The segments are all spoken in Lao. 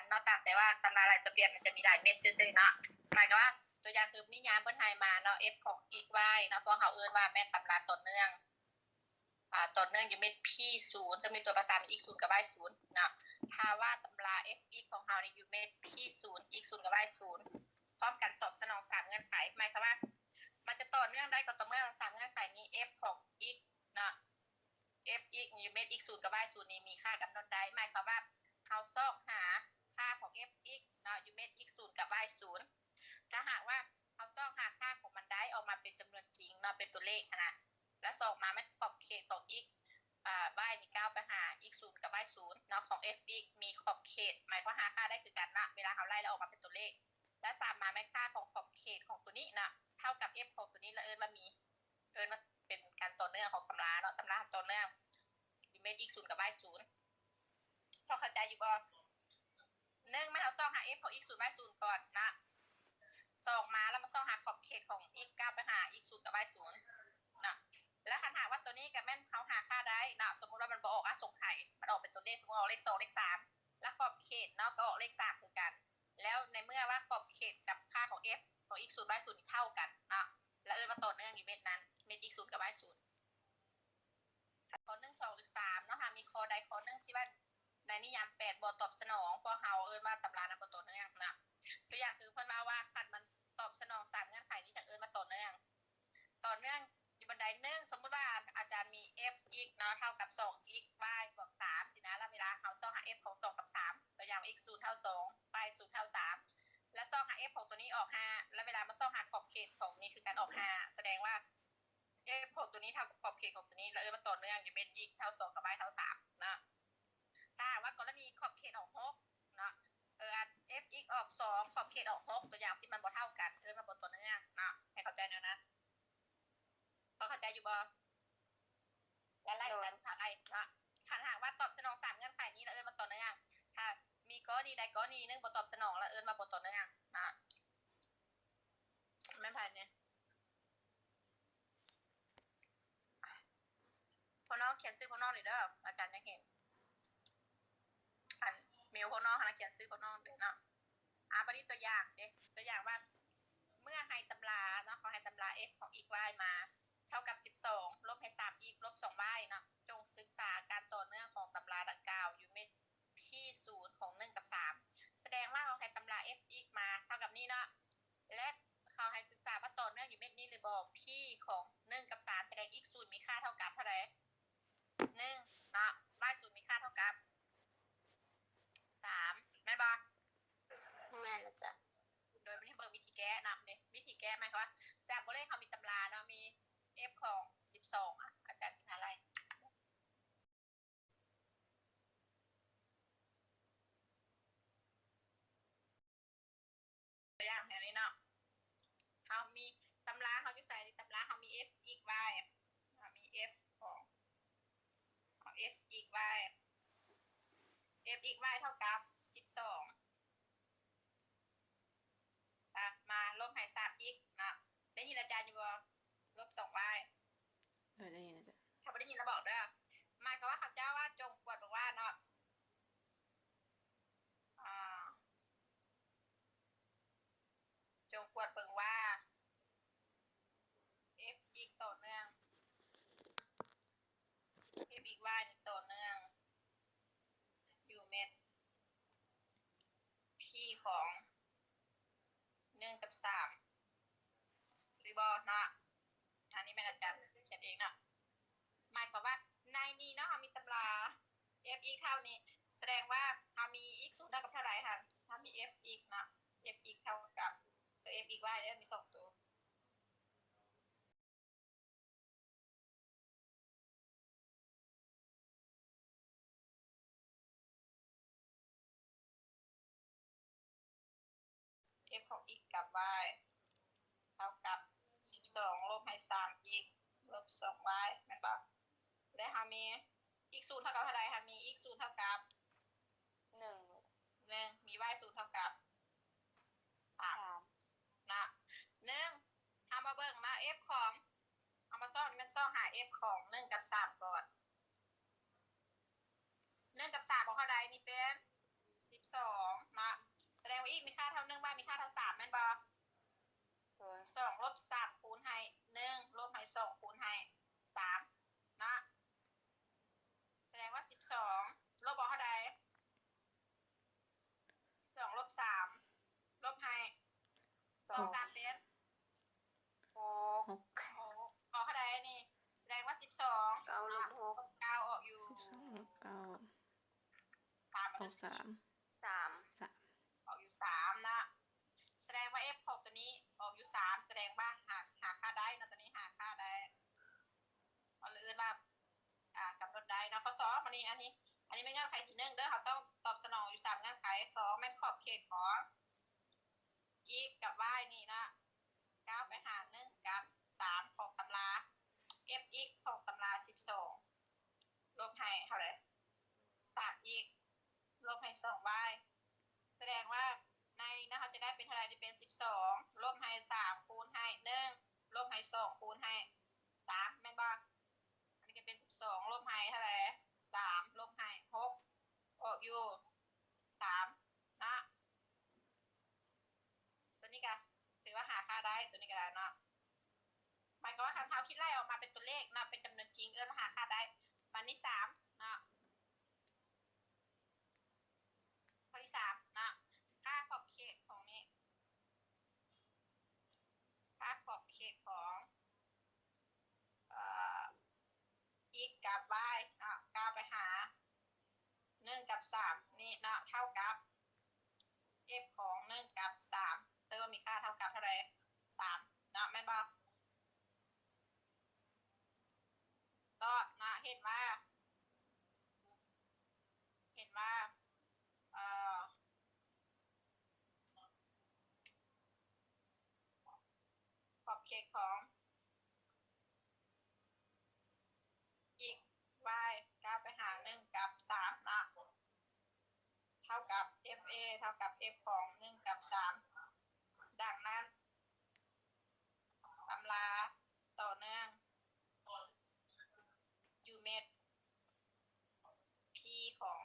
ເນາະ ຕາມແຕ່ວ່າຕຳລາລາຍຕົວປ່ຽນມັນຈະມີຫຼາຍເມັດຊື່ໆເນາະ. ໝາຍຄວາມວ່າ ຕົວຢ່າງຄືນິຍາມເພິ່ນໃຫ້ມາເນາະ F ຂອງ x y ເນາະ ພວກເຮົາເອີ້ນວ່າແມ່ນຕຳລາຕໍ່ເນື່ອງ ອ່າ ຕໍ່ເນື່ອງຢູ່ເມັດ P ສູນ ເຊິ່ງມີຕົວປະສານເປັນ x ສູນກັບ y ສູນເນາະ. ຖ້າວ່າຕຳລາ F x ຂອງເຮົານີ້ຢູ່ເມັດ P ສູນ x ສູນກັບ y ສູນ ພ້ອມກັນຕອບສະໜອງສາມເງື່ອນໄຂ ໝາຍຄວາມວ່າ ມັນຈະຕໍ່ເນື່ອງໄດ້ກໍຕໍ່ເມື່ອສາມເງື່ອນໄຂນີ້ F ຂອງ x ເນາະ F x ຢູ່ເມັດ x ສູນກັບ y ສູນນີ້ມີຄ່າກຳນົດໄດ້ ໝາຍຄວາມວ່າເຮົາຊອກຫາຄ່າຂອງ F x ເນາະ ຢູ່ເມັດ x ສູນກັບ y ສູນ ຖ້າຫາກວ່າເຮົາຊອກຫາຄ່າຂອງມັນໄດ້ອອກມາເປັນຈຳນວນຈິງເນາະ ເປັນຕົວເລກຫັ້ນນະ ແລ້ວສອງມາແມ່ນຂອບເຂດຂອງ x ອາ y ນີ້ກ້າວໄປຫາ x ສູນກັບ y ສູນເນາະ ຂອງ F x ມີຂອບເຂດ ໝາຍຄວາມຫາຄ່າໄດ້ຄືກັນນະ ເວລາເຮົາໄລ່ແລ້ວອອກມາເປັນຕົວເລກ ແລ້ວສາມມາແມ່ນຄ່າຂອງຂອບເຂດຂອງຕົວນີ້ນະ ເທົ່າກັບ F ຂອງຕົວນີ້ ແລ້ວເອີ້ນວ່າມີ ເອີ້ນວ່າເປັນການຕໍ່ເນື່ອງຂອງຕຳລາເນາະ ຕຳລາຕໍ່ເນື່ອງຢູ່ເມັດ x ສູນກັບ y ສູນ ພໍເຂົ້າໃຈຢູ່ບໍ່? ໜຶ່ງ ແມ່ນເຮົາຊອກຫາ f ຂອງ x ສູນ y ສູນກ່ອນນະ ສອງ ມາແລ້ວມາຊອກຫາຂອບເຂດຂອງ x ກ້າວໄປຫາ x ສູນກັບ y ສູນນະ ແລ້ວຄັນຫາກວ່າຕົວນີ້ກໍແມ່ນເຮົາຫາຄ່າໄດ້ນະ ສົມມຸດວ່າມັນບໍ່ອອກອະສົງໄຂ ມັນອອກເປັນຕົວເລກ ສົມມຸດອອກເລກສອງ ເລກສາມ ແລ້ວຂອບເຂດເນາະ ກໍອອກເລກສາມຄືກັນ ແລ້ວໃນເມື່ອວ່າຂອບເຂດກັບຄ່າຂອງ f ຂອງ x ສູນ y ສູນນີ້ເທົ່າກັນເນາະ ແລ້ວເອີ້ນວ່າຕໍ່ເນື່ອງຢູ່ເມັດນັ້ນ ເມັດ x ສູນກັບ y ສູນ ຂໍ້ໜຶ່ງ ສອງ ຫຼື ສາມເນາະ ຫາກມີຂໍ້ໃດຂໍ້ໜຶ່ງທີ່ວ່າໃນນິຍາມແປດບໍ່ຕອບສະໜອງ ພວກເຮົາເອີ້ນວ່າຕຳລານັ້ນບໍ່ຕໍ່ເນື່ອງນະ ຕົວຢ່າງຄືເພິ່ນເວົ້າວ່າ ຄັນມັນຕອບສະໜອງສາມເງື່ອນໄຂນີ້ ຈະເອີ້ນວ່າຕໍ່ເນື່ອງ ຕໍ່ເນື່ອງຢູ່ບັນໄດໜຶ່ງ ສົມມຸດວ່າອາຈານມີ f x ເນາະ ເທົ່າກັບ ສອງ x y ບວກ ສາມ ຊີ້ນະ ແລ້ວເວລາເຮົາຊອກຫາ f ຂອງ ສອງ ກັບ ສາມ ຕົວຢ່າງ x ສູນເທົ່າ ສອງ y ສູນເທົ່າ ສາມ ແລ້ວຊອກຫາ f ຂອງຕົວນີ້ອອກ ຫ້າ ແລ້ວເວລາມາຊອກຫາຂອບເຂດຂອງນີ້ຄືກັນອອກ ຫ້າ ສະແດງວ່າ f ຂອງຕົວນີ້ເທົ່າກັບຂອບເຂດຂອງຕົວນີ້ ແລ້ວເອີ້ນວ່າຕໍ່ເນື່ອງຢູ່ເມັດ x ເທົ່າ ສອງ ກັບ y ເທົ່າ ສາມເນາະ. ຖ້າຫາກວ່າກໍລະນີຂອບເຂດອອກ ຫົກເນາະ ເອີ ອັນ f x ອອກ ສອງ ຂອບເຂດອອກ ຫົກ ຕົວຢ່າງຊີ້ ມັນບໍ່ເທົ່າກັນ ເອີ້ນວ່າບໍ່ຕໍ່ເນື່ອງເນາະ ໃຫ້ເຂົ້າໃຈແນວນັ້ນ ພໍເຂົ້າໃຈຢູ່ບໍ່? ແລ້ວໄລ່ ໂດຍ ກັນໄປເນາະ ຄັນຫາກວ່າຕອບສະໜອງສາມເງື່ອນໄຂນີ້ ແລ້ວເອີ້ນວ່າຕໍ່ເນື່ອງ ຖ້າມີກໍລະນີໃດກໍລະນີໜຶ່ງບໍ່ຕອບສະໜອງ ແລ້ວເອີ້ນວ່າບໍ່ຕໍ່ເນື່ອງເນາະ. ແມ່ນໃຜນີ້? ພວກນ້ອງຂຽນຊື່ພວກນ້ອງນີ້ເດີ ອາຈານຢາກເຫັນ ອັນ ເມວພວກນ້ອງຫັ້ນນະ ຂຽນຊື່ພວກນ້ອງເດີເນາະ. ອາ ບາດນີ້ຕົວຢ່າງເດ້ ຕົວຢ່າງວ່າ ເມື່ອໃຫ້ຕຳລາເນາະ ເຂົາໃຫ້ຕຳລາ f ຂອງ x y ມາ ເທົ່າກັບ ສິບສອງ ລົບໃຫ້ ສາມ x ລົບ ສອງ y ເນາະ ຈົ່ງສຶກສາການຕໍ່ເນື່ອງຂອງຕຳລາດັ່ງກ່າວຢູ່ເມັດ P ສູນຂອງ ໜຶ່ງ ກັບ ສາມ ສະແດງວ່າເຮົາໃຫ້ຕຳລາ f x ມາເທົ່າກັບນີ້ເນາະ ແລະ ເຂົາໃຫ້ສຶກສາວ່າຕໍ່ເນື່ອງຢູ່ເມັດນີ້ຫຼືບໍ່ P ຂອງ ໜຶ່ງ ກັບ ສາມ ສະແດງ x ສູນມີຄ່າເທົ່າກັບເທົ່າໃດ? ໜຶ່ງ ເນາະ y ສູນມີຄ່າເທົ່າກັບ ສາມ ແມ່ນບໍ່? ແມ່ນແລ້ວຈ້ະ ໂດຍ ບາດນີ້ເບິ່ງວິທີແກ້ນຳເດ້ ວິທີແກ້ໝາຍຄວາມວ່າ ຈາກຕົວເລກເຮົາມີຕຳລາເນາະ ມີ f ຂອງ ສິບສອງ ອາຈານຊິຫາໄລ່ ຕົວຢ່າງແນວນີ້ເນາະ ເຮົາມີ ຕຳລາເຮົາຢູ່ໃສ? ຕຳລາເຮົາມີ f x y ເຮົາມີ f ຂອງ ເຮົາ f x y f x y ເທົ່າກັບ ສິບສອງ ອ່ະ ມາລົບໃຫ້ ສາມ x ເນາະ ໄດ້ຍິນອາຈານຢູ່ບໍ່? ລົບ ສອງ y ເອີ ໄດ້ຍິນອາຈານ ຖ້າບໍ່ໄດ້ຍິນລະບອກເດີ. ໝາຍຄວາມວ່າ ເຂົາເຈົ້າວ່າ ຈົ່ງກວດເບິ່ງວ່າເນາະ ອ່າ ຈົ່ງກວດເບິ່ງວ່າ f x ຕໍ່ເນື່ອງ f x y ນີ້ຕໍ່ເນື່ອງຢູ່ເມັດ P ຂອງ ໜຶ່ງ ກັບ ສາມ ຫຼືບໍ່ເນາະ? ອັນນີ້ແມ່ນອາຈານຂຽນເອງເນາະ. ໝາຍຄວາມວ່າໃນນີ້ເນາະ ເຮົາມີຕຳລາ f x ເທົ່ານີ້ ສະແດງວ່າເຮົາມີ x ສູນເທົ່າກັບເທົ່າໃດຫັ້ນ? ເຮົາມີ f x ເນາະ f x ເທົ່າກັບ f x y ເດີ ມີສອງໂຕ. f ຂອງ x ກັບ y ເທົ່າກັບ ສິບສອງ ລົບໃຫ້ ສາມ x ລົບ ສອງ y ແມ່ນບໍ່? ແລະ ເຮົາມີ x ສູນເທົ່າກັບເທົ່າໃດ? ເຮົາມີ x ສູນເທົ່າກັບ ໜຶ່ງ ໜຶ່ງ ມີ y ສູນເທົ່າກັບ ສາມ ສາມ ເນາະ. ໜຶ່ງ ເຮົາມາເບິ່ງເນາະ f ຂອງ ເຮົາມາຊອກ ແມ່ນຊອກຫາ f ຂອງ ໜຶ່ງ ກັບ ສາມ ກ່ອນ. ໜຶ່ງ ກັບ ສາມ ອອກເທົ່າໃດ? ນີ້ເປັນ ສິບສອງເນາະ ສະແດງວ່າ x ມີຄ່າເທົ່າໜຶ່ງ y ມີຄ່າເທົ່າສາມ ແມ່ນບໍ່? ໂດຍ ສິບສອງລົບສາມຄູນໃຫ້ໜຶ່ງ ລົບໃຫ້ສອງຄູນໃຫ້ສາມເນາະ ສະແດງວ່າສິບສອງລົບອອກເທົ່າໃດ? ສິບສອງລົບສາມ ລົບໃຫ້ສອງ ສາມເປັນຫົກ ຫົກ ອອກເທົ່າໃດນີ້? ສະແດງວ່າສິບສອງ ເກົ້າລົບຫົກ ເກົ້າອອກຢູ່ ສິບສອງລົບເກົ້າ ສາມ ອອກສາມ ສາມ ສາມ ອອກຢູ່ສາມເນາະ ສະແດງວ່າ f ຂອງຕົວນີ້ອອກຢູ່ສາມ ສະແດງວ່າຫາ ຫາຄ່າໄດ້ເນາະ ຕົວນີ້ຫາຄ່າໄດ້ ເຮົາເອີ້ນວ່າ ອ່າ ກຳນົດໄດ້ເນາະ ຂໍ້ສອງ ອັນນີ້ ອັນນີ້ ອັນນີ້ແມ່ນເງື່ອນໄຂທີໜຶ່ງເດີ ເຮົາຕ້ອງຕອບສະໜອງຢູ່ສາມເງື່ອນໄຂ ສອງ ແມ່ນຂອບເຂດຂອງ x ກັບ y ນີ້ເນາະ ກ້າວໄປຫາໜຶ່ງກັບສາມຂອງຕຳລາ fx ຂອງຕຳລາສິບສອງ ລົບໃຫ້ເທົ່າໃດ? ສາມ x ລົບໃຫ້ສອງ y ສະແດງວ່າໃນນີ້ນະ ເຮົາຈະໄດ້ເປັນເທົ່າໃດ? ຈະເປັນສິບສອງ ລົບໃຫ້ສາມ ຄູນໃຫ້ໜຶ່ງ ລົບໃຫ້ສອງ ຄູນໃຫ້ສາມ ແມ່ນບໍ່? ອັນນີ້ກໍເປັນສິບສອງ ລົບໃຫ້ເທົ່າໃດ? ສາມ ລົບໃຫ້ຫົກ ອອກຢູ່ສາມເນາະ ຕົວນີ້ກໍຖືວ່າຫາຄ່າໄດ້ ຕົວນີ້ກໍໄດ້ເນາະ ໝາຍຄວາມວ່າຄັນເຮົາຄິດໄລ່ອອກມາເປັນຕົວເລກເນາະ ເປັນຈຳນວນຈິງ ເອີ້ນວ່າຫາຄ່າໄດ້ ບາດນີ້ສາມເນາະ ຂໍ້ທີສາມເນາະ ຄ່າຂອບເຂດຂອງນີ້ ຄ່າຂອບເຂດຂອງ ເອີ x ກັບ y ເນາະ ກ້າວໄປຫາໜຶ່ງກັບສາມນີ້ເນາະ ເທົ່າກັບ f ຂອງໜຶ່ງກັບສາມ ເຕີມມີຄ່າເທົ່າກັບເທົ່າໃດ? ສາມເນາະ ແມ່ນບໍ່? ຕອບເນາະ ເຫັນວ່າ ເຫັນວ່າ ເອີ ຂອບເຂດຂອງ x y ກ້າວໄປຫາໜຶ່ງກັບສາມເນາະ ເທົ່າກັບ f a ເທົ່າກັບ f ຂອງໜຶ່ງກັບສາມ ດັ່ງນັ້ນ ຕຳລາຕໍ່ເນື່ອງຢູ່ເມັດ p ຂອງ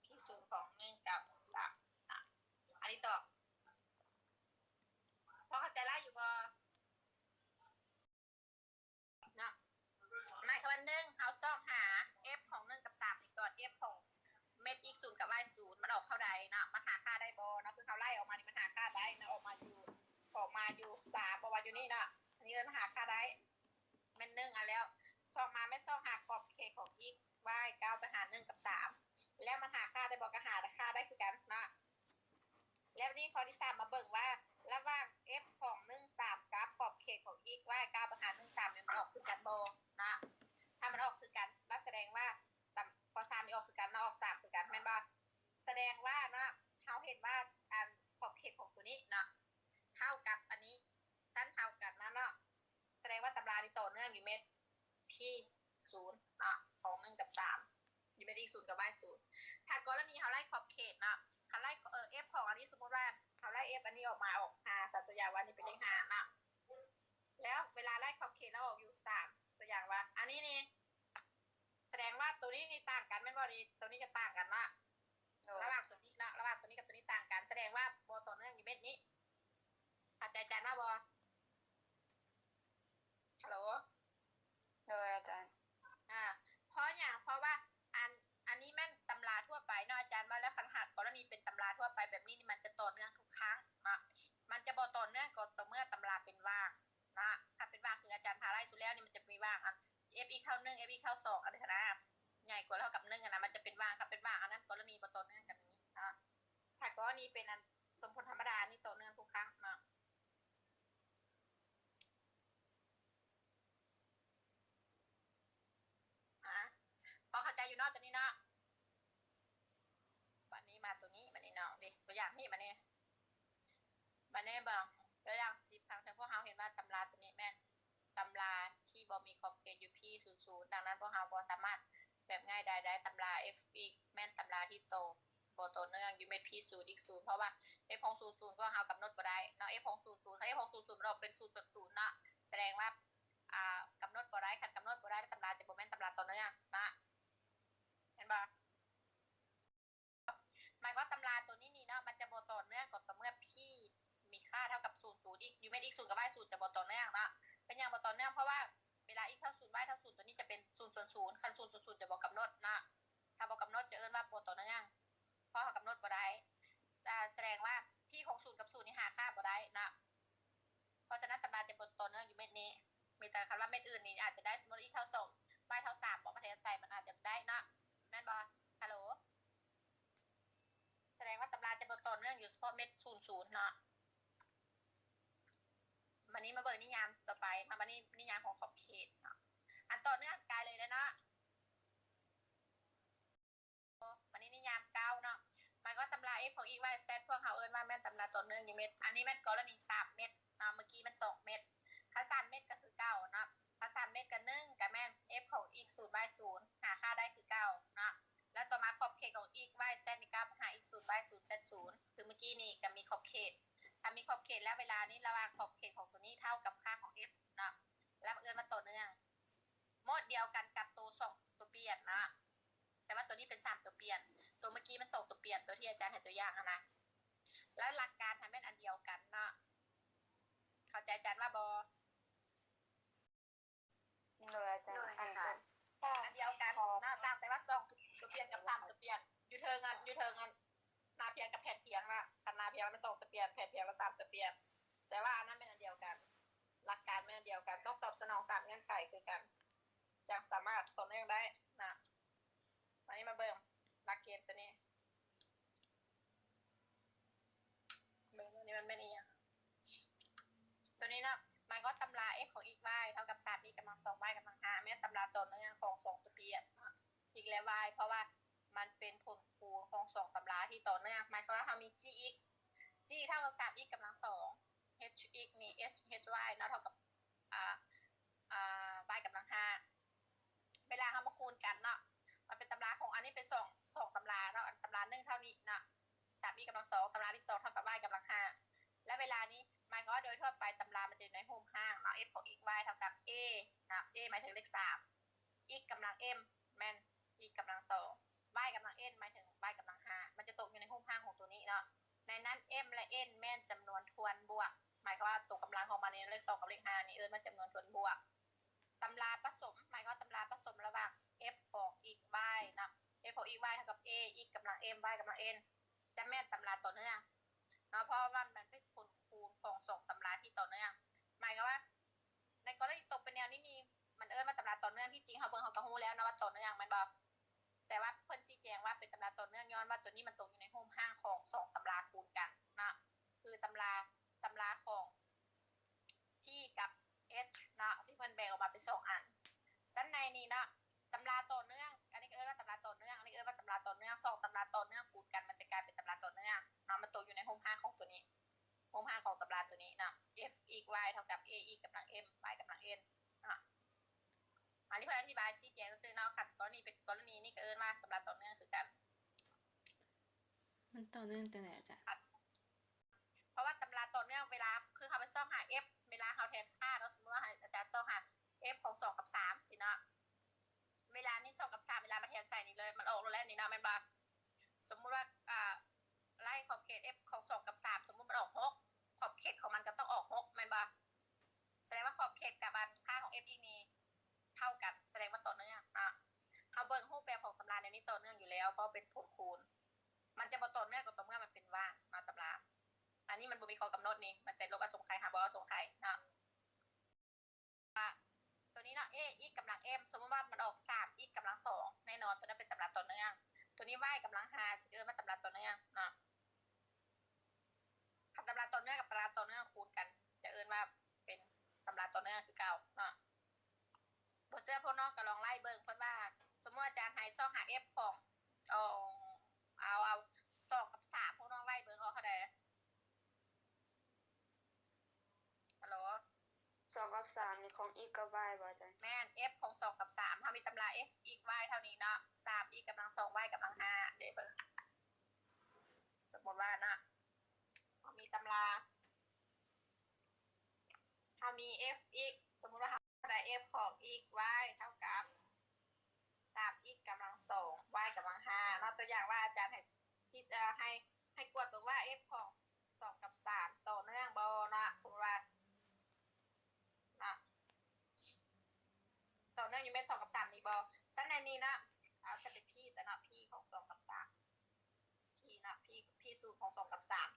p ສູນຂອງໜຶ່ງກັບສາມນະ ອັນນີ້ຕອບ ພໍເຂົ້າໃຈຫຼາຍຢູ່ບໍ່? ເນາະ ໝາຍຄວາມວ່າ ໜຶ່ງ ເຮົາຊອກຫາ f ຂອງໜຶ່ງກັບສາມນີ້ກ່ອນ f ຂອງເມັດ x ສູນກັບ y ສູນ ມັນອອກເທົ່າໃດເນາະ ມັນຫາຄ່າໄດ້ບໍ່ເນາະ ຄືເຮົາໄລ່ອອກມານີ້ ມັນຫາຄ່າໄດ້ເນາະ ອອກມາຢູ່ ອອກມາຢູ່ສາມ ເພາະວ່າຢູ່ນີ້ເນາະ ອັນນີ້ເອີ້ນວ່າຫາຄ່າໄດ້ ແມ່ນໜຶ່ງ ອັນແລ້ວ ຊອກມາແມ່ນຊອກຫາຂອບເຂດຂອງ x y ກ້າວໄປຫາໜຶ່ງກັບສາມ ແລ້ວມັນຫາຄ່າໄດ້ບໍ່? ກໍຫາຄ່າໄດ້ຄືກັນເນາະ ແລ້ວນີ້ຂໍ້ທີສາມ ມາເບິ່ງວ່າລະຫວ່າງ f ຂອງໜຶ່ງ ສາມ ກັບຂອບເຂດຂອງ x y ກ້າວໄປຫາໜຶ່ງ ສາມ ນີ້ມັນອອກຄືກັນບໍ່ເນາະ ຖ້າມັນອອກຄືກັນ ລະສະແດງວ່າ ຂໍ້ສາມນີ້ອອກຄືກັນເນາະ ອອກສາມຄືກັນແມ່ນບໍ່? ສະແດງວ່າເນາະ ເຮົາເຫັນວ່າ ອັນ ຂອບເຂດຂອງຕົວນີ້ເນາະ ເທົ່າກັບອັນນີ້ ຊັ້ນເທົ່າກັນນະເນາະ ສະແດງວ່າຕຳລານີ້ຕໍ່ເນື່ອງຢູ່ເມັດ p ສູນເນາະ ຂອງໜຶ່ງກັບສາມ ຢູ່ເມັດ x ສູນກັບ y ສູນ ຖ້າກໍລະນີເຮົາໄລ່ຂອບເຂດເນາະ ເຮົາໄລ່ ເອີ f ຂອງອັນນີ້ ສົມມຸດວ່າເຮົາໄລ່ f ອັນນີ້ອອກມາ ອອກຫ້າ ສະ ຕົວຢ່າງວ່ານີ້ເປັນເລກຫ້າເນາະ ແລ້ວເວລາໄລ່ຂອບເຂດແລ້ວອອກຢູ່ສາມ ຕົວຢ່າງວ່າ ອັນນີ້ນີ້ ສະແດງວ່າຕົວນີ້ນີ້ຕ່າງກັນແມ່ນບໍ່ນີ້? ຕົວນີ້ກໍຕ່າງກັນເນາະ ໂດຍ ລະຫວ່າງຕົວນີ້ເນາະ ລະຫວ່າງຕົວນີ້ກັບຕົວນີ້ຕ່າງກັນ ສະແດງວ່າບໍ່ຕໍ່ເນື່ອງຢູ່ເມັດນີ້ ເຂົ້າໃຈອາຈານວ່າບໍ່? ຮັລໂຫຼ ໂດຍອາຈານ ອາ ເພາະຫຍັງ? ເພາະວ່າອັນ ອັນນີ້ແມ່ນຕຳລາທົ່ວໄປເນາະ ອາຈານວ່າແລ້ວ ຄັນຫາກກໍລະນີເປັນຕຳລາທົ່ວໄປແບບນີ້ນີ້ ມັນຈະຕໍ່ເນື່ອງທຸກຄັ້ງເນາະ ມັນຈະບໍ່ຕໍ່ເນື່ອງກໍຕໍ່ເມື່ອຕຳລາເປັນຫວ່າງເນາະ ຖ້າເປັນຫວ່າງຄືອາຈານພາໄລ່ສຸດແລ້ວນີ້ ມັນຈະມີຫວ່າງອັນ f x ເທົ່າໜຶ່ງ f x ເທົ່າສອງ ອັນນີ້ຫັ້ນນະ ໃຫຍ່ກວ່າຫຼືເທົ່າກັບໜຶ່ງຫັ້ນນະ ມັນຈະເປັນຫວ່າງ ຄັນເປັນຫວ່າງອັນນັ້ນກໍລະນີບໍ່ຕໍ່ເນື່ອງກັນນີ້ເນາະ ຖ້າກໍລະນີເປັນອັນສົມຜົນທຳມະດານີ້ຕໍ່ເນື່ອງທຸກຄັ້ງເນາະ ອາ ພໍເຂົ້າໃຈຢູ່ເນາະ ຕົວນີ້ເນາະ ບາດນີ້ມາຕົວນີ້ ບາດນີ້ເນາະ ເດ ຕົວຢ່າງນີ້ ບາດນີ້ ບາດນີ້ເບິ່ງ ຕົວຢ່າງສິບ ທາງເທິງພວກເຮົາເຫັນວ່າຕຳລາຕົວນີ້ແມ່ນຕຳລາທີ່ບໍ່ມີຂອບເຂດຢູ່ p ສູນ ສູນ ດັ່ງນັ້ນພວກເຮົາບໍ່ສາມາດແບບງ່າຍດາຍໄດ້ ຕຳລາ f x ແມ່ນຕຳລາທີ່ຕໍ່ ບໍ່ຕໍ່ເນື່ອງຢູ່ເມັດ p ສູນ x ສູນ ເພາະວ່າ f ຂອງສູນ ສູນ ພວກເຮົາກຳນົດບໍ່ໄດ້ເນາະ f ຂອງສູນ ສູນ ຄັນ f ຂອງສູນ ສູນ ມັນອອກເປັນສູນ ສູນ ເນາະ ສະແດງວ່າ ອາ ກຳນົດບໍ່ໄດ້ ຄັນກຳນົດບໍ່ໄດ້ ຕຳລາຈະບໍ່ແມ່ນຕຳລາຕໍ່ເນື່ອງເນາະ ແມ່ນບໍ່? ໝາຍຄວາມວ່າຕຳລາຕົວ ເນາະ ມັນຈະບໍ່ຕໍ່ເນື່ອງກໍຕໍ່ເມື່ອ P ມີຄ່າເທົ່າກັບສູນ x ຢູ່ແມ່ນ x ສູນກັບ y ສູນຈະບໍ່ຕໍ່ເນື່ອງເນາະ. ເປັນຫຍັງບໍ່ຕໍ່ເນື່ອງ? ເພາະວ່າເວລາ x ເທົ່າສູນ y ເທົ່າສູນ ຕົວນີ້ຈະເປັນສູນສ່ວນສູນ ຄັນສູນສ່ວນສູນຈະບໍ່ກຳນົດເນາະ. ຖ້າບໍ່ກຳນົດຈະເອີ້ນວ່າບໍ່ຕໍ່ເນື່ອງ ເພາະເຮົາກຳນົດບໍ່ໄດ້. ສະແດງວ່າ P ຂອງສູນກັບສູນນີ້ຫາຄ່າບໍ່ໄດ້ເນາະ. ເພາະສະນັ້ນຕຳລາຈະບໍ່ຕໍ່ເນື່ອງຢູ່ເມັດນີ້. ມີແຕ່ຄັນວ່າເມັດອື່ນນີ້ອາດຈະໄດ້ ສົມມຸດ x ເທົ່າສອງ y ເທົ່າສາມ ບໍ່ມາແທນໃສ່ ມັນອາດຈະໄດ້ເນາະ ແມ່ນບໍ່? ຮັລໂຫຼ ສະແດງວ່າຕຳລາຈະບໍ່ຕໍ່ເນື່ອງຢູ່ສະເພາະເມັດສູນສູນເນາະ. ບາດນີ້ມາເບິ່ງນິຍາມຕໍ່ໄປເນາະ. ບາດນີ້ນິຍາມຂອງຂອບເຂດເນາະ. ອັນຕໍ່ເນື່ອງກາຍເລີຍແລ້ວເນາະ. ບາດນີ້ນິຍາມເກົ້າເນາະ. ໝາຍຄວາມວ່າຕຳລາ f ຂອງ x y z ພວກເຮົາເອີ້ນວ່າແມ່ນຕຳລາຕໍ່ເນື່ອງຢູ່ເມັດ. ອັນນີ້ແມ່ນກໍລະນີສາມເມັດເນາະ. ເມື່ອກີ້ມັນສອງເມັດ. ຄັນສາມເມັດກໍຄືເກົ່າເນາະ. ຄັນສາມເມັດກໍໜຶ່ງ ກໍແມ່ນ f ຂອງ x ສູນ y ສູນ ຫາຄ່າໄດ້ຄືເກົ່າເນາະ. ແລ້ວຕໍ່ມາຂອບເຂດຂອງ x y z ນີ້ກໍຫາ x ສູນ y ສູນ z ສູນ ຄືເມື່ອກີ້ນີ້ກໍມີຂອບເຂດ. ຖ້າມີຂອບເຂດແລ້ວ ເວລານີ້ລະຫວ່າງຂອບເຂດຂອງຕົວນີ້ເທົ່າກັບຄ່າຂອງ f ເນາະ ແລ້ວມັນເອີ້ນວ່າຕໍ່ເນື່ອງ. ໂໝດດຽວກັນກັບໂຕສອງ ຕົວປ່ຽນເນາະ. ແຕ່ວ່າຕົວນີ້ເປັນສາມຕົວປ່ຽນ. ຕົວເມື່ອກີ້ມັນສອງຕົວປ່ຽນ ຕົວທີ່ອາຈານໃຫ້ຕົວຢ່າງຫັ້ນນະ. ແລ້ວຫຼັກການຫັ້ນແມ່ນອັນດຽວກັນເນາະ. ເຂົ້າໃຈອາຈານວ່າບໍ່? ໂດຍອາຈານ. ອັນດຽວກັນເນາະ ຕ່າງແຕ່ວ່າສອງຕົວປ່ຽນກັບສາມຕົວປ່ຽນ. ຢູ່ເທິງອັນ ຢູ່ເທິງອັນ ໜ້າພຽງກັບແຜນພຽງນະ. ຄັນໜ້າພຽງມັນສອງຕົວປ່ຽນ ແຜນພຽງລະສາມຕົວປ່ຽນ. ແຕ່ວ່າອັນນັ້ນແມ່ນອັນດຽວກັນ. ຫຼັກການແມ່ນອັນດຽວກັນ. ຕ້ອງຕອບສະໜອງສາມເງື່ອນໄຂຄືກັນ ຈັ່ງສາມາດຕໍ່ເນື່ອງໄດ້ນະ. ບາດນີ້ມາເບິ່ງຫຼັກເກນຕົວນີ້. ເບິ່ງວ່ານີ້ມັນແມ່ນອີ່ຫຍັງ. ຕົວນີ້ເນາະ ໝາຍຄວາມວ່າຕຳລາ f ຂອງ x y ເທົ່າກັບສາມ x ກຳລັງສອງ y ກຳລັງຫ້າ ແມ່ນຕຳລາຕໍ່ເນື່ອງຂອງສອງຕົວປ່ຽນເນາະ x ແລະ y ເພາະວ່າມັນເປັນຜົນຄູນຂອງສອງຕຳລາທີ່ຕໍ່ເນື່ອງ. ໝາຍຄວາມວ່າເຮົາມີ g x g ເທົ່າກັບສາມ x ກຳລັງສອງ h x ນີ້ h h y ເນາະ ເທົ່າກັບ ອ່າ ອ່າ y ກຳລັງຫ້າ. ເວລາເຮົາມາຄູນກັນເນາະ ມັນເປັນຕຳລາຂອງ ອັນນີ້ເປັນສອງ ສອງຕຳລາເນາະ. ຕຳລາໜຶ່ງເທົ່ານີ້ເນາະ ສາມ x ກຳລັງສອງ ຕຳລາທີສອງເທົ່າກັບ y ກຳລັງຫ້າ. ແລ້ວເວລານີ້ໝາຍຄວາມວ່າໂດຍທົ່ວໄປຕຳລາມັນຈະຢູ່ໃນຮູບຮ່າງເນາະ f ຂອງ x y ເທົ່າກັບ a ເນາະ a ໝາຍເຖິງເລກສາມ x ກຳລັງ m ແມ່ນ x ກຳລັງສອງ y ກຳລັງ n ໝາຍເຖິງ y ກຳລັງຫ້າ ມັນຈະຕົກຢູ່ໃນຮູບຮ່າງຂອງຕົວນີ້ເນາະ. ໃນນັ້ນ m ແລະ n ແມ່ນຈຳນວນຖ້ວນບວກ ໝາຍຄວາມວ່າຕົວກຳລັງຂອງມັນນີ້ ເລກສອງກັບເລກຫ້ານີ້ເອີ້ນວ່າຈຳນວນຖ້ວນບວກ. ຕຳລາປະສົມ ໝາຍຄວາມວ່າຕຳລາປະສົມລະຫວ່າງ f ຂອງ x y ນະ f ຂອງ x y ເທົ່າກັບ a x ກຳລັງ m y ກຳລັງ n ຈະແມ່ນຕຳລາຕໍ່ເນື່ອງເນາະ ເພາະວ່າມັນເປັນຜົນຄູນຂອງສອງຕຳລາທີ່ຕໍ່ເນື່ອງ. ໝາຍຄວາມວ່າໃນກໍລະນີຕົກເປັນແນວນີ້ນີ້ ມັນເອີ້ນວ່າຕຳລາຕໍ່ເນື່ອງ. ທີ່ຈິງເຮົາເບິ່ງເຮົາກໍຮູ້ແລ້ວນະວ່າຕໍ່ເນື່ອງແມ່ນບໍ່? ແຕ່ວ່າເພິ່ນຊີ້ແຈງວ່າເປັນຕຳລາຕໍ່ເນື່ອງ ຍ້ອນວ່າຕົວນີ້ມັນຕົກຢູ່ໃນຮູບຮ່າງຂອງສອງຕຳລາຄູນກັນເນາະ ຄືຕຳລາ ຕຳລາຂອງ G ກັບ H ເນາະ ທີ່ເພິ່ນແບ່ງອອກມາເປັນສອງອັນ. ຊັ້ນໃນນີ້ເນາະ ຕຳລາຕໍ່ເນື່ອງ ອັນນີ້ກໍເອີ້ນວ່າຕຳລາຕໍ່ເນື່ອງ ອັນນີ້ກໍເອີ້ນວ່າຕຳລາຕໍ່ເນື່ອງ ສອງຕຳລາຕໍ່ເນື່ອງຄູນກັນ ມັນຈະກາຍເປັນຕຳລາຕໍ່ເນື່ອງເນາະ. ມັນຕົກຢູ່ໃນຮູບຮ່າງຂອງຕົວນີ້ ຮູບຮ່າງຂອງຕຳລາຕົວນີ້ເນາະ f x y ເທົ່າກັບ a x ກຳລັງ m y ກຳລັງ n ເນາະ. ອັນນີ້ເພິ່ນອະທິບາຍຊີ້ແຈງຊື່ໆເນາະ. ຄັນກໍລະນີເປັນ ກໍລະນີນີ້ກໍເອີ້ນວ່າຕຳລາຕໍ່ເນື່ອງຄືກັນ. ມັນຕໍ່ເນື່ອງຈັ່ງໃດອາຈານ? ເພາະວ່າຕຳລາຕໍ່ເນື່ອງ ເວລາຄືເຮົາໄປຊອກຫາ f ເວລາເຮົາແທນຄ່າເນາະ ສົມມຸດວ່າໃຫ້ອາຈານຊອກຫາ f ຂອງສອງກັບສາມຊີ້ເນາະ. ເວລານີ້ສອງກັບສາມ ເວລາມາແທນໃສ່ນີ້ເລີຍ ມັນອອກໂລດແລ້ວນີ້ເນາະ ແມ່ນບໍ່? ສົມມຸດວ່າ ອ່າ ໄລ່ຂອບເຂດ f ຂອງສອງກັບສາມ ສົມມຸດມັນອອກຫົກ ຂອບເຂດຂອງມັນກໍຕ້ອງອອກຫົກ ແມ່ນບໍ່? ສະແດງວ່າຂອບເຂດກັບອັນຄ່າຂອງ f x ນີ້ເທົ່າກັນ ສະແດງວ່າຕໍ່ເນື່ອງເນາະ. ເຮົາເບິ່ງຮູບແບບຂອງຕຳລາແນວນີ້ຕໍ່ເນື່ອງຢູ່ແລ້ວ ເພາະເປັນຜົນຄູນ. ມັນຈະບໍ່ຕໍ່ເນື່ອງກໍຕໍ່ເມື່ອມັນເປັນວ່າງເນາະ ຕຳລາ. ອັນນີ້ມັນບໍ່ມີຂໍ້ກຳນົດນີ້ ມັນຈະລົບອະສົງໄຂຫາບໍ່ອະສົງໄຂເນາະ. ວ່າຕົວນີ້ເນາະ a x ກຳລັງ m ສົມມຸດວ່າມັນອອກສາມ x ກຳລັງສອງ ແນ່ນອນ ຕົວນັ້ນເປັນຕຳລາຕໍ່ເນື່ອງ. ຕົວນີ້ y ກຳລັງຫ້າ ຊິເອີ້ນວ່າຕຳລາຕໍ່ເນື່ອງເນາະ. ຄັນຕຳລາຕໍ່ເນື່ອງກັບຕຳລາຕໍ່ເນື່ອງຄູນກັນ ຈະເອີ້ນວ່າເປັນຕຳລາຕໍ່ເນື່ອງຄືເກົ່າເນາະ. ບໍ່ເຊື່ອພວກນ້ອງກໍລອງໄລ່ເບິ່ງ ເພິ່ນວ່າ ສົມມຸດອາຈານໃຫ້ຊອກຫາ f ຂອງ ເອົາ ເອົາ ເອົາສອງກັບສາມ ພວກນ້ອງໄລ່ເບິ່ງອອກເທົ່າໃດ? ຮັລໂຫຼ ສອງກັບສາມນີ້ຂອງ x ກັບ y ບໍ່ອາຈານ? ແມ່ນ f ຂອງສອງກັບສາມ ເຮົາມີຕຳລາ f x y ເທົ່ານີ້ເນາະ ສາມ x ກຳລັງສອງ y ກຳລັງຫ້າ ເດ້ເບິ່ງ. ສົມມຸດວ່າເນາະ ເຮົາມີຕຳລາ ເຮົາມີ f x ສົມມຸດວ່າເຮົາໄດ້ f ຂອງ x y ເທົ່າກັບ ສາມ x ກຳລັງສອງ y ກຳລັງຫ້າເນາະ. ຕົວຢ່າງວ່າອາຈານໃຫ້ ໃຫ້ ໃຫ້ກວດເບິ່ງວ່າ f ຂອງສອງກັບສາມຕໍ່ເນື່ອງບໍ່ເນາະ ສົມມຸດວ່າເນາະ ຕໍ່ເນື່ອງຢູ່ແມ່ນສອງກັບສາມນີ້ບໍ່? ຊັ້ນໃນນີ້ເນາະ ເອົາ ຊັ້ນເປັນ p ຊະເນາະ p ຂອງສອງກັບສາມ p ເນາະ p p ສູດຂອງສອງກັບສາມ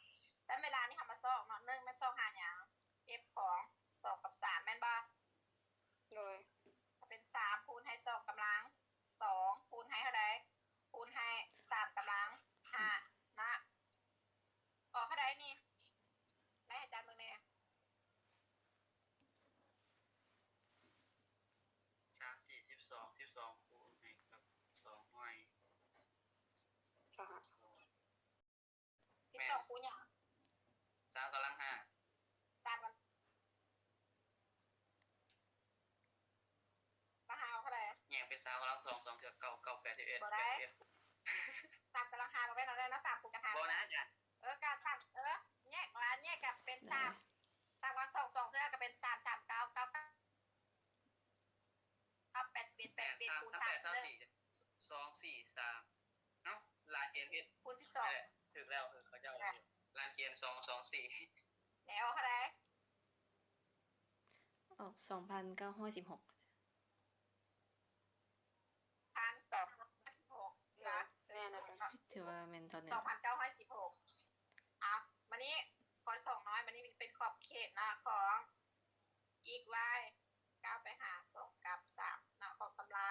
ຊັ້ນເວລານີ້ເຮົາມາຊອກເນາະ ໜຶ່ງແມ່ນຊອກຫາຫຍັງ? f ຂອງສອງກັບສາມແມ່ນບໍ່? ໂດຍ ເປັນສາມຄູນໃຫ້ສອງກຳລັງສອງ ຄູນໃຫ້ເທົ່າໃດ? ຄູນໃຫ້ສາມກຳລັງຫ້າເນາະ ອອກເທົ່າໃດນີ້? ໄລ່ໃຫ້ອາຈານເບິ່ງແດ່. ສາມສີ່ ສິບສອງ ສິບສອງຄູນໃຫ້ກັບສອງຮ້ອຍ ສອງຮ້ອຍ ສິບສອງຄູນຫຍັງ? ສາມກຳລັງຫ້າ ສາມກຳລັງ ກຳລັງຫ້າອອກເທົ່າໃດ? ແຍກເປັນສາມກຳລັງສອງ ສອງເທື່ອເກົ້າ ເກົ້າແປດ ສິບເອັດ ບໍ່ໄດ້ ແປດສິບເອັດ ສາມກຳລັງຫ້າ ບໍ່ແມ່ນເນາະ ສາມຄູນກັນຫ້າ ບໍ່ນະອາຈານ ເອີ ກະສາມ ເອີ ແຍກລະ ແຍກກັນເປັນສາມ ສາມກຳລັງສອງ ສອງເທື່ອກະເປັນສາມ ສາມເກົ້າ ເກົ້າເກົ້າ ກັບແປດສິບເອັດ ແປດສິບເອັດຄູນສາມ ສອງສີ່ ສາມ ເອົ້າ ລານເກນຜິດ ຄູນສິບສອງ ນັ້ນແຫຼະ ຖືກແລ້ວ ເຂົາເຈົ້າລານເກນສອງ ສອງສີ່ ແລ້ວເທົ່າໃດ? ອອກສອງພັນເກົ້າຮ້ອຍສິບຫົກ ພັນເກົ້າຮ້ອຍສິບຫົກ ຖືວ່າແມ່ນແລ້ວ ຖືວ່າແມ່ນຕອນນີ້ ສອງພັນເກົ້າຮ້ອຍສິບຫົກ ອ່ະ ບາດນີ້ຂໍ້ສອງເນາະ ບາດນີ້ເປັນຂອບເຂດເນາະ ຂອງ x y ກ້າວໄປຫາສອງກັບສາມເນາະ ຂອງຕຳລາ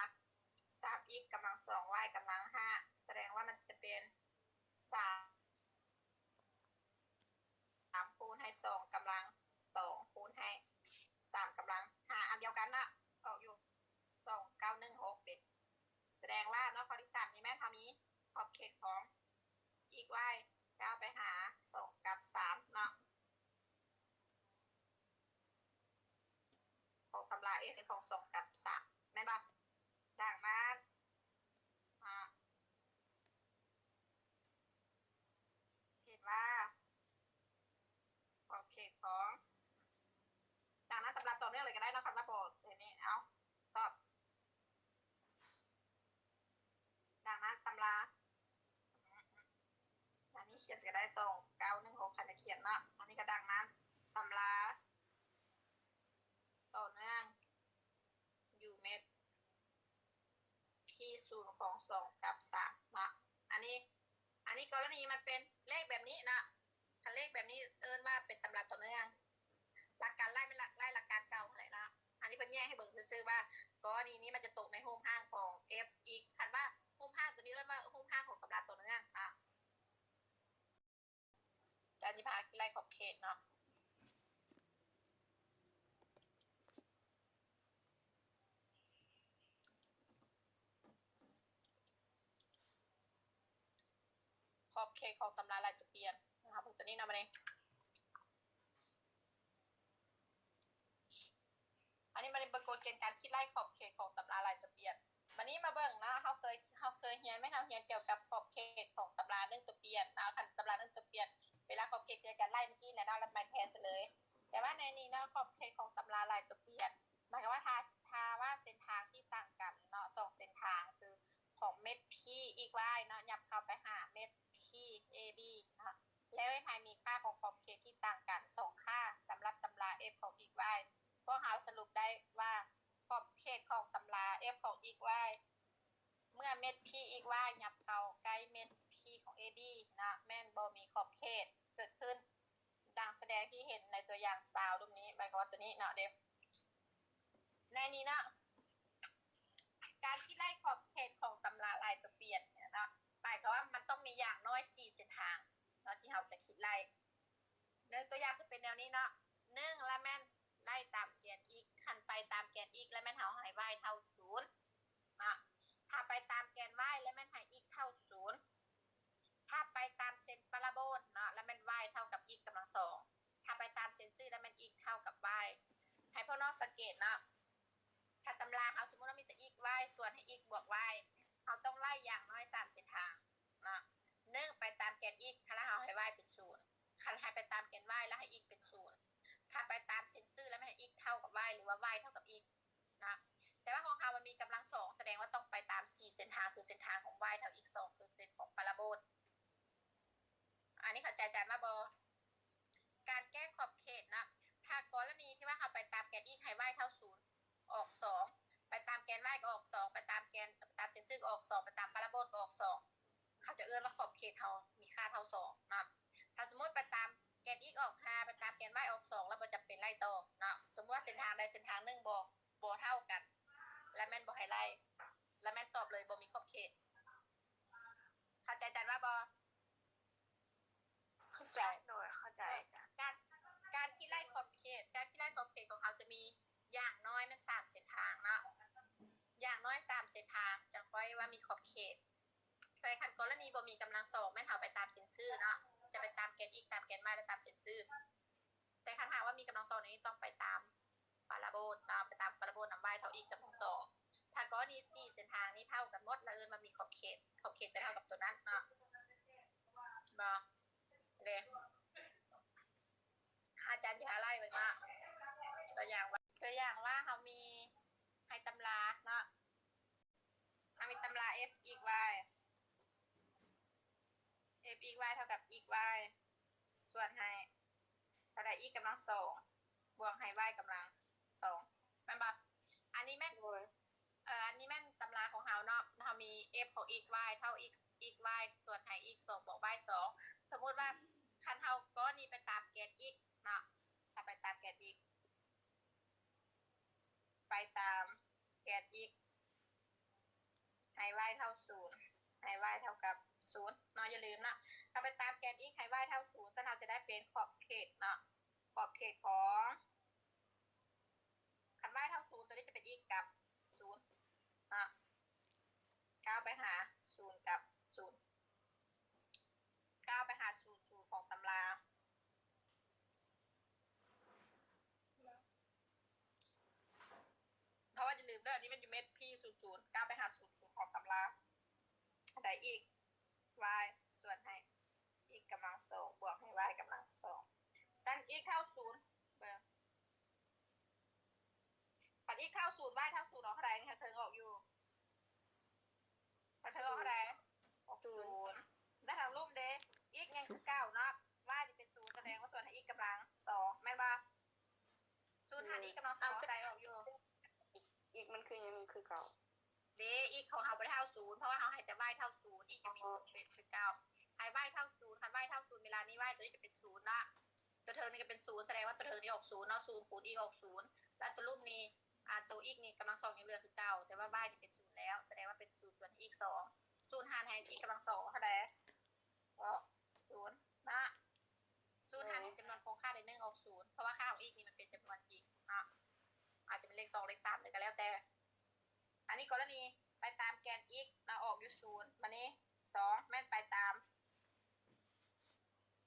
ສາມ x ກຳລັງສອງ y ກຳລັງຫ້າ ສະແດງວ່າມັນຈະເປັນ ສາມ ສາມຄູນໃຫ້ສອງກຳລັງສອງຄູນໃຫ້ສາມກຳລັງຫ້າ ອັນດຽວກັນເນາະ ອອກຢູ່ສອງເກົ້າໜຶ່ງຫົກເດ້ ສະແດງວ່າເນາະ ຂໍ້ທີສາມນີ້ແມ່ນເຮົາມີຂອບເຂດຂອງ x y ກ້າວໄປຫາສອງກັບສາມເນາະ ຂອງຕຳລາ f ຂອງສອງກັບສາມ ແມ່ນບໍ່? ດັ່ງນັ້ນ ເຫັນວ່າຂອບເຂດຂອງ ດັ່ງນັ້ນຕຳລາຕໍ່ເນື່ອງເລີຍກໍໄດ້ເນາະ ຄັນວ່າບໍ່ ເຮັດນີ້ ເອົາ ຕອບ ດັ່ງນັ້ນຕຳລາ ອັນນີ້ຂຽນຈະໄດ້ສອງເກົ້າໜຶ່ງຫົກ ຄັນຈະຂຽນເນາະ ອັນນີ້ກໍດັ່ງນັ້ນຕຳລາຕໍ່ເນື່ອງຢູ່ເມັດ P ສູນຂອງສອງກັບສາມເນາະ ອັນນີ້ ອັນນີ້ກໍລະນີມັນເປັນເລກແບບນີ້ເນາະ ຄັນເລກແບບນີ້ເອີ້ນວ່າເປັນຕຳລາຕໍ່ເນື່ອງ ຫຼັກການໄລ່ແມ່ນໄລ່ຫຼັກການເກົ່າຫັ້ນແຫຼະເນາະ ອັນນີ້ເພິ່ນແຍກໃຫ້ເບິ່ງຊື່ໆວ່າກໍລະນີນີ້ມັນຈະຕົກໃນຮູບຮ່າງຂອງ f x ຄັນວ່າຮູບຮ່າງຕົວນີ້ເອີ້ນວ່າຮູບຮ່າງຂອງຕຳລາຕໍ່ເນື່ອງເນາະ ຈານຊິພາຄິດໄລ່ຂອບເຂດເນາະ ຂອບເຂດຂອງຕຳລາຫຼາຍຕົວປ່ຽນນະຄະ ເບິ່ງຕົວນີ້ນຳບັດນີ້ ອັນນີ້ມາເບິ່ງກົນເກນການຄິດໄລ່ຂອບເຂດຂອງຕຳລາຫຼາຍຕົວປ່ຽນ ບັດນີ້ມາເບິ່ງເນາະ ເຮົາເຄີຍ ເຮົາເຄີຍຮຽນແມ່ນ ເຮົາຮຽນກ່ຽວກັບຂອບເຂດຂອງຕຳລາໜຶ່ງຕົວປ່ຽນເນາະ ຄັນຕຳລາໜຶ່ງຕົວປ່ຽນ ເວລາຂອບເຂດຄືອາຈານໄລ່ມື້ກີ້ແຫຼະເນາະ ແລ້ວມາແທນໃສ່ເລີຍ ແຕ່ວ່າໃນນີ້ເນາະ ຂອບເຂດຂອງຕຳລາຫຼາຍຕົວປ່ຽນ ໝາຍຄວາມວ່າ ຖ້າ ຖ້າວ່າເສັ້ນທາງທີ່ຕ່າງກັນເນາະ ສອງເສັ້ນທາງ ຄືຂອງເມັດ P x y ເນາະ ຫຍັບເຂົ້າໄປຫາເມັດ P a b ເນາະ ແລ້ວເຮັດໃຫ້ມີຄ່າຂອງຂອບເຂດທີ່ຕ່າງກັນສອງຄ່າ ສຳລັບຕຳລາ f ຂອງ x y ພວກເຮົາສະຫຼຸບໄດ້ວ່າ ຂອບເຂດຂອງຕຳລາ f ຂອງ x y ເມື່ອເມັດ P x y ຫຍັບເຂົ້າໃກ້ເມັດ P ຂອງ a b ເນາະ ແມ່ນບໍ່ມີຂອບເຂດເກີດຂຶ້ນ. ດັ່ງສະແດງທີ່ເຫັນໃນຕົວຢ່າງຊາວຮູບນີ້ ໝາຍຄວາມວ່າຕົວນີ້ເນາະເດ້ ໃນນີ້ເນາະ ການຄິດໄລ່ຂອບເຂດຂອງຕຳລາຫຼາຍຕົວປ່ຽນເນາະ ໝາຍຄວາມວ່າມັນຕ້ອງມີຢ່າງໜ້ອຍສີ່ເສັ້ນທາງເນາະ ທີ່ເຮົາຈະຄິດໄລ່ ໜຶ່ງ ຕົວຢ່າງຄືເປັນແນວນີ້ເນາະ ໜຶ່ງ ລະແມ່ນໄລ່ຕາມແກນ x ຄັນໄປຕາມແກນ x ລະແມ່ນເຮົາໃຫ້ y ເທົ່າສູນເນາະ ຖ້າໄປຕາມແກນ y ລະແມ່ນໃຫ້ x ເທົ່າສູນ ຖ້າໄປຕາມເສັ້ນປາລາໂບນເນາະ ລະແມ່ນ y ເທົ່າກັບ x ກຳລັງສອງ ຖ້າໄປຕາມເສັ້ນຊື່ລະແມ່ນ x ເທົ່າກັບ y ໃຫ້ພວກນ້ອງສັງເກດເນາະ ຖ້າຕຳລາເຮົາສົມມຸດວ່າມີແຕ່ x y ສ່ວນໃຫ້ x ບວກ y ເຮົາຕ້ອງໄລ່ຢ່າງໜ້ອຍສາມເສັ້ນທາງເນາະ ໜຶ່ງ ໄປຕາມແກນ x ລະເຮົາໃຫ້ y ເປັນສູນ ຄັນໃຫ້ໄປຕາມແກນ y ລະໃຫ້ x ເປັນສູນ ຖ້າໄປຕາມເສັ້ນຊື່ລະແມ່ນໃຫ້ x ເທົ່າກັບ y ຫຼືວ່າ y ເທົ່າກັບ x ນະ ແຕ່ວ່າຂອງເຮົາມັນມີກຳລັງສອງ ສະແດງວ່າຕ້ອງໄປຕາມສີ່ເສັ້ນທາງ ຄືເສັ້ນທາງຂອງ y ເທົ່າ x ສອງ ຄືເສັ້ນຂອງປາລາໂບນ. ໃຈອາຈານວ່າບໍ່? ການແກ້ຂອບເຂດນະ ຖ້າກໍລະນີທີ່ວ່າເຮົາໄປຕາມແກນ x ໃຫ້ y ເທົ່າສູນ ອອກສອງ ໄປຕາມແກນ y ກໍອອກສອງ ໄປຕາມແກນ ໄປຕາມເສັ້ນຊື່ກໍອອກສອງ ໄປຕາມປາຣາໂບນກໍອອກສອງ ເຮົາຈະເອີ້ນວ່າຂອບເຂດເຮົາມີຄ່າເທົ່າສອງນະ. ຖ້າສົມມຸດໄປຕາມແກນ x ອອກຫ້າ ໄປຕາມແກນ y ອອກສອງ ແລ້ວບໍ່ຈຳເປັນໄລ່ຕໍ່ນະ. ສົມມຸດວ່າເສັ້ນທາງໃດເສັ້ນທາງໜຶ່ງບໍ່ ບໍ່ເທົ່າກັນ ລະແມ່ນບໍ່ໃຫ້ໄລ່ ລະແມ່ນຕອບເລີຍບໍ່ມີຂອບເຂດ. ເຂົ້າໃຈອາຈານວ່າບໍ່? ເຂົ້າໃຈ ໂດຍ ເຂົ້າໃຈອາຈານ. ການ ການຄິດໄລ່ຂອບເຂດ ການຄິດໄລ່ຂອບເຂດຂອງເຮົາຈະມີຢ່າງໜ້ອຍແມ່ນສາມເສັ້ນທາງເນາະ ຢ່າງໜ້ອຍສາມເສັ້ນທາງ ຈັ່ງຄ່ອຍວ່າມີຂອບເຂດ. ໃນຂັ້ນກໍລະນີບໍ່ມີກຳລັງສອງ ແມ່ນເຮົາໄປຕາມເສັ້ນຊື່ເນາະ ຈະໄປຕາມແກນ x ຕາມແກນ y ແລະຕາມເສັ້ນຊື່. ແຕ່ຄັນຫາກວ່າມີກຳລັງສອງນີ້ ຕ້ອງໄປຕາມປາຣາໂບນເນາະ ໄປຕາມປາຣາໂບນນຳ y ເທົ່າ x ກຳລັງສອງ. ຖ້າກໍລະນີສີ່ເສັ້ນທາງນີ້ເທົ່າກັນໝົດ ລະເອີ້ນວ່າມີຂອບເຂດ ຂອບເຂດໄປເທົ່າກັບຕົວນັ້ນເນາະ ບໍ່? ເດ້ ອາຈານຈະຫາໄລ່ເບິ່ງເນາະ ຕົວຢ່າງວ່າ ຕົວຢ່າງວ່າເຮົາມີໃຫ້ຕຳລາເນາະ ເຮົາມີຕຳລາ f x y f x y ເທົ່າກັບ x y ສ່ວນໃຫ້ເທົ່າໃດ x ກຳລັງສອງ ບວກໃຫ້ y ກຳລັງສອງ ແມ່ນບໍ່? ອັນນີ້ແມ່ນ ໂດຍ ເອີ ອັນນີ້ແມ່ນຕຳລາຂອງເຮົາເນາະ ເຮົາມີ f ຂອງ x y ເທົ່າ x x y ສ່ວນໃຫ້ x ສອງ ບວກ y ສອງ. ສົມມຸດວ່າຄັນເຮົາກໍລະນີໄປຕາມແກນ x ເນາະ ຖ້າໄປຕາມແກນ x ໄປຕາມແກນ x ໃຫ້ y ເທົ່າສູນ ໃຫ້ y ເທົ່າກັບສູນເນາະ ຢ່າລືມເນາະ ຖ້າໄປຕາມແກນ x ໃຫ້ y ເທົ່າສູນ ຊັ້ນເຮົາຈະໄດ້ເປັນຂອບເຂດເນາະ ຂອບເຂດຂອງ ຄັນ y ເທົ່າສູນ ຕົວນີ້ຈະເປັນ x ກັບສູນເນາະ ກ້າວໄປຫາສູນກັບສູນ ກ້າວໄປຫາສູນສູນຂອງຕຳລາ ເພາະວ່າຢ່າລືມເດີ ອັນນີ້ມັນຢູ່ເມັດ p ສູນສູນ ກ້າວໄປຫາສູນສູນຂອງຕຳລາ ໄດ້ x y ສ່ວນໃຫ້ x ກຳລັງສອງ ບວກໃຫ້ y ກຳລັງສອງ ຊັ້ນ x ເທົ່າສູນ ເບິ່ງ ຄັນ x ເທົ່າສູນ y ເທົ່າສູນ ອອກເທົ່າໃດ? ນີ້ທາງເທິງອອກຢູ່ ທາງເທິງອອກເທົ່າໃດ? ອອກສູນ ແລະທາງລຸ່ມເດ x ຍັງຄືເກົ່າເນາະ y ນີ້ເປັນສູນ ສະແດງວ່າສ່ວນໃຫ້ x ກຳລັງສອງ ແມ່ນບໍ່? ສູນຫານ x ກຳລັງສອງ ເທົ່າໃດ? ອອກຢູ່ x ມັນຄືຍັງຄືເກົ່າ ເດ x ຂອງເຮົາບໍ່ໄດ້ເທົ່າສູນ ເພາະວ່າເຮົາໃຫ້ແຕ່ y ເທົ່າສູນ x ຈະມີຕົວເປັນຄືເກົ່າ ໃຫ້ y ເທົ່າສູນ ຄັນ y ເທົ່າສູນ ເວລານີ້ y ຕົວນີ້ຈະເປັນສູນເນາະ ຕົວເທິງນີ້ກໍເປັນສູນ ສະແດງວ່າຕົວເທິງນີ້ອອກສູນເນາະ ສູນຄູນ x ອອກສູນ ແລະຕົວລຸ່ມນີ້ ອາ ຕົວ x ນີ້ກຳລັງສອງຍັງເຫຼືອຄືເກົ່າ ແຕ່ວ່າ y ນີ້ເປັນສູນແລ້ວ ສະແດງວ່າເປັນສູນສ່ວນ x ສອງ ສູນຫານໃຫ້ x ກຳລັງສອງເທົ່າໃດ? ກໍສູນເນາະ ສູນຫານໃຫ້ຈຳນວນຄົງຄ່າໄດ້ໜຶ່ງອອກສູນ ເພາະວ່າຄ່າຂອງ x ນີ້ມັນເປັນຈຳນວນຈິງເນາະ ອາດຈະເປັນເລກສອງເລກສາມເລີຍກໍແລ້ວແຕ່. ອັນນີ້ກໍລະນີໄປຕາມແກນ x ເນາະ ອອກຢູ່ສູນ ບາດນີ້ສອງແມ່ນໄປຕາມ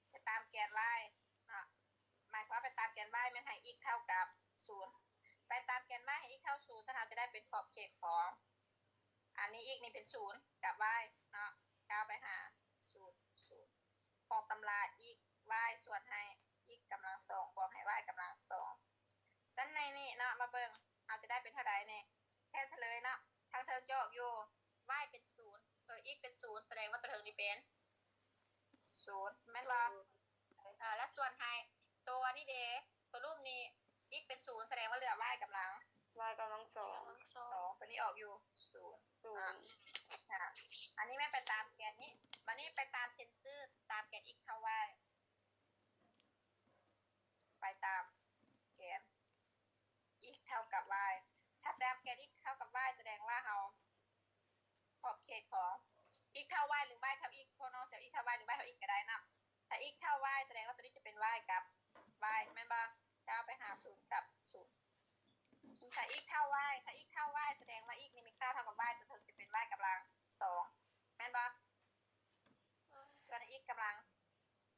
ໄປຕາມແກນ y ເນາະ ໝາຍຄວາມວ່າໄປຕາມແກນ y ແມ່ນໃຫ້ x ເທົ່າກັບສູນ ໄປຕາມແກນ y ໃຫ້ x ເທົ່າສູນ ຊັ້ນເຮົາຈະໄດ້ເປັນຂອບເຂດຂອງ ອັນນີ້ x ນີ້ເປັນສູນກັບ y ເນາະ ກ້າວໄປຫາສູນ ສູນ ຂອງຕຳລາ x y ສ່ວນໃຫ້ x ກຳລັງສອງ ບວກໃຫ້ y ກຳລັງສອງ ຊັ້ນໃນນີ້ເນາະ ມາເບິ່ງ ເຮົາຈະໄດ້ເປັນເທົ່າໃດນີ້? ແທນໃສ່ເລີຍເນາະ ທາງເທິງຈະອອກຢູ່ y ເປັນສູນ ເອີ x ເປັນສູນ ສະແດງວ່າຕົວເທິງນີ້ເປັນສູນ ແມ່ນບໍ່? ເອີ ແລ້ວສ່ວນໃຫ້ຕົວນີ້ເດ ຕົວລຸ່ມນີ້ x ເປັນສູນ ສະແດງວ່າເຫຼືອ y ກຳລັງ y ກຳລັງສອງ ສອງ ຕົວນີ້ອອກຢູ່ສູນ ສູນ ອ່າ ອັນນີ້ແມ່ນໄປຕາມແກນນີ້ ບາດນີ້ໄປຕາມເສັ້ນຊື່ ຕາມແກນ x ເທົ່າ y ໄປຕາມແກນ x ເທົ່າກັບ y ຖ້າຕາມແກນ x ເທົ່າກັບ y ສະແດງວ່າເຮົາ ຂອບເຂດຂອງ x ເທົ່າ y ຫຼື y ເທົ່າ x ພວກນ້ອງຊິເອົາ x ເທົ່າ y ຫຼື y ເທົ່າ x ກໍໄດ້ເນາະ ຖ້າ x ເທົ່າ y ສະແດງວ່າຕົວນີ້ຈະເປັນ y ກັບ y ແມ່ນບໍ່? ກ້າວໄປຫາສູນກັບສູນ ຖ້າ x ເທົ່າ y ຖ້າ x ເທົ່າ y ສະແດງວ່າ x ນີ້ມີຄ່າເທົ່າກັບ y ຕົວເທິງຈະເປັນ y ກຳລັງສອງ ແມ່ນບໍ່? ສ່ວນໃຫ້ x ກຳລັງ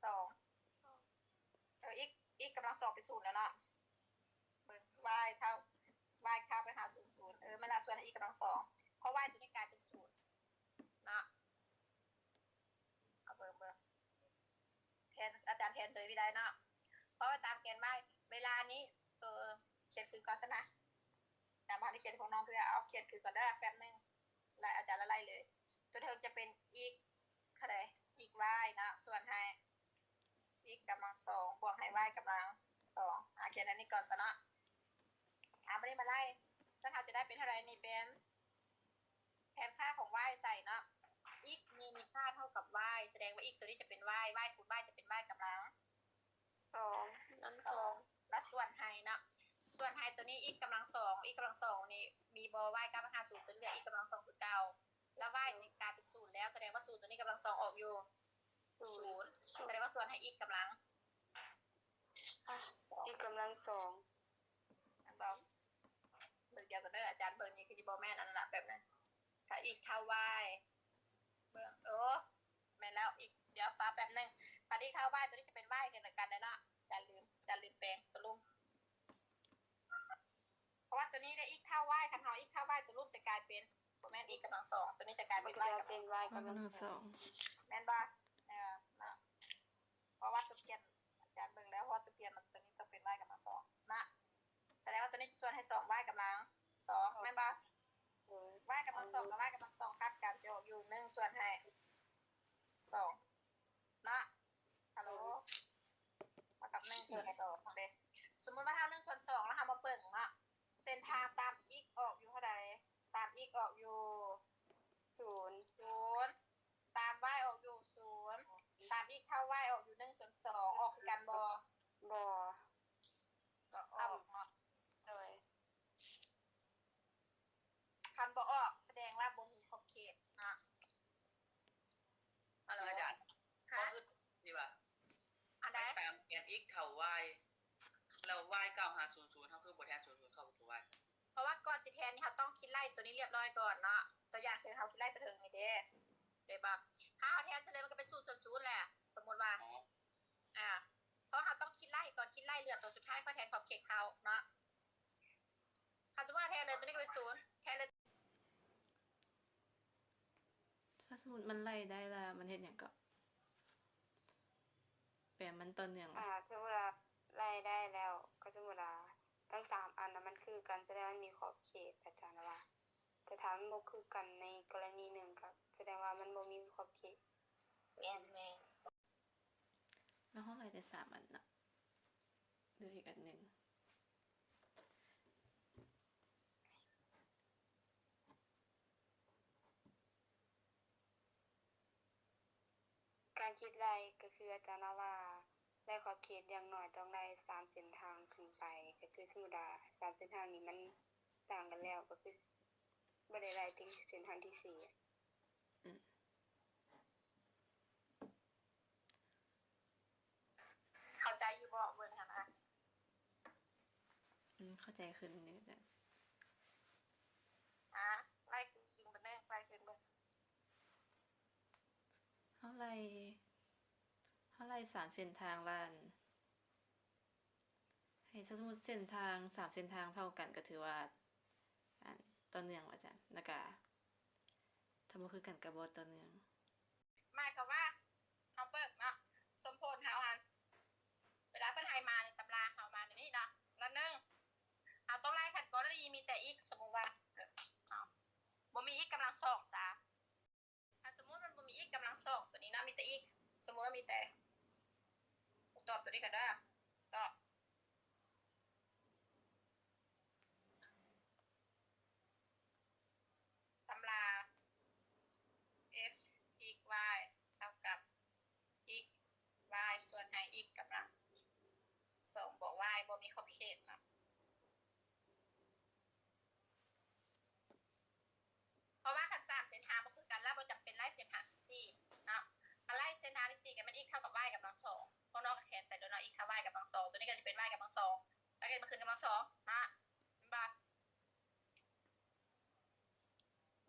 ສອງ ເອີ x x ກຳລັງສອງເປັນສູນແລ້ວເນາະ ເບິ່ງ y ເທົ່າ y ຄ່າໄປຫາສູນ ສູນ ເອີ ແມ່ນລະ ສ່ວນໃຫ້ x ກຳລັງສອງ ເພາະ y ຕົວນີ້ກາຍເປັນສູນເນາະ ເອົາເບິ່ງ ເບິ່ງ ແທນ ອາຈານແທນເລີຍກໍໄດ້ເນາະ ເພາະວ່າຕາມແກນ y ເວລານີ້ ໂຕ ຂຽນຄືກ່ອນຊະນະ ອາຈານບໍ່ໄດ້ຂຽນຂອງນ້ອງເທື່ອ ເອົາຂຽນຄືກ່ອນເດີ ແປັບໜຶ່ງ ແລ້ວອາຈານລະໄລ່ເລີຍ ຕົວເທິງຈະເປັນ x ເທົ່າໃດ? x y ເນາະ ສ່ວນໃຫ້ y ກຳລັງສອງ ອາ ຂຽນອັນນີ້ກ່ອນຊະເນາະ. ອາ ບາດນີ້ມາໄລ່ ຊັ້ນເຮົາຈະໄດ້ເປັນເທົ່າໃດ? ນີ້ເປັນແທນຄ່າຂອງ y ໃສ່ເນາະ x ນີ້ມີຄ່າເທົ່າກັບ y ສະແດງວ່າ x ຕົວນີ້ຈະເປັນ y, y ຄູນ y ຈະເປັນ y ກຳລັງ ສອງ ກຳລັງສອງ ແລ້ວສ່ວນໃຫ້ເນາະ ສ່ວນໃຫ້ຕົວນີ້ x ກຳລັງສອງ x ກຳລັງສອງນີ້ມີບໍ່? y ກ້າວໄປຫາສູນ ຕົວເຫຼືອ x ກຳລັງສອງຄືເກົ່າ ແລ້ວ y ນີ້ກາຍເປັນສູນແລ້ວ ສະແດງວ່າສູນຕົວນີ້ກຳລັງສອງອອກຢູ່ສູນ ສະແດງວ່າສ່ວນໃຫ້ x ກຳລັງ x ກຳລັງສອງ ແມ່ນບໍ່? ເບິ່ງດຽວກັນເດີ ອາຈານເບິ່ງນີ້ຄືຊິບໍ່ແມ່ນອັນນັ້ນລະ ແປັບໜຶ່ງ ຖ້າ x ເທົ່າ y ເບິ່ງ ໂອ້ ແມ່ນແລ້ວ x ດຽວຟ້າແປັບໜຶ່ງ ຄັນ x ເທົ່າ y ຕົວນີ້ຈະເປັນ y ຄືກັນເດ້ເນາະ ຈານລືມ ຈານລືມແປງຕົວລຸ່ມ ເພາະວ່າຕົວນີ້ໄດ້ x ເທົ່າ y ຄັນເຮົາ x ເທົ່າ y ຕົວລຸ່ມຈະກາຍເປັນ ບໍ່ແມ່ນ x ກຳລັງສອງ ຕົວນີ້ຈະກາຍເປັນ y ກຳລັງສອງ y ກຳລັງສອງ ແມ່ນບໍ່? ເອີ ເນາະ ເພາະວ່າຕົວປ່ຽນ ອາຈານເບິ່ງແລ້ວ ເພາະວ່າຕົວປ່ຽນມັນ ຕົວນີ້ຕ້ອງເປັນ y ກຳລັງສອງນະ ສະແດງວ່າຕົວນີ້ຈະສ່ວນໃຫ້ສອງ y ກຳລັງສອງ ແມ່ນບໍ່? ໂດຍ y ກຳລັງສອງກັບ y ກຳລັງສອງຂັດກັນ ຈະອອກຢູ່ໜຶ່ງສ່ວນໃຫ້ສອງເນາະ ຮັລໂຫຼ ເທົ່າກັບໜຶ່ງສ່ວນສອງເດ້. ສົມມຸດວ່າເທົ່າໜຶ່ງສ່ວນສອງ ແລ້ວເຮົາມາເບິ່ງເນາະ ເສັ້ນທາງຕາມ x ອອກຢູ່ເທົ່າໃດ? ຕາມ x ອອກຢູ່ສູນ ສູນ ຕາມ y ອອກຢູ່ສູນ ຕາມ x ເທົ່າ y ອອກຢູ່ໜຶ່ງສ່ວນສອງ ອອກຄືກັນບໍ່? ບໍ່ ບໍ່ອອກເນາະ ໂດຍ ຄັນບໍ່ອອກ ສະແດງວ່າບໍ່ມີຂອບເຂດເນາະ ອາຈານ ຮະ ທີ່ວ່າ ອັນໃດ? ໄປຕາມແທນ x ເທົ່າ y ແລ້ວ y ກ້າວຫາສູນສູນ ເຮົາຄືບໍ່ແທນສູນສູນເຂົ້າປະຕູ y? ເພາະວ່າກ່ອນຊິແທນນີ້ ເຮົາຕ້ອງຄິດໄລ່ຕົວນີ້ລຽບຮ້ອຍກ່ອນເນາະ ຕົວຢ່າງຄືເຮົາຄິດໄລ່ຕົວເທິງນີ້ເດ້ ເຫັນບໍ່? ຖ້າເຮົາແທນໃສ່ເລີຍ ມັນກໍເປັນສູນສ່ວນສູນແຫຼະ ສົມມຸດວ່າ ອາ ເພາະເຮົາຕ້ອງຄິດໄລ່ ຕອນຄິດໄລ່ເຫຼືອຕົວສຸດທ້າຍ ຄ່ອຍແທນຂອບເຂດເຂົ້າເນາະ ຄັນສົມມຸດວ່າແທນເລີຍ ຕົວນີ້ກໍເປັນສູນ ແທນເລີຍ ຖ້າສົມມຸດມັນໄລ່ໄດ້ລະ ມັນເຮັດຫຍັງເກາະ? ແປມັນຕໍ່ເນື່ອງ ອາ ສົມມຸດວ່າໄລ່ໄດ້ແລ້ວ ກໍສົມມຸດວ່າທັງສາມອັນນະມັນຄືກັນ ສະແດງວ່າມັນມີຂອບເຂດ ອາຈານວ່າ ແຕ່ຖ້າມັນບໍ່ຄືກັນໃນກໍລະນີໜຶ່ງ ກໍສະແດງວ່າມັນບໍ່ມີຂອບເຂດ. ແມ່ນໆ ແລ້ວເຮົາໄລ່ໄດ້ສາມອັນເນາະ ເຫຼືອອີກອັນໜຶ່ງ. ການຄິດໄລ່ກໍຄືອາຈານເວົ້າວ່າ ໄລ່ຂອບເຂດຢ່າງໜ້ອຍຕ້ອງໄດ້ສາມເສັ້ນທາງຂຶ້ນໄປ ກໍຄືສົມມຸດວ່າສາມເສັ້ນທາງນີ້ມັນຕ່າງກັນແລ້ວ ກໍຄືບໍ່ໄດ້ໄລ່ຕິເສັ້ນທາງທີສີ່. ອືມ ເຂົ້າໃຈຢູ່ບໍ່ເບິ່ງຫັ້ນນະ? ອືມ ເຂົ້າໃຈຂຶ້ນຢູ່ ອາຈານ ອາ ໄລ່ຂຶ້ນເບິ່ງເດີ ໄລ່ຂຶ້ນເບິ່ງ ເຮົາໄລ່ ເຮົາໄລ່ສາມເສັ້ນທາງລະ ອັນ ໃຫ້ ຖ້າສົມມຸດເສັ້ນທາງ ສາມເສັ້ນທາງເທົ່າກັນ ກໍຖືວ່າ ອັນ ຕໍ່ເນື່ອງວ່າຊັ້ນ ແລ້ວກະ ຖ້າບໍ່ຄືກັນກໍບໍ່ຕໍ່ເນື່ອງ. ໝາຍຄວາມວ່າ ເຮົາເບິ່ງເນາະ ສົມຜົນເຮົາຫັ້ນ ເວລາເພິ່ນໃຫ້ມາໃນຕຳລາເຮົາມາແນວນີ້ເນາະ ລະໜຶ່ງ ເຮົາຕ້ອງໄລ່ຄັນກໍລະນີມີແຕ່ x ສົມມຸດວ່າ ເອີ ເຮົາບໍ່ມີ x ກຳລັງສອງຊະ ຄັນສົມມຸດມັນບໍ່ມີ x ກຳລັງສອງຕົວນີ້ເນາະ ມີແຕ່ x ສົມມຸດວ່າມີແຕ່ ຕອບຕົວນີ້ກັນເດີ ຕອບ ຕຳລາ f x y ເທົ່າກັບ x y ສ່ວນໃຫ້ x ກຳລັງສອງບວກ y ບໍ່ມີຂອບເຂດເນາະ. ເພາະວ່າຄັນສາມເສັ້ນທາງບໍ່ຄືກັນລະ ບໍ່ຈຳເປັນໄລ່ເສັ້ນທາງທີສີ່ເນາະ ຄັນໄລ່ເສັ້ນທາງທີສີ່ກໍແມ່ນ x ເທົ່າກັບ y ກຳລັງສອງ ພວກນ້ອງກໍແທນໃສ່ໂລດເນາະ x ເທົ່າ y ກຳລັງສອງ ຕົວນີ້ກໍຈະເປັນ y ກຳລັງສອງ ແລ້ວກໍມາຂຶ້ນກຳລັງສອງນະ ແມ່ນ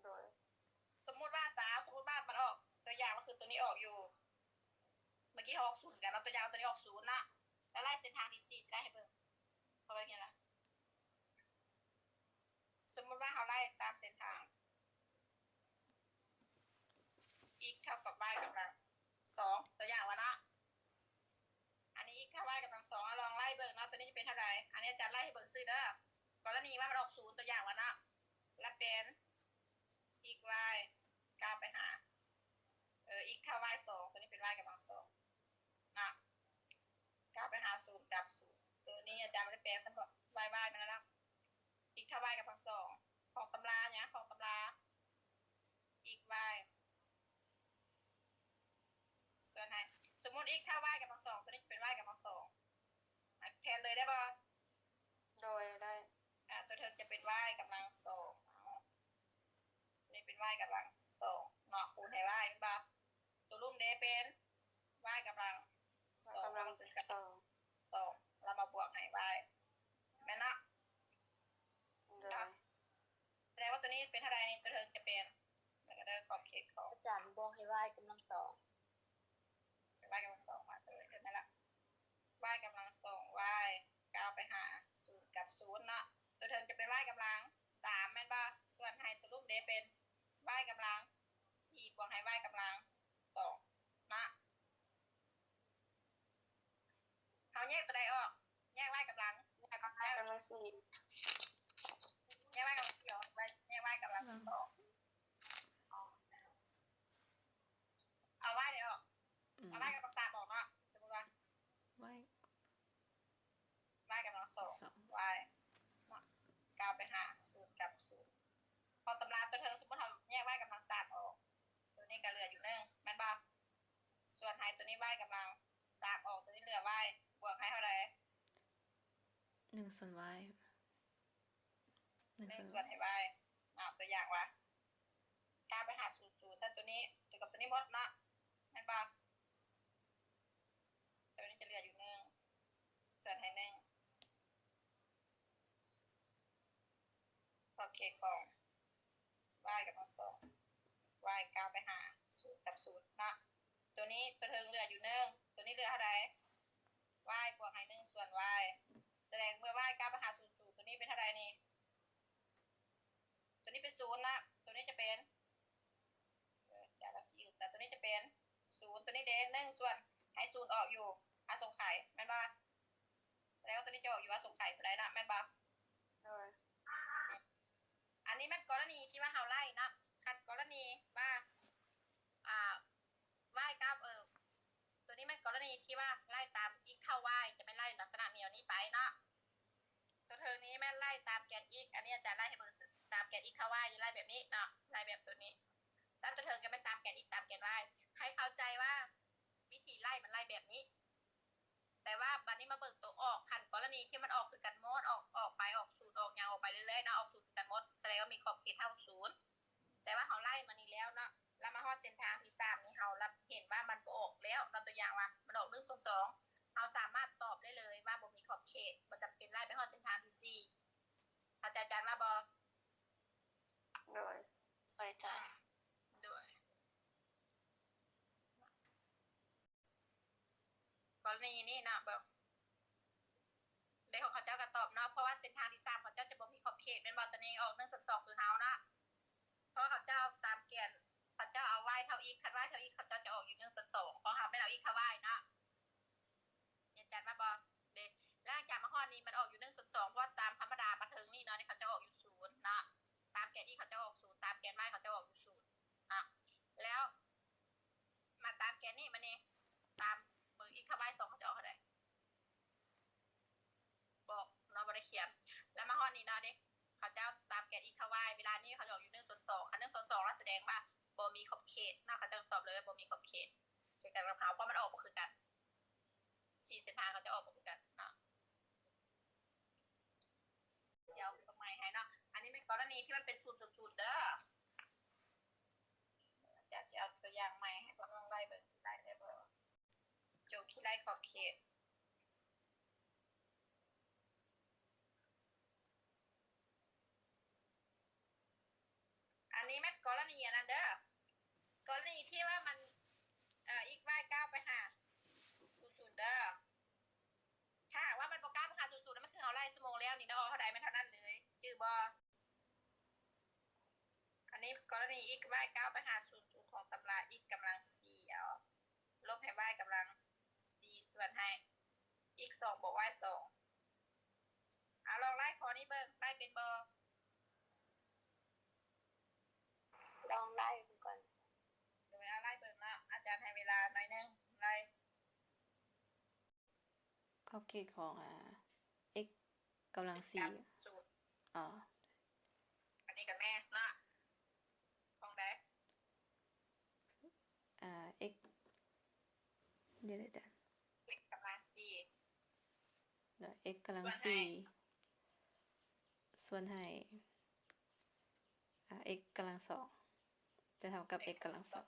ບໍ່? ໂດຍ ສົມມຸດວ່າຊະ ສົມມຸດວ່າມັນອອກ ຕົວຢ່າງມັນຄືຕົວນີ້ອອກຢູ່ ເມື່ອກີ້ເຮົາອອກສູນຄືກັນເນາະ ຕົວຢ່າງຕົວນີ້ອອກສູນນະ ແລ້ວໄລ່ເສັ້ນທາງທີສີ່ຈະໄດ້ໃຫ້ເບິ່ງ ເພາະວ່າຫຍັງລະ? ສົມມຸດວ່າເຮົາໄລ່ຕາມເສັ້ນທາງ x ເທົ່າກັບ y ກຳລັງສອງ ຕົວຢ່າງວ່າເນາະ ອັນນີ້ x ເທົ່າ y ກຳລັງສອງ ລອງໄລ່ເບິ່ງເນາະ ຕົວນີ້ຈະເປັນເທົ່າໃດ? ອັນນີ້ອາຈານໄລ່ໃຫ້ເບິ່ງຊື່ເດີ ກໍລະນີວ່າມັນອອກສູນ ຕົວຢ່າງວ່າເນາະ ລະເປັນ x y ກ້າວໄປຫາ ເອີ x ເທົ່າ y ສອງ ຕົວນີ້ເປັນ y ກຳລັງສອງເນາະ ກ້າວໄປຫາສູນກັບສູນ. ໂຕນີ້ອາຈານບໍ່ໄດ້ແປງ ສຳລັບ y y ແມ່ນແລ້ວເນາະ. x ເທົ່າ y ກຳລັງສອງ ຂອງຕຳລາຫຍັງ? ຂອງຕຳລາ x y ສ່ວນໃຫ້ ສົມມຸດ x ເທົ່າ y ກຳລັງສອງ ໂຕນີ້ຈະເປັນ y ກຳລັງສອງ ແທນເລີຍໄດ້ບໍ່? ໂດຍ ໄດ້. ອາ ໂຕເທິງຈະເປັນ y ກຳລັງສອງ ເອົາ ນີ້ເປັນ y ກຳລັງສອງເນາະ ຄູນໃຫ້ y ແມ່ນບໍ່? ໂຕລຸ່ມເດ ເປັນ y ກຳລັງສອງ ກຳລັງສອງ ແລ້ວມາບວກໃຫ້ y ແມ່ນເນາະ? ໂດຍ. ສະແດງວ່າໂຕນີ້ເປັນເທົ່າໃດນີ້? ໂຕເທິງຈະເປັນ ແລ້ວກໍໄດ້ຂອບເຂດຂອງ ອາຈານບວກໃຫ້ y ກຳລັງສອງ y ກຳລັງສອງມາເລີຍ ເຫັນໄໝລະ? y ກຳລັງສອງ y ກ້າວໄປຫາສູນກັບສູນເນາະ ໂຕເທິງຈະເປັນ y ກຳລັງສາມແມ່ນບໍ່? ສ່ວນໃຫ້ໂຕລຸ່ມເດ ເປັນ y ກຳລັງສີ່ບວກໃຫ້ y ກຳລັງສອງເນາະ. ເຮົາແຍກໂຕໃດອອກ? ແຍກ y ກຳລັງ ແຍກ y ກຳລັງສີ່ ແຍກ y ກຳລັງສີ່ອອກ ແຍກ y ກຳລັງສອງ ເອົາ y ໃດອອກ? ເອົາ y ກຳລັງສາມອອກເນາະ ສົມມຸດວ່າ y y ກຳລັງສອງ y ເນາະ ກ້າວໄປຫາສູນກັບສູນ ເພາະຕຳລາຕົວເທິງ ສົມມຸດເຮົາແຍກ y ກຳລັງສາມອອກ ຕົວນີ້ກໍເຫຼືອຢູ່ໜຶ່ງແມ່ນບໍ່? ສ່ວນໃຫ້ຕົວນີ້ y ກຳລັງສາມອອກ ຕົວນີ້ເຫຼືອ y ບວກໃຫ້ເທົ່າໃດ? ໜຶ່ງສ່ວນ y ໜຶ່ງສ່ວນ ໜຶ່ງສ່ວນໃຫ້ y ເອົາຕົວຢ່າງວ່າ ກ້າວໄປຫາສູນສູນ ຊັ້ນຕົວນີ້ຕົວກັບຕົວນີ້ໝົດເນາະ ແມ່ນບໍ່? ຕົວນີ້ຈະເຫຼືອຢູ່ໜຶ່ງ ສ່ວນໃຫ້ໜຶ່ງ ຂອບເຂດຂອງ y ກຳລັງສອງ y ກ້າວໄປຫາສູນກັບສູນເນາະ ຕົວນີ້ຕົວເທິງເຫຼືອຢູ່ໜຶ່ງ ຕົວນີ້ເຫຼືອເທົ່າໃດ? y ບວກໃຫ້ໜຶ່ງສ່ວນ y ສະແດງເມື່ອ y ກ້າວໄປຫາສູນສູນ ຕົວນີ້ເປັນເທົ່າໃດນີ້? ຕົວນີ້ເປັນສູນເນາະ ຕົວນີ້ຈະເປັນ ເອີ ຢ່າລະຊິ ແຕ່ຕົວນີ້ຈະເປັນສູນ ຕົວນີ້ເດ ໜຶ່ງສ່ວນ ໃຫ້ສູນອອກຢູ່ອະສົງໄຂ ແມ່ນບໍ່? ສະແດງວ່າຕົວນີ້ຈະອອກຢູ່ອະສົງໄຂບໍ່ໄດ້ເນາະ ແມ່ນບໍ່? ໂດຍ. ອັນນີ້ແມ່ນກໍລະນີທີ່ວ່າເຮົາໄລ່ເນາະ ຄັນກໍລະນີວ່າ ອ່າ y ກັບ ເອີ ຕົວນີ້ແມ່ນກໍລະນີທີ່ວ່າໄລ່ຕາມ x ເທົ່າ y ຈະແມ່ນໄລ່ລັກສະນະແນວນີ້ໄປເນາະ ຕົວເທິງນີ້ແມ່ນໄລ່ຕາມແກນ x ອັນນີ້ອາຈານໄລ່ໃຫ້ເບິ່ງ ຕາມແກນ x ເທົ່າ y ໄລ່ແບບນີ້ເນາະ ໄລ່ແບບຕົວນີ້ ແລ້ວຕົວເທິງກໍແມ່ນຕາມແກນ x ຕາມແກນ y ໃຫ້ເຂົ້າໃຈວ່າວິທີໄລ່ມັນໄລ່ແບບນີ້ ແຕ່ວ່າບາດນີ້ມາເບິ່ງຕົວອອກ ຄັນກໍລະນີທີ່ມັນອອກຄືກັນໝົດ ອອກ ອອກໄປ ອອກສູນ ອອກຫຍັງອອກໄປເລື້ອຍໆເນາະ ອອກສູນຄືກັນໝົດ ສະແດງວ່າມີຂອບເຂດເທົ່າສູນ ແຕ່ວ່າເຮົາໄລ່ມານີ້ແລ້ວເນາະ ແລ້ວມາຮອດເສັ້ນທາງທີສາມນີ້ ເຮົາລະເຫັນວ່າມັນບໍ່ອອກແລ້ວເນາະ ຕົວຢ່າງວ່າມັນອອກໜຶ່ງສ່ວນສອງ ເຮົາສາມາດຕອບໄດ້ເລີຍວ່າບໍ່ມີຂອບເຂດ ບໍ່ຈຳເປັນໄລ່ໄປຮອດເສັ້ນທາງທີສີ່ ເຂົ້າໃຈອາຈານວ່າບໍ່? ໂດຍ ເຂົ້າໃຈ. ໂດຍ ກໍລະນີນີ້ເນາະ ແບບ ເດ ຂອງເຂົາເຈົ້າກໍຕອບເນາະ ເພາະວ່າເສັ້ນທາງທີສາມເຂົາເຈົ້າຈະບໍ່ມີຂອບເຂດແມ່ນບໍ່? ຕົວນີ້ອອກໜຶ່ງສ່ວນສອງຄືເຮົາເນາະ ເພາະວ່າເຂົາເຈົ້າຕາມແກນ ເຂົາເຈົ້າເອົາ y ເທົ່າ x ຄັນ y ເທົ່າ x ເຂົາເຈົ້າຈະອອກຢູ່ໜຶ່ງສ່ວນສອງ ຂອງເຮົາແມ່ນເອົາ x ເທົ່າ y ເນາະ ເຫັນຈານວ່າບໍ່? ເດ ຫຼັງຈາກມາຮອດນີ້ມັນອອກຢູ່ໜຶ່ງສ່ວນສອງ ເພາະວ່າຕາມທຳມະດາມາເຖິງນີ້ເນາະ ນີ້ເຂົາເຈົ້າອອກຢູ່ສູນເນາະ ຕາມແກນ x ເຂົາເຈົ້າອອກສູນ ຕາມແກນ y ເຂົາເຈົ້າອອກຢູ່ສູນເນາະ ແລ້ວ ມາຕາມແກນນີ້ ມານີ້ ຕາມເບິ່ງ x ເທົ່າ y ສອງ ເຂົາຈະອອກເທົ່າໃດ? ບອກເນາະ ບໍ່ໄດ້ຂຽນ ແລ້ວມາຮອດນີ້ເນາະ ເດ້ ເຂົາເຈົ້າຕາມແກນ x ເທົ່າ y ເວລານີ້ເຂົາຈະອອກຢູ່ໜຶ່ງສ່ວນສອງ ຄັນໜຶ່ງສ່ວນສອງລະສະແດງວ່າບໍ່ມີຂອບເຂດເນາະ ເຂົາເຈົ້າຕອບເລີຍວ່າບໍ່ມີຂອບເຂດຄືກັນກັບເຮົາ ເພາະມັນອອກບໍ່ຄືກັນ ສີ່ເສັ້ນທາງເຂົາຈະອອກບໍ່ຄືກັນເນາະ. ຊິເອົາຕົວໃໝ່ໃຫ້ເນາະ ອັນນີ້ແມ່ນກໍລະນີທີ່ມັນເປັນສູນສ່ວນສູນເດີ. ອາຈານຊິເອົາຕົວຢ່າງໃໝ່ໃຫ້ພວກນ້ອງໄລ່ເບິ່ງ ຊິໄລ່ໄດ້ບໍ່? ໂຈຄິດໄລ່ຂອບເຂດ. ອັນນີ້ແມ່ນກໍລະນີອັນນັ້ນເດີ ກໍລະນີທີ່ວ່າມັນ ເອີ x y ກ້າວໄປຫາສູນສູນເດີ. ຖ້າຫາກວ່າມັນບໍ່ກ້າວໄປຫາສູນສູນ ນັ້ນມັນຄືເຮົາໄລ່ຊົ່ວໂມງແລ້ວນີ້ເນາະ ອອກເທົ່າໃດແມ່ນເທົ່ານັ້ນເລີຍ ຈື່ບໍ່? ອັນນີ້ກໍລະນີ x y ກ້າວໄປຫາສູນສູນຂອງຕຳລາ x ກຳລັງສີ່ ເອົາ ລົບໃຫ້ y ກຳລັງສີ່ ສ່ວນໃຫ້ x ສອງ ບວກ y ສອງ. ເອົາ ລອງໄລ່ຂໍ້ນີ້ເບິ່ງ ໄລ່ເປັນບໍ່? ລອງໄລ່ເບິ່ງກ່ອນ. ໂດຍ ເອົາ ໄລ່ເບິ່ງເນາະ ອາຈານໃຫ້ເວລາໜ້ອຍໜຶ່ງ ໄລ່. ຂອບເຂດຂອງ ອ່າ x ກຳລັງສີ່ ກຳສູນ ອໍ ອັນນີ້ກໍແມ່ນເນາະ ຂອງໃດ? ອ່າ x ດຽວ x ກຳລັງສີ່ x ກຳລັງສີ່ ສ່ວນໃຫ້ ອ່າ x ກຳລັງສອງ ຈະເທົ່າກັບ x ກຳລັງສອງ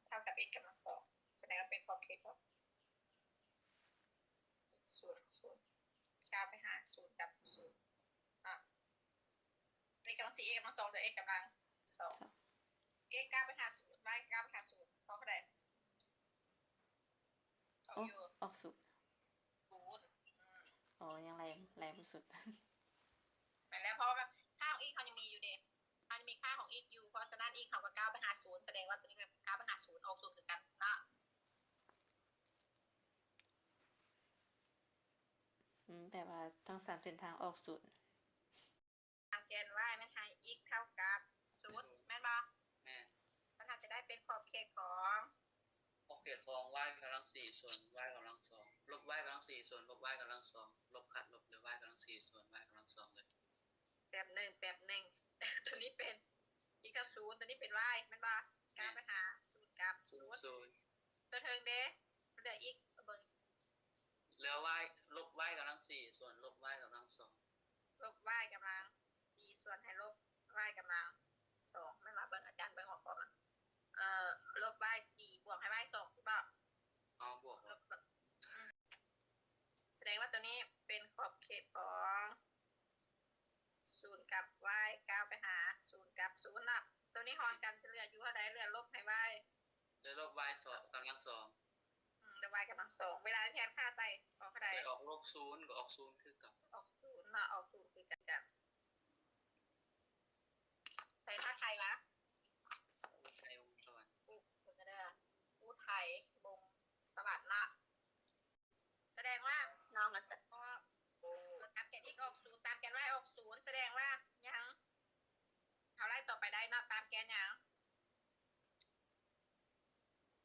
ເທົ່າກັບ x ກຳລັງສອງ ສະແດງວ່າເປັນຂອບເຂດຂອງ ສູນ ສູນ ກ້າວໄປຫາສູນກັບສູນ ອ່າ x ກຳລັງສີ່ x ກຳລັງສອງ ຫຼື x ກຳລັງສອງ x ກ້າວໄປຫາສູນ y ກ້າວໄປຫາສູນ ອອກເທົ່າໃດ? ອອກຢູ່ ອອກສູນ ສູນ ອືມ ອໍ ຍັງໄລ່ ໄລ່ບໍ່ສຸດ ແມ່ນແລ້ວ ເພາະວ່າຄ່າຂອງ x ເຮົາຍັງມີຢູ່ເດ້ ເຮົາຍັງມີຄ່າຂອງ x ຢູ່ ເພາະສະນັ້ນ x ເຮົາກໍກ້າວໄປຫາສູນ ສະແດງວ່າຕົວນີ້ກໍກ້າວໄປຫາສູນ ອອກສູນຄືກັນເນາະ ອືມ ແປວ່າທັງສາມເສັ້ນທາງອອກສູນ. ຕາມແກນ y ແມ່ນໃຫ້ x ເທົ່າກັບສູນ ແມ່ນບໍ່? ແມ່ນ ມັນອາດຈະໄດ້ເປັນຂອບເຂດຂອງ ຂອບເຂດຂອງ y ກຳລັງສີ່ ສ່ວນ y ກຳລັງສອງ ລົບ y ກຳລັງສີ່ ສ່ວນ ລົບ y ກຳລັງສອງ ລົບ ຂັດລົບ ຫຼື y ກຳລັງສີ່ ສ່ວນ y ກຳລັງສອງເລີຍ ແປັບໜຶ່ງ ແປັບໜຶ່ງ ຕົວນີ້ເປັນ x ເທົ່າສູນ ຕົວນີ້ເປັນ y ແມ່ນບໍ່? ແມ່ນ ກ້າວໄປຫາສູນກັບສູນ ສູນ ຕົວເທິງເດ ເຫຼືອ x ເບິ່ງ ເຫຼືອ y ລົບ y ກຳລັງສີ່ ສ່ວນ ລົບ y ກຳລັງສອງ ລົບ y ກຳລັງສີ່ ສ່ວນໃຫ້ລົບ y ກຳລັງສອງ ແມ່ນວ່າເບິ່ງ ອາຈານເບິ່ງຫົວຂໍ້ມັນ ເອີ ລົບ y ສີ່ ບວກໃຫ້ y ສອງ ຄືບໍ່? ເອົາ ບວກ ລົບ ອືມ ສະແດງວ່າຕົວນີ້ເປັນຂອບເຂດຂອງສູນກັບ y ກ້າວໄປຫາສູນກັບສູນເນາະ ຕົວນີ້ຫອນກັນ ຈະເຫຼືອຢູ່ເທົ່າໃດ? ເຫຼືອລົບໃຫ້ y ເຫຼືອລົບ y ສອງ ກຳລັງສອງ ອືມ ແລ້ວ y ກຳລັງສອງ ເວລາແທນຄ່າໃສ່ອອກເທົ່າໃດ? ອອກລົບສູນ ກໍອອກສູນຄືເກົ່າ ອອກສູນເນາະ ອອກສູນຄືກັນ ໃສ່ຄ່າໄທວະ ອຸໄທ ວົງສະຫວັນ ອຸ ເບິ່ງເດີ ອຸໄທ ວົງສະຫວັນເນາະ ສະແດງວ່າ ນ້ອງອາຈານ ຕາມແກນ x ອອກສູນ ຕາມແກນ y ອອກສູນ ສະແດງວ່າຫຍັງ? ເຮົາໄລ່ຕໍ່ໄປໄດ້ເນາະ ຕາມແກນຫຍັງ?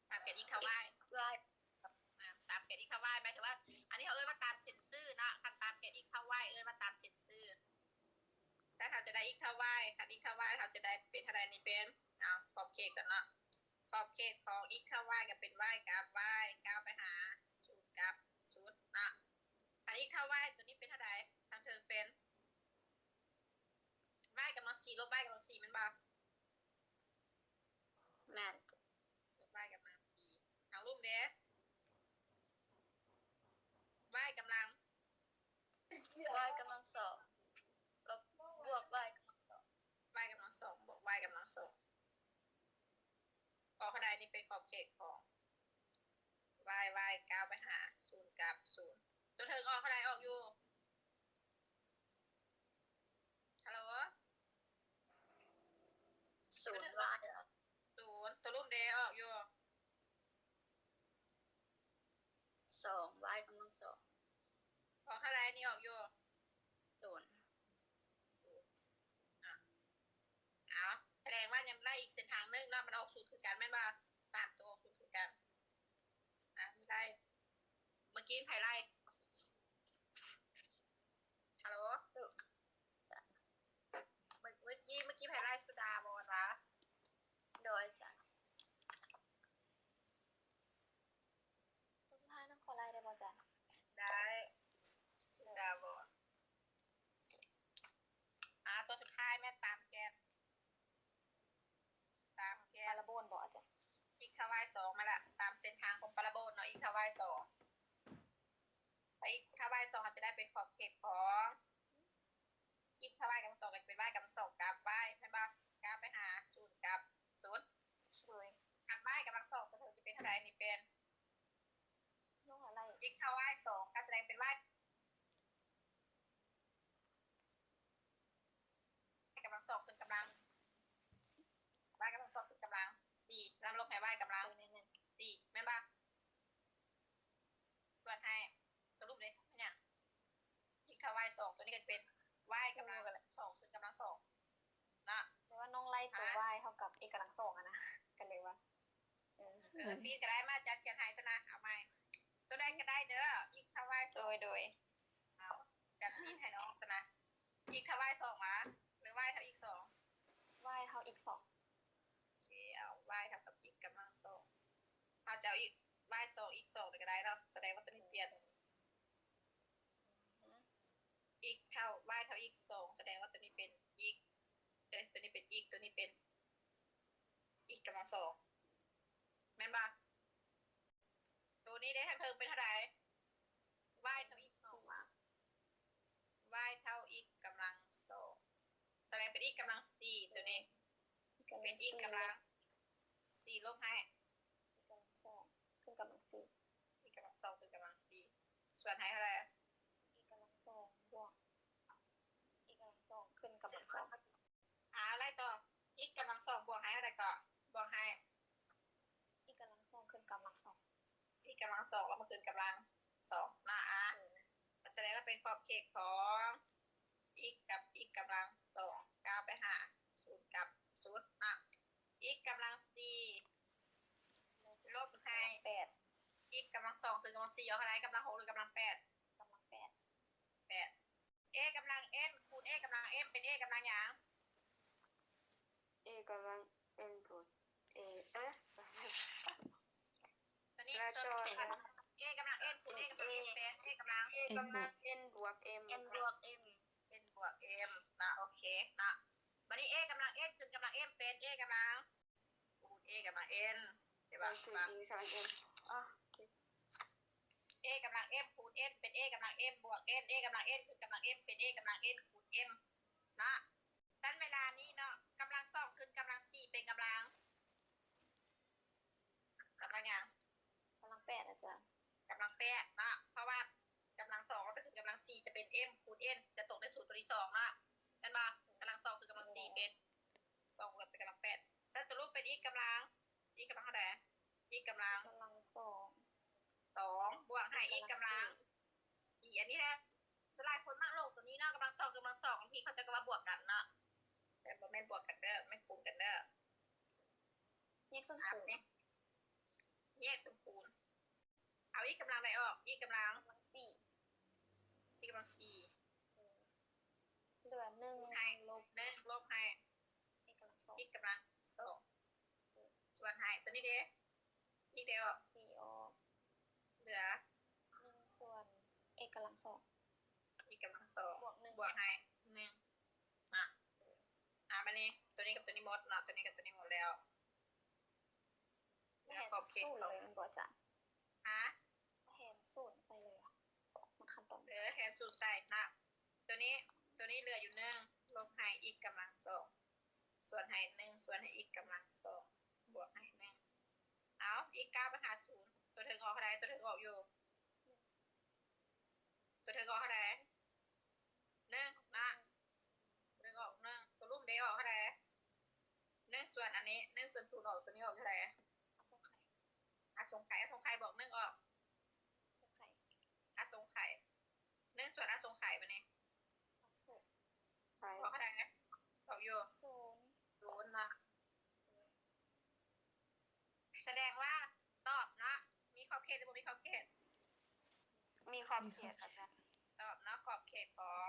ຕາມແກນ x ເທົ່າ y ອ່າ ຕາມແກນ x ເທົ່າ y ໝາຍເຖິງວ່າ ອັນນີ້ເຮົາເອີ້ນວ່າຕາມເສັ້ນຊື່ເນາະ ຄັນຕາມແກນ x ເທົ່າ y ເອີ້ນວ່າຕາມເສັ້ນຊື່ ແລ້ວເຮົາຈະໄດ້ x ເທົ່າ y ຄັນ x ເທົ່າ y ເຮົາຈະໄດ້ເປັນເທົ່າໃດ? ນີ້ເປັນ ເອົາ ຂອບເຂດກ່ອນເນາະ ຂອບເຂດຂອງ x ເທົ່າ y ກໍເປັນ y ກັບ y ກ້າວໄປຫາສູນກັບສູນເນາະ ຄັນ x ເທົ່າ y ຕົວນີ້ເປັນເທົ່າໃດ? ທາງເທິງເປັນ y ກຳລັງສີ່ ລົບ y ກຳລັງສີ່ ແມ່ນບໍ່? ແມ່ນ ລົບ y ກຳລັງສີ່ ທາງລຸ່ມເດ y ກຳລັງ y ກຳລັງສອງ ລົບ ບວກ y ກຳລັງສອງ y ກຳລັງສອງ ບວກ y ກຳລັງສອງ ອອກເທົ່າໃດ? ນີ້ເປັນຂອບເຂດຂອງ y y ກ້າວໄປຫາສູນກັບສູນ ຕົວເທິງອອກເທົ່າໃດ? ອອກຢູ່ ຮັລໂຫຼ ສູນ y ສູນ ຕົວລຸ່ມເດ ອອກຢູ່ ສອງ y ກຳລັງສອງ ອອກເທົ່າໃດ? ນີ້ອອກຢູ່ ສູນ ອ່ະ ເອົາ ສະແດງວ່າຍັງໄດ້ອີກເສັ້ນທາງໜຶ່ງເນາະ ມັນອອກສູນຄືກັນແມ່ນບໍ່? ສາມຕົວອອກສູນຄືກັນ ອ່ະ ມີໄລ່ ເມື່ອກີ້ໃຜໄລ່? ຮັລໂຫຼ ເມື່ອ ເມື່ອກີ້ ເມື່ອກີ້ໃຜໄລ່? ສຸດາບໍ ວ່າ ໂດຍ ອາຈານ ຕົວສຸດທ້າຍນະ ຂໍໄລ່ໄດ້ບໍ່ອາຈານ? ໄດ້ ສຸດາບໍ ອ່າ ຕົວສຸດທ້າຍແມ່ນຕາມແກນ ຕາມແກນ ປາລາໂບນບໍອາຈານ? x ເທົ່າ y ສອງ ມາລະ ຕາມເສັ້ນທາງຂອງປາລາໂບນເນາະ x ເທົ່າ y ສອງ ແລ້ວ x ເທົ່າ y ສອງ ເຮົາຈະໄດ້ເປັນຂອບເຂດຂອງ x ເທົ່າ y ກຳລັງສອງ ກໍຈະເປັນ y ກຳລັງສອງກັບ y ແມ່ນບໍ່? ກ້າວໄປຫາສູນກັບສູນ ໂດຍ ຄັນ y ກຳລັງສອງ ຕົວເທິງຈະເປັນເທົ່າໃດ? ນີ້ເປັນ x ເທົ່າ y ສອງ ການສະແດງເປັນ y ກຳລັງສອງ ຂຶ້ນກຳລັງ y ກຳລັງສອງ ຂຶ້ນກຳລັງສີ່ ນຳລົບໃຫ້ y ກຳລັງສີ່ ແມ່ນບໍ່? ສ່ວນໃຫ້ ສະຫຼຸບເດ້ ເປັນຫຍັງ? x ເທົ່າ y ສອງ ຕົວນີ້ກໍຈະເປັນ y ກຳລັງສອງ ຂຶ້ນກຳລັງສອງ ເນາະ ແປວ່ານ້ອງໄລ່ຕົວ y ເທົ່າກັບ x ກຳລັງສອງ ຫັ້ນນະ ກໍເລີຍວ່າ ເອີ ເອີ ປີນກໍໄດ້ ມາ ອາຈານຂຽນໃຫ້ຊະນະ ເອົາໃໝ່ ຕົວ ໄດ້ກໍໄດ້ເດີ x ເທົ່າ y ສອງ ໂດຍ ໂດຍ ເອົາ ກັນຜິດໃຫ້ນ້ອງຊະນະ x ເທົ່າ y ສອງ ຫວາ ຫຼື y ເທົ່າ x ສອງ y ເທົ່າ x ສອງ ໂອເຄ ເອົາ y ເທົ່າກັບ x ກຳລັງສອງ ເຮົາຈະເອົາ x y ສອງ x ສອງ ນີ້ກໍໄດ້ເນາະ ສະແດງວ່າຕົວນີ້ປ່ຽນ x ເທົ່າ y ເທົ່າ x ສອງ ສະແດງວ່າຕົວນີ້ເປັນ x ເອີ ຕົວນີ້ເປັນ x ຕົວນີ້ເປັນ x ກຳລັງສອງ ແມ່ນບໍ່? ໂຕນີ້ເດ້ ທາງເທິງເປັນເທົ່າໃດ? y ເທົ່າ x ສອງ y ເທົ່າ x ກຳລັງສອງ ຕົວນີ້ເປັນ x ກຳລັງສີ່ ຕົວນີ້ເປັນ x ກຳລັງສີ່ ລົບໃຫ້ x ກຳລັງສອງ x ກຳລັງສອງ x ກຳລັງສອງ x ກຳລັງສອງ x ກຳລັງສີ່ ສ່ວນໃຫ້ເທົ່າໃດ? x ກຳລັງສອງ ບວກ x ກຳລັງສອງ ຂຶ້ນກຳລັງສອງ ອາ ໄລ່ຕໍ່ x ກຳລັງສອງ ບວກໃຫ້ເທົ່າໃດເກາະ? ບວກໃຫ້ x ກຳລັງສອງ ຂຶ້ນກຳລັງສອງ x ກຳລັງສອງ ແລ້ວມາຂຶ້ນກຳລັງສອງເນາະ ອາ ມັນຈະໄດ້ວ່າເປັນຂອບເຂດຂອງ x ກັບ x ກຳລັງສອງ ກ້າວໄປຫາສູນກັບສູນເນາະ x ກຳລັງສີ່ ລົບໃຫ້ x ກຳລັງສອງ ຄືກຳລັງສີ່ ອອກເທົ່າໃດ? ກຳລັງຫົກ ຫຼື ກຳລັງແປດ? ກຳລັງແປດ ແປດ a ກຳລັງ n ຄູນ a ກຳລັງ m ເປັນ a ກຳລັງຫຍັງ? a ກຳລັງ n ຄູນ a ເອີ ຕົວນີ້ a ກຳລັງ n ຄູນ a ກຳລັງ m ເປັນ a ກຳລັງ a ກຳລັງ n ບວກ m n ບວກ m ເນາະ ໂອເຄເນາະ ບາດນີ້ a ກຳລັງ n ຂຶ້ນກຳລັງ m ເປັນ a ກຳລັງ a ກຳລັງ n ເຫັນບໍ່? a ກຳລັງ m ຄູນ n ເປັນ a ກຳລັງ m ບວກ n a ກຳລັງ n ຂຶ້ນກຳລັງ m ເປັນ a ກຳລັງ n ຄູນ m ເນາະ ຊັ້ນເວລານີ້ເນາະ ກຳລັງສອງຂຶ້ນກຳລັງສີ່ເປັນກຳລັງ ກຳລັງຫຍັງ? ກຳລັງແປດ ອາຈານ ກຳລັງແປດເນາະ ເພາະວ່າກຳລັງສອງເອົາໄປຂຶ້ນກຳລັງສີ່ຈະເປັນ m ຄູນ n ຈະຕົກໃນສູດຕົວທີສອງເນາະ ແມ່ນບໍ່? ກຳລັງສອງຄືກຳລັງສີ່ເປັນ ສອງບວກເປັນກຳລັງແປດ ສະຫຼຸບເປັນ x ກຳລັງ x ກຳລັງເທົ່າໃດ? x ກຳລັງ ກຳລັງສອງ ສອງ ບວກໃຫ້ x ກຳລັງສີ່ ອັນນີ້ແຫຼະ ສ່ວນຫຼາຍຄົນມັກຫຼົງຕົວນີ້ເນາະ ກຳລັງສອງ ກຳລັງສອງ ບາງທີເຂົາເຈົ້າກໍວ່າບວກກັນເນາະ ແຕ່ບໍ່ແມ່ນບວກກັນເດີ ແມ່ນຄູນກັນເດີ ແຍກສ່ວນຄູນ ແຍກສ່ວນຄູນ ເອົາ x ກຳລັງໃດອອກ? x ກຳລັງ x ກຳລັງສີ່ x ກຳລັງສີ່ ເຫຼືອໜຶ່ງ ໃຫ້ລົບໜຶ່ງ ລົບໃຫ້ x ກຳລັງສອງ x ກຳລັງສອງ ສ່ວນໃຫ້ຕົວນີ້ເດ້ x ໄດ້ອອກ ສີ່ອອກ ເຫຼືອໜຶ່ງສ່ວນ x ກຳລັງສອງ x ກຳລັງສອງ ບວກໜຶ່ງ ບວກໃຫ້ໜຶ່ງ ອາ ອາ ບາດນີ້ຕົວນີ້ກັບຕົວນີ້ໝົດເນາະ ຕົວນີ້ກັບຕົວນີ້ໝົດແລ້ວ ແທນສູນເລີຍແມ່ນບໍ່ອາຈານ? ຮະ? ແທນສູນໃສ່ເລີຍ ມັນຄຳຕອບ ເອີ ແທນສູນໃສ່ເນາະ ຕົວນີ້ ຕົວນີ້ເຫຼືອຢູ່ໜຶ່ງ ລົບໃຫ້ x ກຳລັງສອງ ສ່ວນໃຫ້ໜຶ່ງ ສ່ວນໃຫ້ x ກຳລັງສອງ ບວກໃຫ້ໜຶ່ງ ເອົາ x ກ້າວໄປຫາສູນ ຕົວເທິງອອກເທົ່າໃດ? ຕົວເທິງອອກຢູ່ ຕົວເທິງອອກເທົ່າໃດ? ໜຶ່ງເນາະ ໜຶ່ງອອກໜຶ່ງ ຕົວລຸ່ມເດອອກເທົ່າໃດ? ໜຶ່ງສ່ວນອັນນີ້ ໜຶ່ງສ່ວນສູນອອກ ຕົວນີ້ອອກເທົ່າໃດ? ອະສົງໄຂ ອະສົງໄຂ ອະສົງໄຂບວກໜຶ່ງອອກ ອະສົງໄຂ ອະສົງໄຂ ໜຶ່ງສ່ວນອະສົງໄຂ ບາດນີ້ ອອກເທົ່າໃດ? ອອກຢູ່ສູນ ສູນເນາະ ສະແດງວ່າຕອບເນາະ ມີຂອບເຂດ ຫຼື ບໍ່ມີຂອບເຂດ? ມີຂອບເຂດ ອາຈານ ຕອບເນາະ ຂອບເຂດຂອງ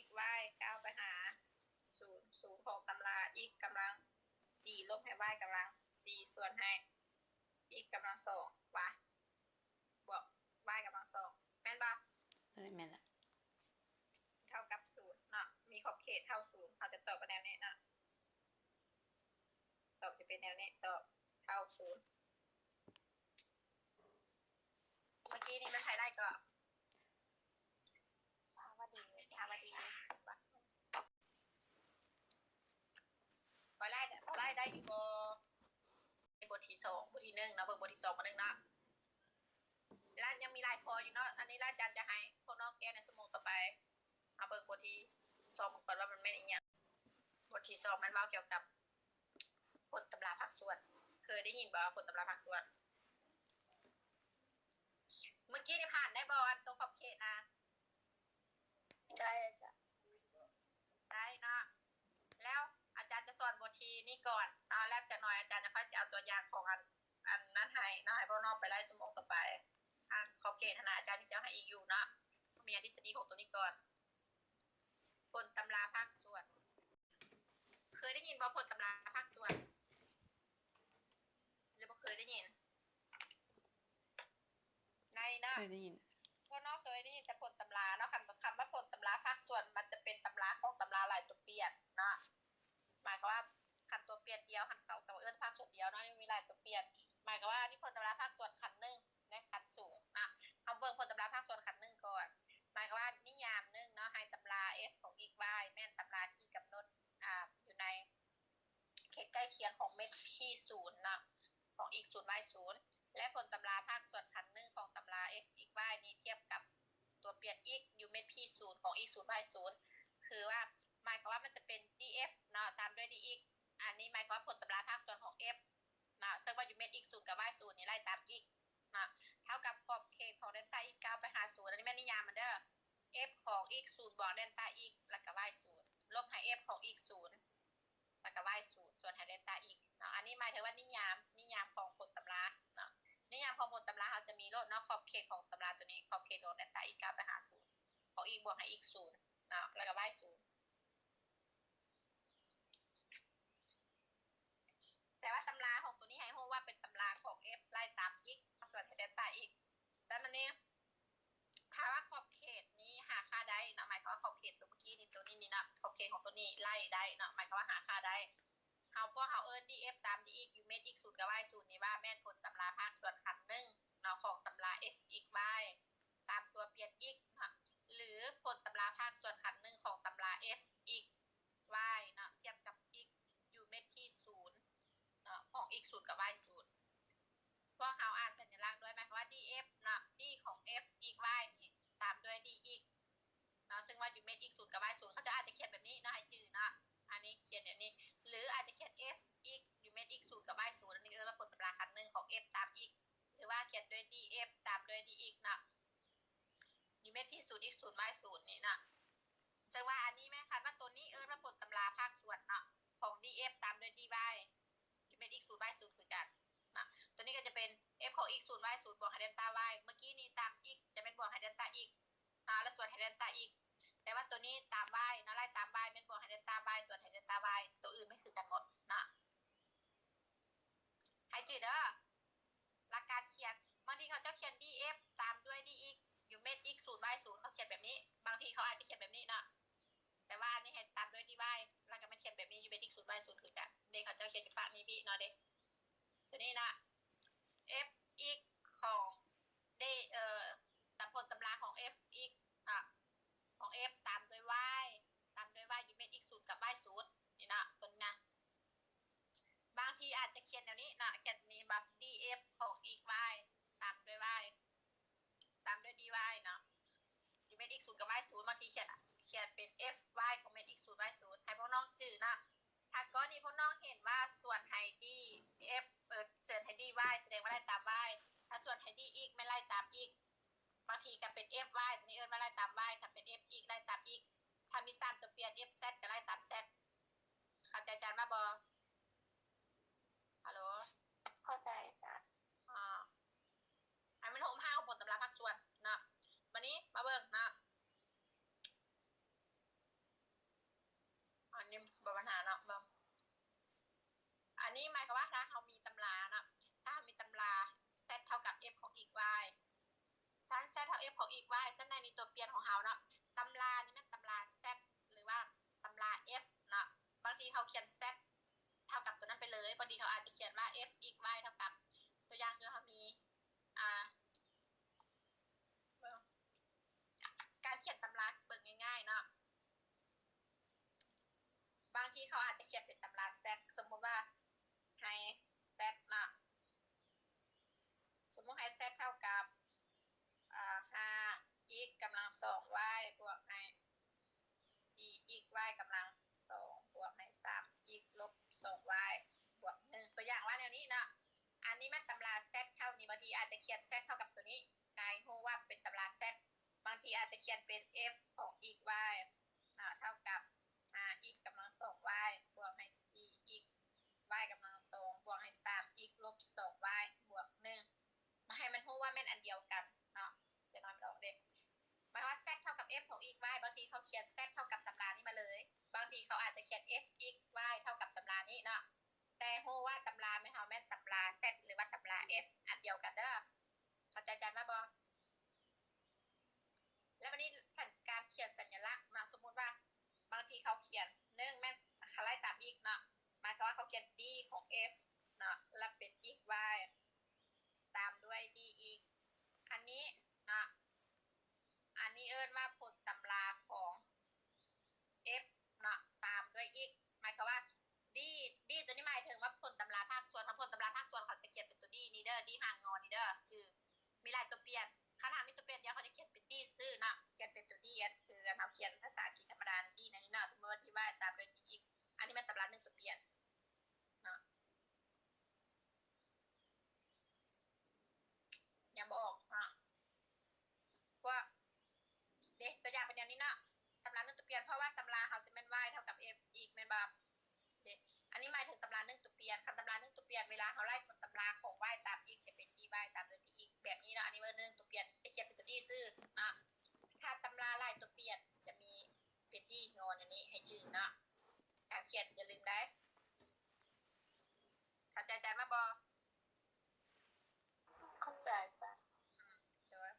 x y ກ້າວໄປຫາສູນ ສູນຂອງຕຳລາ x ກຳລັງສີ່ ລົບໃຫ້ y ກຳລັງສີ່ ສ່ວນໃຫ້ x ກຳລັງສອງ ຫວາ ບວກ y ກຳລັງສອງ ແມ່ນບໍ່? ເອີ ແມ່ນລະ ເທົ່າກັບສູນເນາະ ມີຂອບເຂດເທົ່າສູນ ເຮົາຈະຕອບວ່າແນວນີ້ເນາະ ຕອບຈະເປັນແນວນີ້ ຕອບເທົ່າສູນ ເມື່ອກີ້ນີ້ມັນໃຜໄລ່ເກາະ? ພາວະດີ ພາວະດີ ຂ້ອຍໄລ່ ຂ້ອຍໄລ່ໄດ້ຢູ່ບໍ່? ບົດທີສອງ ບົດທີໜຶ່ງເນາະ ເບິ່ງບົດທີສອງ ບົດທີໜຶ່ງເນາະ ລະຍັງມີຫຼາຍຂໍ້ຢູ່ເນາະ ອັນນີ້ລະອາຈານຈະໃຫ້ພວກນ້ອງແກ້ໃນຊົ່ວໂມງຕໍ່ໄປ ເຮົາເບິ່ງບົດທີສອງກ່ອນວ່າມັນແມ່ນອີ່ຫຍັງ ບົດທີສອງມັນເວົ້າກ່ຽວກັບຜົນຕຳລາພາກສ່ວນ ເຄີຍໄດ້ຍິນບໍ່ ຜົນຕຳລາພາກສ່ວນ? ເມື່ອກີ້ນີ້ຜ່ານໄດ້ບໍ່ ອັນໂຕຂອບເຂດນະ? ໄດ້ອາຈານ ໄດ້ເນາະ ແລ້ວອາຈານຈະສອນບົດທີນີ້ກ່ອນເນາະ ແລ້ວຈັກໜ່ອຍອາຈານຈະຄ່ອຍຊິເອົາຕົວຢ່າງຂອງອັນ ອັນນັ້ນໃຫ້ເນາະ ໃຫ້ພວກນ້ອງໄປໄລ່ຊົ່ວໂມງຕໍ່ໄປ ອັນຂອບເຂດຫັ້ນນະ ອາຈານຊິເອົາໃຫ້ອີກຢູ່ເນາະ. ມີອາທິດສະດີຂອງໂຕນີ້ກ່ອນ. ຜົນຕຳລາພາກສ່ວນ. ເຄີຍໄດ້ຍິນບໍ່ ຜົນຕຳລາພາກສ່ວນ? ຫຼືບໍ່ເຄີຍໄດ້ຍິນ? ໃນເນາະ ເຄີຍໄດ້ຍິນ. ພວກນ້ອງເຄີຍໄດ້ຍິນແຕ່ຜົນຕຳລາເນາະ. ຄັນ ຄຳວ່າຜົນຕຳລາພາກສ່ວນ ມັນຈະເປັນຕຳລາຂອງຕຳລາຫຼາຍຕົວປ່ຽນເນາະ. ໝາຍຄວາມວ່າ ຄັນຕົວປ່ຽນດຽວຫັ້ນ ເຂົາກໍເອີ້ນພາກສ່ວນດຽວເນາະ. ອັນນີ້ມີຫຼາຍຕົວປ່ຽນ. ໝາຍຄວາມວ່າ ອັນນີ້ຜົນຕຳລາພາກສ່ວນຂັ້ນໜຶ່ງ ແລະ ຂັ້ນສູງເນາະ. ເຮົາເບິ່ງຜົນຕຳລາພາກສ່ວນຂັ້ນໜຶ່ງກ່ອນ. ໝາຍຄວາມວ່າ ນິຍາມໜຶ່ງເນາະ ໃຫ້ຕຳລາ F ຂອງ x y ແມ່ນຕຳລາທີ່ກຳນົດ ອ່າ ຢູ່ໃນ ເຂດໃກ້ຄຽງຂອງເມັດ P ສູນເນາະ ຂອງ x ສູນ y ສູນ ແລະ ຜົນຕຳລາພາກສ່ວນຂັ້ນໜຶ່ງຂອງຕຳລາ F x y ນີ້ທຽບກັບຕົວປ່ຽນ x ຢູ່ເມັດ P ສູນ ຂອງ x ສູນ y ສູນ ຄືວ່າ ໝາຍຄວາມວ່າມັນຈະເປັນ df ເນາະ ຕາມດ້ວຍ dx. ອັນນີ້ໝາຍຄວາມວ່າຜົນຕຳລາພາກສ່ວນຂອງ f ເນາະ ເຊິ່ງວ່າຢູ່ເມັດ x ສູນ ກັບ y ສູນນີ້ໄລ່ຕາມ x ເນາະ ເທົ່າກັບຂອບເຂດຂອງເດລຕາ x ກ້າວໄປຫາສູນ. ອັນນີ້ແມ່ນນິຍາມມັນເດີ້ f ຂອງ x ສູນ ບວກເດລຕາ x ແລ້ວກໍ y ສູນ ລົບໃຫ້ f ຂອງ x ສູນ ແລ້ວກໍ y ສູນ ສ່ວນໃຫ້ເດລຕາ x ເນາະ. ອັນນີ້ໝາຍເຖິງວ່ານິຍາມ ນິຍາມຂອງຜົນຕຳລາເນາະ. ນິຍາມຂອງຜົນຕຳລາເຮົາຈະມີໂລດເນາະ ຂອບເຂດຂອງຕຳລາຕົວນີ້ ຂອບເຂດຂອງເດລຕາ x ກ້າວໄປຫາສູນ ຂອງ x ບວກໃຫ້ x ສູນເນາະ ແລ້ວກໍ y ສູນ. ແຕ່ວ່າຕຳລາຂອງຕົວນີ້ໃຫ້ຮູ້ວ່າເປັນຕຳລາຂອງ f ໄລ່ຕາມ x ສ່ວນໃຫ້ເດລຕາ x. ແຕ່ມັນນີ້ ຖ້າວ່າຂອບເຂດນີ້ຫາຄ່າໄດ້ເນາະ ໝາຍຄວາມວ່າຂອບເຂດຕົວເມື່ອກີ້ນີ້ ຕົວນີ້ນີ້ເນາະ ຂອບເຂດຂອງຕົວນີ້ໄລ່ໄດ້ເນາະ ໝາຍຄວາມວ່າຫາຄ່າໄດ້. ເຮົາ ພວກເຮົາເອີ້ນ df ຕາມ dx ຢູ່ເມັດ x ສູນ ກັບ y ສູນນີ້ວ່າແມ່ນຜົນຕຳລາພາກສ່ວນຂັ້ນໜຶ່ງເນາະ ຂອງຕຳລາ f x y ຕາມຕົວປ່ຽນ x ເນາະ ຫຼື ຜົນຕຳລາພາກສ່ວນຂັ້ນໜຶ່ງຂອງຕຳລາ f x y ເນາະ ທຽບກັບ x ຢູ່ເມັດ P ສູນເນາະ ຂອງ x ສູນ ກັບ y ສູນ. ພວກເຮົາອ່ານສັນຍະລັກດ້ວຍ ໝາຍຄວາມວ່າ df ເນາະ d ຂອງ f x y ນີ້ຕາມດ້ວຍ dx ເນາະ ເຊິ່ງວ່າຢູ່ເມັດ x ສູນ ກັບ y ສູນ. ເຂົາເຈົ້າອາດຈະຂຽນແບບນີ້ເນາະ ໃຫ້ຈື່ເນາະ ອັນນີ້ຂຽນແບບນີ້ ຫຼື ອາດຈະຂຽນ f x ຢູ່ເມັດ x ສູນ ກັບ y ສູນ ອັນນີ້ເອີ້ນວ່າຜົນຕຳລາຂັ້ນໜຶ່ງຂອງ f ຕາມ x ຫຼືວ່າຂຽນດ້ວຍ df ຕາມດ້ວຍ dx ເນາະ ຢູ່ເມັດ P ສູນ x ສູນ y ສູນນີ້ເນາະ. ເຊິ່ງວ່າອັນນີ້ແມ່ນ ຄັນວ່າຕົວນີ້ເອີ້ນວ່າຜົນຕຳລາພາກສ່ວນເນາະ ຂອງ df ຕາມດ້ວຍ dy ຢູ່ເມັດ x ສູນ y ສູນຄືກັນເນາະ. ຕົວນີ້ກໍຈະເປັນ f ຂອງ x ສູນ y ສູນ ບວກໃຫ້ເດລຕາ y ເມື່ອກີ້ນີ້ຕາມ x ຈະແມ່ນບວກໃຫ້ເດລຕາ x ເນາະ ແລ້ວສ່ວນໃຫ້ເດລຕາ x. ແຕ່ວ່າຕົວນີ້ຕາມ y ເນາະ ໄລ່ຕາມ y ແມ່ນບວກໃຫ້ເດລຕາ y ສ່ວນໃຫ້ເດລຕາ y ຕົວອື່ນມັນຄືກັນໝົດເນາະ. ໃຫ້ຈື່ເດີ້ ຫຼັກການຂຽນ ບາງທີເຂົາເຈົ້າຂຽນ df ຕາມດ້ວຍ dx ຢູ່ເມັດ x ສູນ y ສູນ ເຂົາຂຽນແບບນີ້. ບາງທີເຂົາອາດຈະຂຽນແບບນີ້ເນາະ ແຕ່ວ່າອັນນີ້ໃຫ້ຕາມດ້ວຍ dy ແລ້ວກໍແມ່ນຂຽນແບບນີ້ ຢູ່ເມັດ x ສູນ y ສູນຄືກັນເດ້. ເຂົາເຈົ້າຂຽນຢູ່ຟາກນີ້ພີ້ເນາະເດ້ ຕົວນີ້ເນາະ f x ຂອງ d ເອີ ຕາມຜົນຕຳລາຂອງ f x ເນາະ ຂອງ f ຕາມດ້ວຍ y ຕາມດ້ວຍ y ຢູ່ເມັດ x ສູນ ກັບ y ສູນ ນີ້ເນາະ ຕົວນີ້ນະ. ບາງທີອາດຈະຂຽນແນວນີ້ເນາະ ຂຽນນີ້ແບບ df ຂອງ x y ຕາມດ້ວຍ y ຕາມດ້ວຍ dy ເນາະ ຢູ່ເມັດ x ສູນ ກັບ y ສູນ. ບາງທີຂຽນ ຂຽນເປັນ f y ຂອງເມັດ x ສູນ y ສູນ ໃຫ້ພວກນ້ອງຈື່ເນາະ. ຖ້າກໍລະນີພວກນ້ອງເຫັນວ່າສ່ວນໃຫ້ df ເອີ ສ່ວນໃຫ້ dy ສະແດງວ່າໄລ່ຕາມ y ຖ້າສ່ວນໃຫ້ dx ແມ່ນໄລ່ຕາມ x. ບາງທີກໍເປັນ f y ຕົວນີ້ເອີ້ນວ່າໄລ່ຕາມ y ຖ້າເປັນ f x ໄລ່ຕາມ x. ຖ້າມີສາມຕົວປ່ຽນ f z ກໍໄລ່ຕາມ z. ເຂົ້າໃຈອາຈານວ່າບໍ່? ຮັລໂຫຼ? ເຂົ້າໃຈອາຈານ. ອ່າ ອັນມັນໂຮມຫ້າຂອງຜົນຕຳລາພາກສ່ວນເນາະ. ບາດນີ້ມາເບິ່ງເນາະ ອັນນີ້ບໍ່ບັນຫາເນາະ ເບິ່ງ ອັນນີ້ໝາຍຄວາມວ່າ ຖ້າເຮົາມີຕຳລາເນາະ ຖ້າເຮົາມີຕຳລາ z ເທົ່າກັບ f ຂອງ x y sin z ເທົ່າ f ຂອງ x y ຊັ້ນໃດນີ້ຕົວປ່ຽນຂອງເຮົາເນາະ ຕຳລານີ້ແມ່ນຕຳລາ z ຫຼືວ່າຕຳລາ f ເນາະ. ບາງທີເຮົາຂຽນ z ເທົ່າກັບຕົວນັ້ນໄປເລີຍ ບາງທີເຮົາອາດຈະຂຽນວ່າ f x y ເທົ່າກັບ ຕົວຢ່າງຄືເຮົາມີ ອ່າ ການຂຽນຕຳລາເບິ່ງງ່າຍໆເນາະ ບາງທີເຂົາອາດຈະຂຽນເປັນຕຳລາ z ສົມມຸດວ່າໃຫ້ z ເນາະ ສົມມຸດໃຫ້ z ເທົ່າກັບ ອ່າ ຫ້າ x ກຳລັງສອງ y ບວກໃຫ້ ສີ່ x y ກຳລັງສອງ ບວກໃຫ້ ສາມ x ລົບສອງ y ບວກໜຶ່ງ ຕົວຢ່າງວ່າແນວນີ້ເນາະ. ອັນນີ້ແມ່ນຕຳລາ z ເທົ່ານີ້ ບາງທີອາດຈະຂຽນ z ເທົ່າກັບຕົວນີ້ ກາຍຮູ້ວ່າເປັນຕຳລາ z. ບາງທີອາດຈະຂຽນເປັນ f ຂອງ x y ເນາະ ເທົ່າກັບ ຫ້າ x ກຳລັງສອງ y ບວກໃຫ້ ສີ່ x y ກຳລັງສອງ ບວກໃຫ້ ສາມ x ລົບສອງ y ບວກໜຶ່ງ ມາໃຫ້ມັນຮູ້ວ່າແມ່ນອັນດຽວກັນ F ອັນດຽວກັນເດີ. ເຂົ້າໃຈອາຈານວ່າບໍ່? ແລ້ວບັດນີ້ສັນ ການຂຽນສັນຍະລັກເນາະ, ສົມມຸດວ່າບາງທີເຂົາຂຽນ ໜຶ່ງ ແມ່ນຄັນໄລ່ຕາມອີກເນາະ, ໝາຍຄວາມວ່າເຂົາຂຽນ D ຂອງ F ເນາະ ແລ້ວເປັນ X Y ຕາມດ້ວຍ D X ອັນນີ້ເນາະ, ອັນນີ້ເອີ້ນວ່າຜົນຕຳລາຂອງ F ເນາະ ຕາມດ້ວຍ X ໝາຍຄວາມວ່າ D D ຕົວນີ້ໝາຍເຖິງວ່າຜົນຕຳລາພາກສ່ວນ, ຄັນຜົນຕຳລາພາກສ່ວນເຂົາຈະຂຽນເປັນຕົວ D ນີ້ເດີ, D ຫາງງໍນີ້ເດີ, ຈື່ ມີຫຼາຍຕົວປ່ຽນ. ຄັນຫາກມີຕົວປ່ຽນດຽວ ເຂົາຈະຂຽນເປັນ D ຊື່ເນາະ, ຂຽນເປັນຕົວ D ອັນຄືອັນເຮົາຂຽນພາສາອັງກິດທຳມະດານີ້ນະ, ນີ້ເນາະ. ສົມມຸດວ່າ D Y ຕາມດ້ວຍ D X ອັນນີ້ແມ່ນຕຳລາໜຶ່ງຕົວປ່ຽນເນາະ. ຍັງບໍ່ອອກເນາະ ພວກ ເດ້ ຕົວຢ່າງເປັນແນວນີ້ເນາະ, ຕຳລາໜຶ່ງຕົວປ່ຽນ ເພາະວ່າຕຳລາເຮົາຈະແມ່ນ y ເທົ່າກັບ f x ແມ່ນບໍ່? ເດ້ ອັນນີ້ໝາຍເຖິງຕຳລາໜຶ່ງຕົວປ່ຽນ. ຄັນຕຳລາໜຶ່ງຕົວປ່ຽນ ເວລາເຮົາໄລ່ຜົນຕຳລາຂອງ y ຕາມ x ຈະເປັນ d y ຕາມດ້ວຍ d x ແບບນີ້ເນາະ. ອັນນີ້ເອີ້ນໜຶ່ງຕົວປ່ຽນ ຈະຂຽນເປັນຕົວ d ຊື່ເນາະ. ຖ້າຕຳລາຫຼາຍຕົວປ່ຽນ ຈະມີເປັນ d ງໍນ ອັນນີ້ໃຫ້ຈື່ເນາະ. ການຂຽນຢ່າລືມໄດ້. ເຂົ້າໃຈອາຈານວ່າບໍ່? ເຂົ້າໃຈຈ້ະ. ອືມ ໂດຍ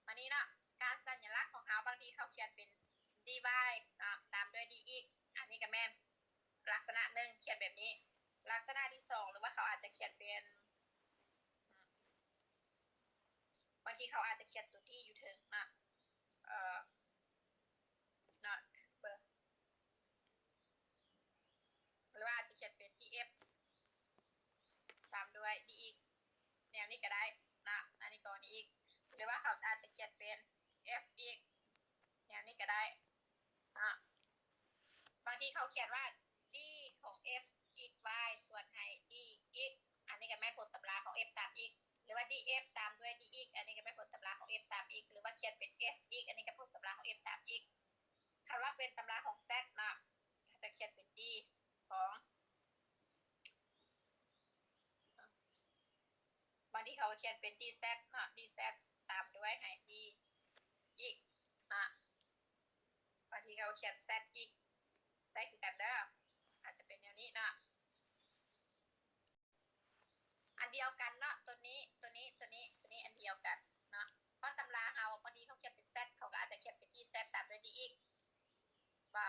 ບາດນີ້ເນາະ ການສັນຍະລັກຂອງເຮົາ ບາງທີເຂົາຂຽນເປັນ d y ເນາະ ຕາມດ້ວຍ d x ອັນນີ້ກໍແມ່ນລັກສະນະໜຶ່ງ ຂຽນແບບນີ້. ລັກສະນະທີສອງ ຫຼືວ່າເຂົາອາດຈະຂຽນເປັນ ອືມ ບາງທີເຂົາອາດຈະຂຽນຕົວ d ຢູ່ເທິງເນາະ ເອີ ເນາະ ເບິ່ງ ຫຼືວ່າອາດຈະຂຽນເປັນ d f ຕາມດ້ວຍ d x ແນວນີ້ກໍໄດ້ເນາະ. ອັນນີ້ກໍນີ້ອີກ ຫຼືວ່າເຂົາອາດຈະຂຽນເປັນ f x ແນວນີ້ກໍໄດ້ເນາະ. ບາງທີເຂົາຂຽນວ່າ d ຂອງ f x y ສ່ວນໃຫ້ d x ອັນນີ້ກໍແມ່ນຜົນຕຳລາຂອງ f ຕາມ x ຫຼືວ່າ d f ຕາມດ້ວຍ d x ອັນນີ້ກໍແມ່ນຜົນຕຳລາຂອງ f ຕາມ x ຫຼືວ່າຂຽນເປັນ f x ອັນນີ້ກໍຜົນຕຳລາຂອງ f ຕາມ x. ຄັນວ່າເປັນຕຳລາຂອງ z ເນາະ ຈະຂຽນເປັນ d ຂອງ ບາງທີເຂົາຂຽນເປັນ d z ເນາະ d z ຕາມດ້ວຍໃຫ້ d x ເນາະ. ບາງທີເຂົາຂຽນ z x ໄດ້ຄືກັນເດີ ອາດຈະເປັນແນວນີ້ເນາະ. ອັນດຽວກັນເນາະ ຕົວນີ້ ຕົວນີ້ ຕົວນີ້ ຕົວນີ້ອັນດຽວກັນເນາະ. ເພາະຕຳລາເຮົາ ບາງທີເຂົາຂຽນເປັນ z ເຂົາກໍອາດຈະຂຽນເປັນ d z ຕາມດ້ວຍ d x ວ່າ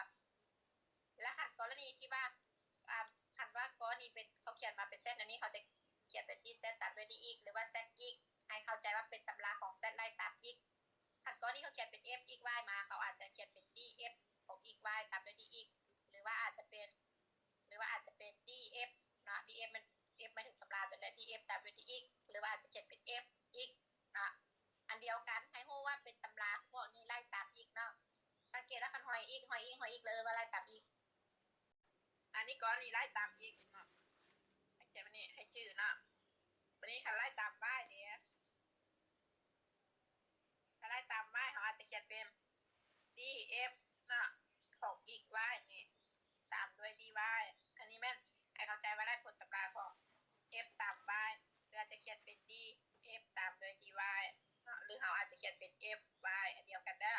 ແລະ ຄັນກໍລະນີທີ່ວ່າ ອາ ຄັນວ່າກໍລະນີເປັນ ເຂົາຂຽນມາເປັນ z ແນວນີ້ ເຂົາຈະຂຽນເປັນ d z ຕາມດ້ວຍ d x ຫຼືວ່າ z x ໃຫ້ເຂົ້າໃຈວ່າເປັນຕຳລາຂອງ z ໄລ່ຕາມ x. ຄັນກໍລະນີເຂົາຂຽນເປັນ f x y ມາ ເຂົາອາດຈະຂຽນເປັນ d f ຂອງ x y ຕາມດ້ວຍ d x ຫຼືວ່າອາດຈະເປັນ ຫຼືວ່າອາດຈະເປັນ d f ເນາະ d f ມັນ f ໝາຍເຖິງຕຳລາຕົວນີ້ d f ຕາມດ້ວຍ d x ຫຼືວ່າອາດຈະຂຽນເປັນ f x ເນາະ ອັນດຽວກັນ ໃຫ້ຮູ້ວ່າເປັນຕຳລາພວກນີ້ໄລ່ຕາມ x ເນາະ. ສັງເກດວ່າຄັນຫ້ອຍ x ຫ້ອຍ x ຫ້ອຍ x ເລີຍວ່າໄລ່ຕາມ x. ອັນນີ້ກໍລະນີໄລ່ຕາມ x ເນາະ ໃຫ້ຂຽນແບບນີ້ ໃຫ້ຈື່ເນາະ. ບາດນີ້ຄັນໄລ່ຕາມ y ເດ ຖ້າໄລ່ຕາມ y ເຮົາອາດຈະຂຽນເປັນ d f ເນາະ ຂອງ x y ນີ້ ຕາມດ້ວຍ d y. ອັນນີ້ແມ່ນໃຫ້ເຂົ້າໃຈວ່າໄລ່ຜົນຕຳລາຂອງ f ຕາມ y ຫຼືອາດຈະຂຽນເປັນ d f ຕາມດ້ວຍ d y ເນາະ ຫຼືເຮົາອາດຈະຂຽນເປັນ f y ອັນດຽວກັນເດີ.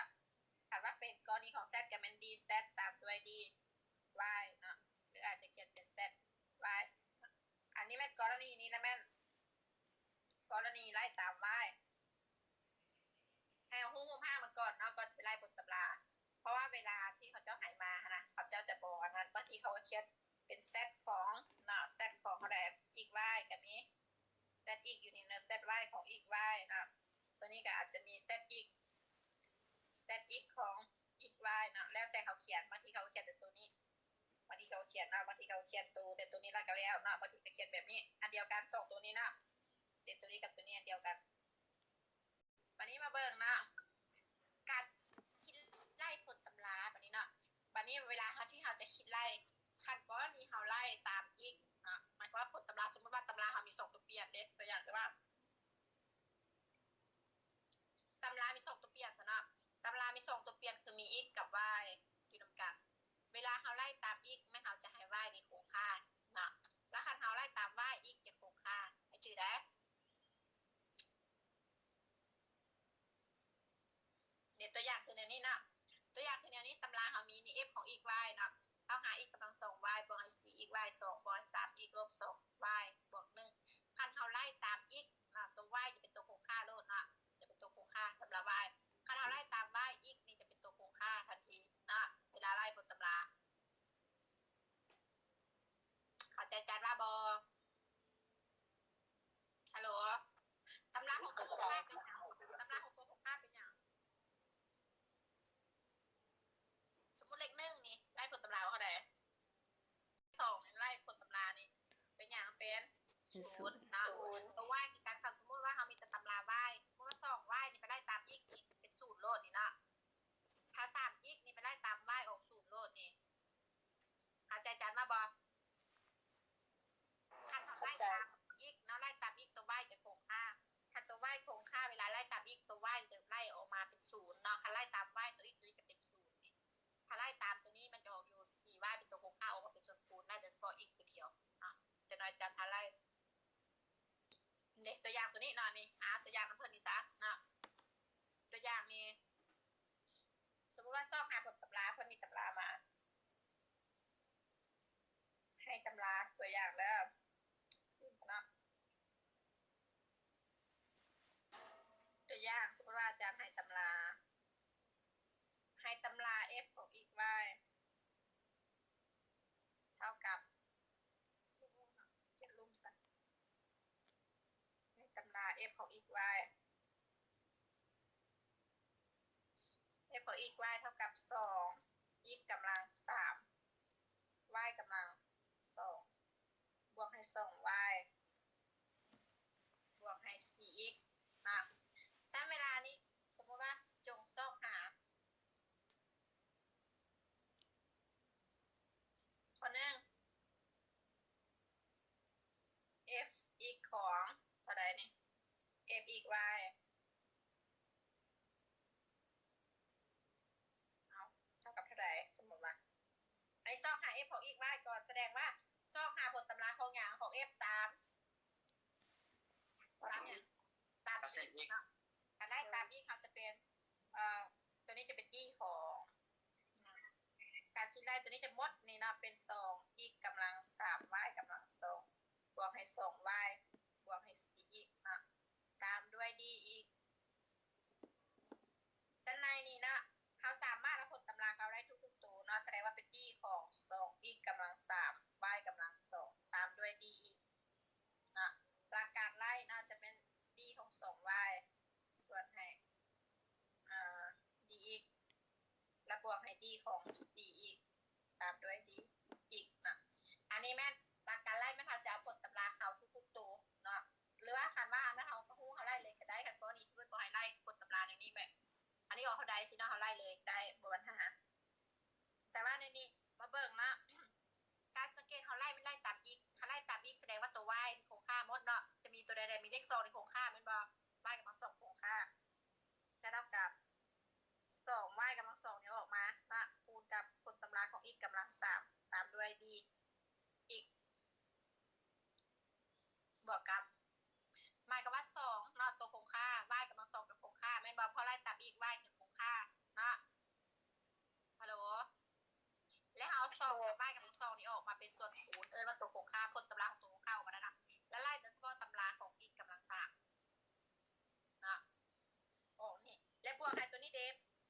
ຖ້າວ່າເປັນກໍລະນີຂອງ z ກໍແມ່ນ d z ຕາມດ້ວຍ d y ເນາະ ຫຼືອາດຈະຂຽນເປັນ z y. ອັນນີ້ແມ່ນກໍລະນີນີ້ລະແມ່ນກໍລະນີໄລ່ຕາມ y. ໃຫ້ເຮົາຮູ້ຮູບຮ່າງມັນກ່ອນເນາະ ກ່ອນຈະໄປໄລ່ບົນຕຳລາ ເພາະວ່າເວລາທີ່ເຂົາເຈົ້າໃຫ້ມາຫັ້ນນະ ເຂົາເຈົ້າຈະບອກອັນນັ້ນ ບາງທີເຂົາກໍຂຽນເປັນ z ຂອງເນາະ z ຂອງເທົ່າໃດ x y ກໍມີ z x ຢູ່ນີ້ເນາະ z y ຂອງ x y ເນາະ ຕົວນີ້ກໍອາດຈະມີ z x z x ຂອງ x y ເນາະ ແລ້ວແຕ່ເຂົາຂຽນ ບາງທີເຂົາກໍຂຽນແຕ່ຕົວນີ້ ບາງທີເຂົາຂຽນເນາະ ບາງທີເຂົາຂຽນໂຕ ແຕ່ຕົວນີ້ລະກໍແລ້ວເນາະ ບາງທີກໍຂຽນແບບນີ້ ອັນດຽວກັນ ສອງຕົວນີ້ເນາະ ເປັນຕົວນີ້ກັບຕົວນີ້ອັນດຽວກັນ. ບາດນີ້ມາເບິ່ງເນາະ ການຄິດໄລ່ຜົນຕຳລາບາດນີ້ເນາະ ບາດນີ້ເວລາເຮົາ ທີ່ເຮົາຈະຄິດໄລ່ ຄັນກໍລະນີເຮົາໄລ່ຕາມ x ເນາະ ໝາຍຄວາມວ່າຜົນຕຳລາ ສົມມຸດວ່າຕຳລາເຮົາມີສອງຕົວປ່ຽນເດ້ ຕົວຢ່າງຄືວ່າ ຕຳລາມີສອງຕົວປ່ຽນຊະເນາະ ຕຳລາມີສອງຕົວປ່ຽນຄືມີ x ກັບ y ຢູ່ນຳກັນ ເວລາເຮົາໄລ່ຕາມ x ແມ່ນເຮົາຈະໃຫ້ y ນີ້ຄົງຄ່າເນາະ ລະຄັນເຮົາໄລ່ຕາມ y x ຈະຄົງຄ່າ ໃຫ້ຈື່ໄດ້. ເປັນຕົວຢ່າງຄືແນວນີ້ເນາະ ຕົວຢ່າງຄືແນວນີ້ ຕຳລາເຮົາມີນີ້ f ຂອງ x y ເນາະ ເຮົາຫາ x ກຳລັງສອງ y ບວກໃຫ້ສີ່ x y ສອງ ບວກໃຫ້ສາມ x ລົບສອງ y ບວກໜຶ່ງ ຄັນ ເປັນສູນເນາະ. ໂຕ y ຄືກັນ ຄັນສົມມຸດວ່າເຮົາມີແຕ່ຕຳລາ y ສົມມຸດວ່າ ສອງ y ນີ້ໄປໄລ່ຕາມ x ນີ້ເປັນສູນໂລດນີ້ເນາະ. ຖ້າ ສາມ x ນີ້ໄປໄລ່ຕາມ y ອອກສູນໂລດນີ້. ເຂົ້າໃຈອາຈານວ່າບໍ່? ຄັນເຮົາໄລ່ຕາມ x ເນາະ ໄລ່ຕາມ x ໂຕ y ຈະຄົງຄ່າ. ຄັນໂຕ y ຄົງຄ່າ ເວລາໄລ່ຕາມ x ໂຕ y ຈະໄລ່ອອກມາເປັນສູນເນາະ. ຄັນໄລ່ຕາມ y ໂຕ x ໂຕນີ້ຈະເປັນສູນນີ້. ຖ້າໄລ່ຕາມໂຕນີ້ມັນຈະອອກຢູ່ ສີ່ y ເປັນໂຕຄົງຄ່າ ອອກມາເປັນສ່ວນຄູນ ໄລ່ແຕ່ສະເພາະ x ໂຕດຽວເນາະ. ຈັກໜ້ອຍອາຈານພາໄລ່ເດ້ ຕົວຢ່າງໂຕນີ້ເນາະ. ນີ້ ອາ ຕົວຢ່າງນຳເພິ່ນນີ້ຊະເນາະ. ຕົວຢ່າງນີ້ ສົມມຸດວ່າຊອກຫາບົດຕຳລາ ເພິ່ນມີຕຳລາມາ ໃຫ້ຕຳລາ ຕົວຢ່າງເດີ ເນາະ. ຕົວຢ່າງ ສົມມຸດວ່າອາຈານໃຫ້ຕຳລາ ໃຫ້ຕຳລາ f ຂອງ x y ເທົ່າກັບ ຂຽນລຸ່ມຊະ ໃຫ້ຕຳລາ f ຂອງ x y f ຂອງ x y ເທົ່າກັບ ສອງ x ກຳລັງ ສາມ y ກຳລັງ ສອງ ບວກໃຫ້ ສອງ y ບວກໃຫ້ ສີ່ x ນະ. ຊັ້ນເວລານີ້ ສົມມຸດວ່າ ຈົ່ງຊອກຫາ ຂໍ້ໜຶ່ງ f x ຂອງເທົ່າໃດນີ້ f x y ເອົາ ເທົ່າກັບເທົ່າໃດ? ສົມມຸດວ່າ ໃຫ້ຊອກຫາ f ຂອງ x y ກ່ອນ ສະແດງວ່າຊອກຫາຜົນຕຳລາຂອງຫຍັງ? ຂອງ f ຕາມ ຕາມຫຍັງ? ຕາມ x ເນາະ. ຄັນໄລ່ຕາມ x ເຮົາຈະເປັນ ເອີ ຕົວນີ້ຈະເປັນ d ຂອງ ການຄິດໄລ່ຕົວນີ້ຈະໝົດນີ້ເນາະ ເປັນ ສອງ x ກຳລັງ ສາມ y ກຳລັງ ສອງ ບວກໃຫ້ ສອງ y ບວກໃຫ້ ສີ່ x ເນາະ ຕາມດ້ວຍ d ອີກ. ຊັ້ນໃນນີ້ເນາະ ເຮົາສາມາດເອົາຜົນຕຳລາເຂົ້າໄດ້ທຸກໆໂຕເນາະ ສະແດງວ່າເປັນ d ຂອງ ສອງ x ກຳລັງ ສາມ y ກຳລັງ ສອງ ຕາມດ້ວຍ d ອີກເນາະ. ຫຼັກການໄລ່ເນາະ ຈະເປັນ d ຂອງ ສອງ y ສ່ວນໃຫ້ ອ່າ d x ແລະ ບວກໃຫ້ d ຂອງ d x ຕາມດ້ວຍ d x ນະ. ອັນນີ້ແມ່ນຫຼັກການໄລ່ ແມ່ນເຮົາຈະເອົາຜົນຕຳລາເຂົ້າທຸກໆໂຕເນາະ ຫຼືວ່າຄັນວ່າອັນນັ້ນເຮົາກໍຮູ້ ເຮົາໄລ່ເລີຍກໍໄດ້. ຄັນກໍນີ້ເພິ່ນບໍ່ໃຫ້ໄລ່ຜົນຕຳລາແນວນີ້ ແບບອັນນີ້ອອກເທົ່າໃດຊີ້ເນາະ ເຮົາໄລ່ເລີຍໄດ້ ບໍ່ມີບັນຫາ. ແຕ່ວ່າໃນນີ້ມາເບິ່ງເນາະ ການສັງເກດເຮົາໄລ່ ມັນໄລ່ຕາມ x ຄັນໄລ່ຕາມ x ສະແດງວ່າຕົວ y ນີ້ຄົງຄ່າໝົດເນາະ ຈະມີຕົວໃດໆ ມີເລກສອງນີ້ຄົງຄ່າແມ່ນບໍ່? y ກຳລັງສອງຄົງຄ່າ ຈະເທົ່າກັບ ສອງ y ກຳລັງສອງນີ້ອອກມາເນາະ ຄູນກັບຜົນຕຳລາຂອງ x ກຳລັງສາມ ຕາມດ້ວຍ d x ບວກກັບ ໝາຍຄວາມວ່າ ສອງ ເນາະ ຕົວຄົງຄ່າ y ກຳລັງສອງຕົວຄົງຄ່າແມ່ນບໍ່? ເພາະໄລ່ຕາມ x y ຕົວຄົງຄ່າເນາະ ຮັລໂຫຼ ແລ້ວເຮົາເອົາ ສອງ y ກຳລັງສອງນີ້ອອກມາເປັນສ່ວນຄູນ ເອີ້ນວ່າຕົວຄົງຄ່າ ຜົນຕຳລາຂອງຕົວຄົງຄ່າອອກມາໄດ້ນະ ແລ້ວໄລ່ແຕ່ສະເພາະຕຳລາຂອງ x ກຳລັງສາມເນາະ ອອກນີ້ ແລະ ບວກໃຫ້ຕົວນີ້ເດ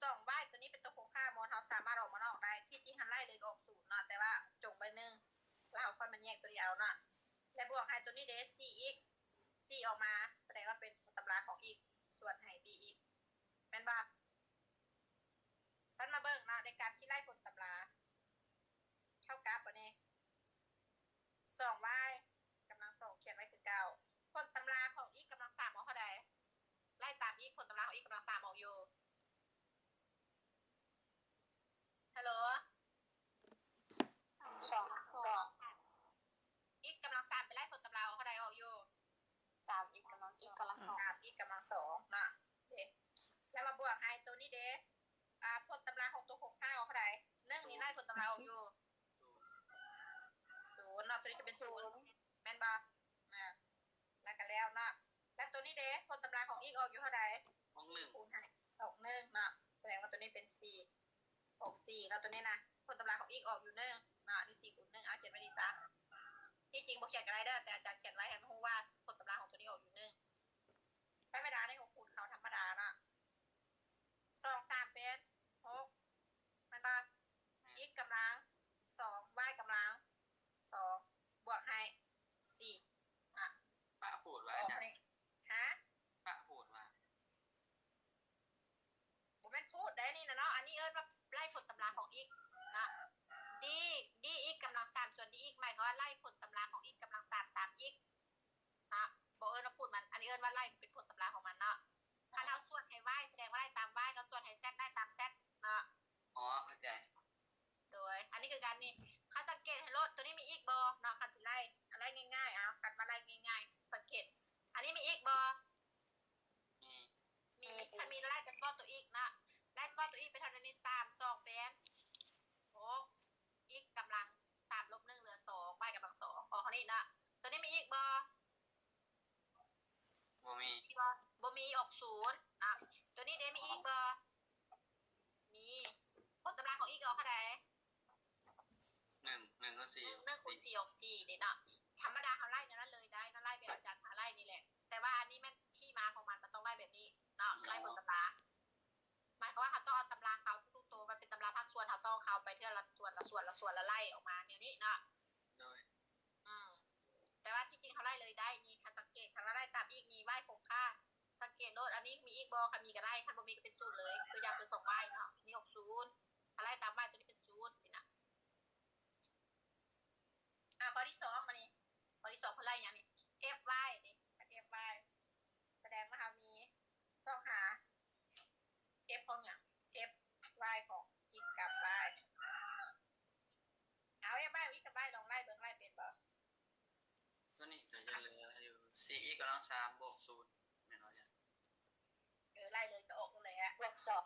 ສອງ y ຕົວນີ້ເປັນຕົວຄົງຄ່າໝົດ ເຮົາສາມາດອອກມານອກໄດ້. ທີ່ຈິງຫັ້ນໄລ່ເລີຍກໍອອກສູນເນາະ ແຕ່ວ່າຈົ່ງໄວ້ໜຶ່ງ ແລ້ວເຮົາຄ່ອຍມາແຍກຕົວນີ້ເອົາເນາະ. ແລະ ບວກໃຫ້ຕົວນີ້ເດ ສີ່ x ສີ່ອອກມາ ສະແດງວ່າເປັນຕຳລາຂອງ x ສ່ວນໃຫ້ d x ແມ່ນບໍ່? ຊັ້ນມາເບິ່ງເນາະ ໃນການຄິດໄລ່ຜົນຕຳລາ ເທົ່າກັບ ບາດນີ້ ສອງ y ກຳລັງສອງ ຂຽນໄວ້ຄືເກົ່າ ຜົນຕຳລາຂອງ x ກຳລັງສາມອອກເທົ່າໃດ? ໄລ່ຕາມ x ຜົນຕຳລາຂອງ x ກຳລັງສາມອອກຢູ່ ຮັລໂຫຼ ສອງ ສອງ x ກຳລັງສາມໄປໄລ່ຜົນຕຳລາອອກເທົ່າໃດ? ອອກຢູ່ ສາມ x ກຳລັງ x ກຳລັງສອງ ສາມ x ກຳລັງສອງເນາະ ເດ ແລ້ວມາບວກໃຫ້ຕົວນີ້ເດ ອ່າ ຜົນຕຳລາຂອງຕົວຄົງຄ່າອອກເທົ່າໃດ? ໜຶ່ງນີ້ໄລ່ຜົນຕຳລາອອກຢູ່ ສູນເນາະ ຕົວນີ້ຈະເປັນ ສູນ ແມ່ນບໍ່? ອ່າ ແລ້ວກໍແລ້ວເນາະ ແລ້ວຕົວນີ້ເດ ຜົນຕຳລາຂອງ x ອອກຢູ່ເທົ່າໃດ? ອອກໜຶ່ງ ຄູນໃຫ້ ອອກໜຶ່ງເນາະ ສະແດງວ່າຕົວນີ້ເປັນ ສີ່ ອອກ ສີ່ ເນາະ ຕົວນີ້ນະ ຜົນຕຳລາຂອງ x ອອກຢູ່ ໜຶ່ງ ເນາະ ອັນນີ້ ສີ່ ຄູນ ໜຶ່ງ ເອົາຂຽນໄວ້ນີ້ຊະ ທີ່ຈິງບໍ່ຂຽນກໍໄດ້ເດີ ແຕ່ອາຈານຂຽນໄວ້ໃຫ້ມັນຮູ້ວ່າຜົນຕຳລາຂອງຕົວນີ້ອອກຢູ່ ໜຶ່ງ ໃຊ້ເວລາໃນຫົວຄູນເຂົ້າທຳມະດາເນາະ ສອງ ສາມ ເປັນ ຫົກ ແມ່ນບໍ່? x ກຳລັງ ສອງ y ກຳລັງ ສອງ ບວກໃຫ້ ສີ່ ອະ ປະໂຫດວ່າ ອອກ ອາຈານ ນີ້ ຮະ? ປະໂຫດວ່າ ບໍ່ແມ່ນໂພດໃດນີ້ນະເນາະ ອັນນີ້ເອີ້ນວ່າໄລ່ຜົນຕຳລາຂອງ x ນະ d dx ກຳລັງສາມ ສ່ວນ dx ໝາຍຄວາມວ່າໄລ່ຜົນຕຳລາຂອງ x ກຳລັງສາມຕາມ x ອັນນີ້ ເຮົາສັງເກດໃຫ້ໂລດ ໂຕນີ້ມີອີກບໍ່ເນາະ? ຄັນຊິໄລ່ ໄລ່ງ່າຍໆ ເອົາ ຄັນວ່າໄລ່ງ່າຍໆ ສັງເກດ ອັນນີ້ມີອີກບໍ່? ມີ ມີ ຄັນມີໄລ່ແຕ່ສະເພາະໂຕອີກເນາະ ໄລ່ສະເພາະໂຕອີກໄປເທົ່າໃດນີ້? ສາມ ສອງ ເປັນ ຫົກ ອີກກຳລັງ ສາມ ລົບ ໜຶ່ງ ເຫຼືອ ສອງ ວາຍກຳລັງ ສອງ ອອກເທົ່ານີ້ເນາະ. ໂຕນີ້ມີອີກບໍ່? ບໍ່ມີ ບໍ່ມີ ອອກ ສູນ ເນາະ. ໂຕນີ້ເດ ມີອີກບໍ່? ມີ ຜົນຕຳລາຂອງອີກອອກເທົ່າໃດ? ໜຶ່ງ ໜຶ່ງ ໜຶ່ງ ຄູນ ສີ່ ອອກ ສີ່ ເດ້ເນາະ. ທຳມະດາເຮົາໄລ່ແນວນັ້ນເລີຍໄດ້ເນາະ ໄລ່ແບບອາຈານພາໄລ່ນີ້ແຫຼະ ແຕ່ວ່າອັນນີ້ແມ່ນທີ່ມາຂອງມັນ ມັນຕ້ອງໄລ່ແບບນີ້ເນາະ ໄລ່ຜົນຕຳລາ ໝາຍຄວາມວ່າເຮົາຕ້ອງເອົາຕຳລາເຂົາທຸກໆໂຕ ມັນເປັນຕຳລາພາກສ່ວນ ເຮົາຕ້ອງເຂົ້າໄປເທື່ອລະສ່ວນ ລະສ່ວນ ລະສ່ວນ ລະໄລ່ອອກມາແນວນີ້ເນາະ. ໂດຍ ອືມ ແຕ່ວ່າທີ່ຈິງເຮົາໄລ່ເລີຍໄດ້ນີ້ ຖ້າສັງເກດ ຄັນວ່າໄລ່ຕາມອີກນີ້ ວາຍຄົງຄ່າ ສັງເກດໂລດ ອັນນີ້ມີອີກບໍ່? ຄັນມີກໍໄດ້ ຄັນບໍ່ມີກໍເປັນສູນເລີຍ. ຕົວຢ່າງຕົວສອງ ວາຍເນາະ ນີ້ອອກ ສູນ ຖ້າໄລ່ຕາມ ວາຍ ຕົວນີ້ເປັນ ສູນ ຊີ້ນະ. ອ່າ ຂໍ້ທີສອງ ບາດນີ້ ຂໍ້ທີສອງ ເພິ່ນໄລ່ຫຍັງນີ້? ເອັຟ ວາຍ ເດ້ ເອັຟ ວາຍ ສະແດງວ່າເຮົາມີ ຕ້ອງຫາ ເອັຟ ຂອງຫຍັງ? ເອັຟ ວາຍ ຂອງອີກກັບວາຍ. ເອົາ ເອັຟ ວາຍ ອີກກັບວາຍ ລອງໄລ່ເບິ່ງ ໄລ່ເປັນບໍ່? ຕົວນີ້ກໍຈະເຫຼືອຢູ່ ສີ່ອີກກຳລັງສາມ ບວກ ສູນ ແມ່ນບໍ່? ເອີ ໄລ່ເລີຍກໍອອກໂລດແຫຼະ ບວກ ສອງ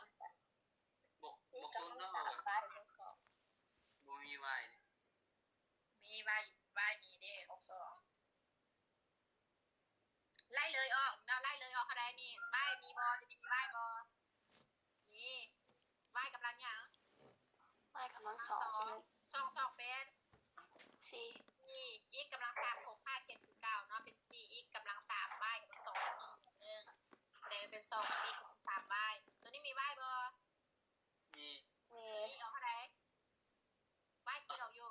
ບວກ ບວກ ສູນ ເນາະ ບໍ່ມີວາຍ ມີວາຍ ວາຍມີເດ້ ອອກ ສອງ ໄລ່ເລີຍອອກເນາະ ໄລ່ເລີຍອອກເທົ່າໃດນີ້? ວາຍມີບໍ່? ຕົວນີ້ມີວາຍບໍ່? ມີ ວາຍກຳລັງຫຍັງ? ວາຍກຳລັງ ສອງ ສອງ ສອງ ເປັນ ສີ່ ສີ່ ອີກກຳລັງ ສາມ ຄົງຄ່າ ຂຽນຄືເກົ່າເນາະ ເປັນ ສີ່ ອີກກຳລັງ ສາມ ວາຍກຳລັງ ສອງ ອີກໜຶ່ງ ສະແດງເປັນ ສອງ ອີກກຳລັງ ສາມ ວາຍ. ຕົວນີ້ມີວາຍບໍ່? ມີ ມີ ມີ ອອກເທົ່າໃດ? ວາຍຂີດອອກຢູ່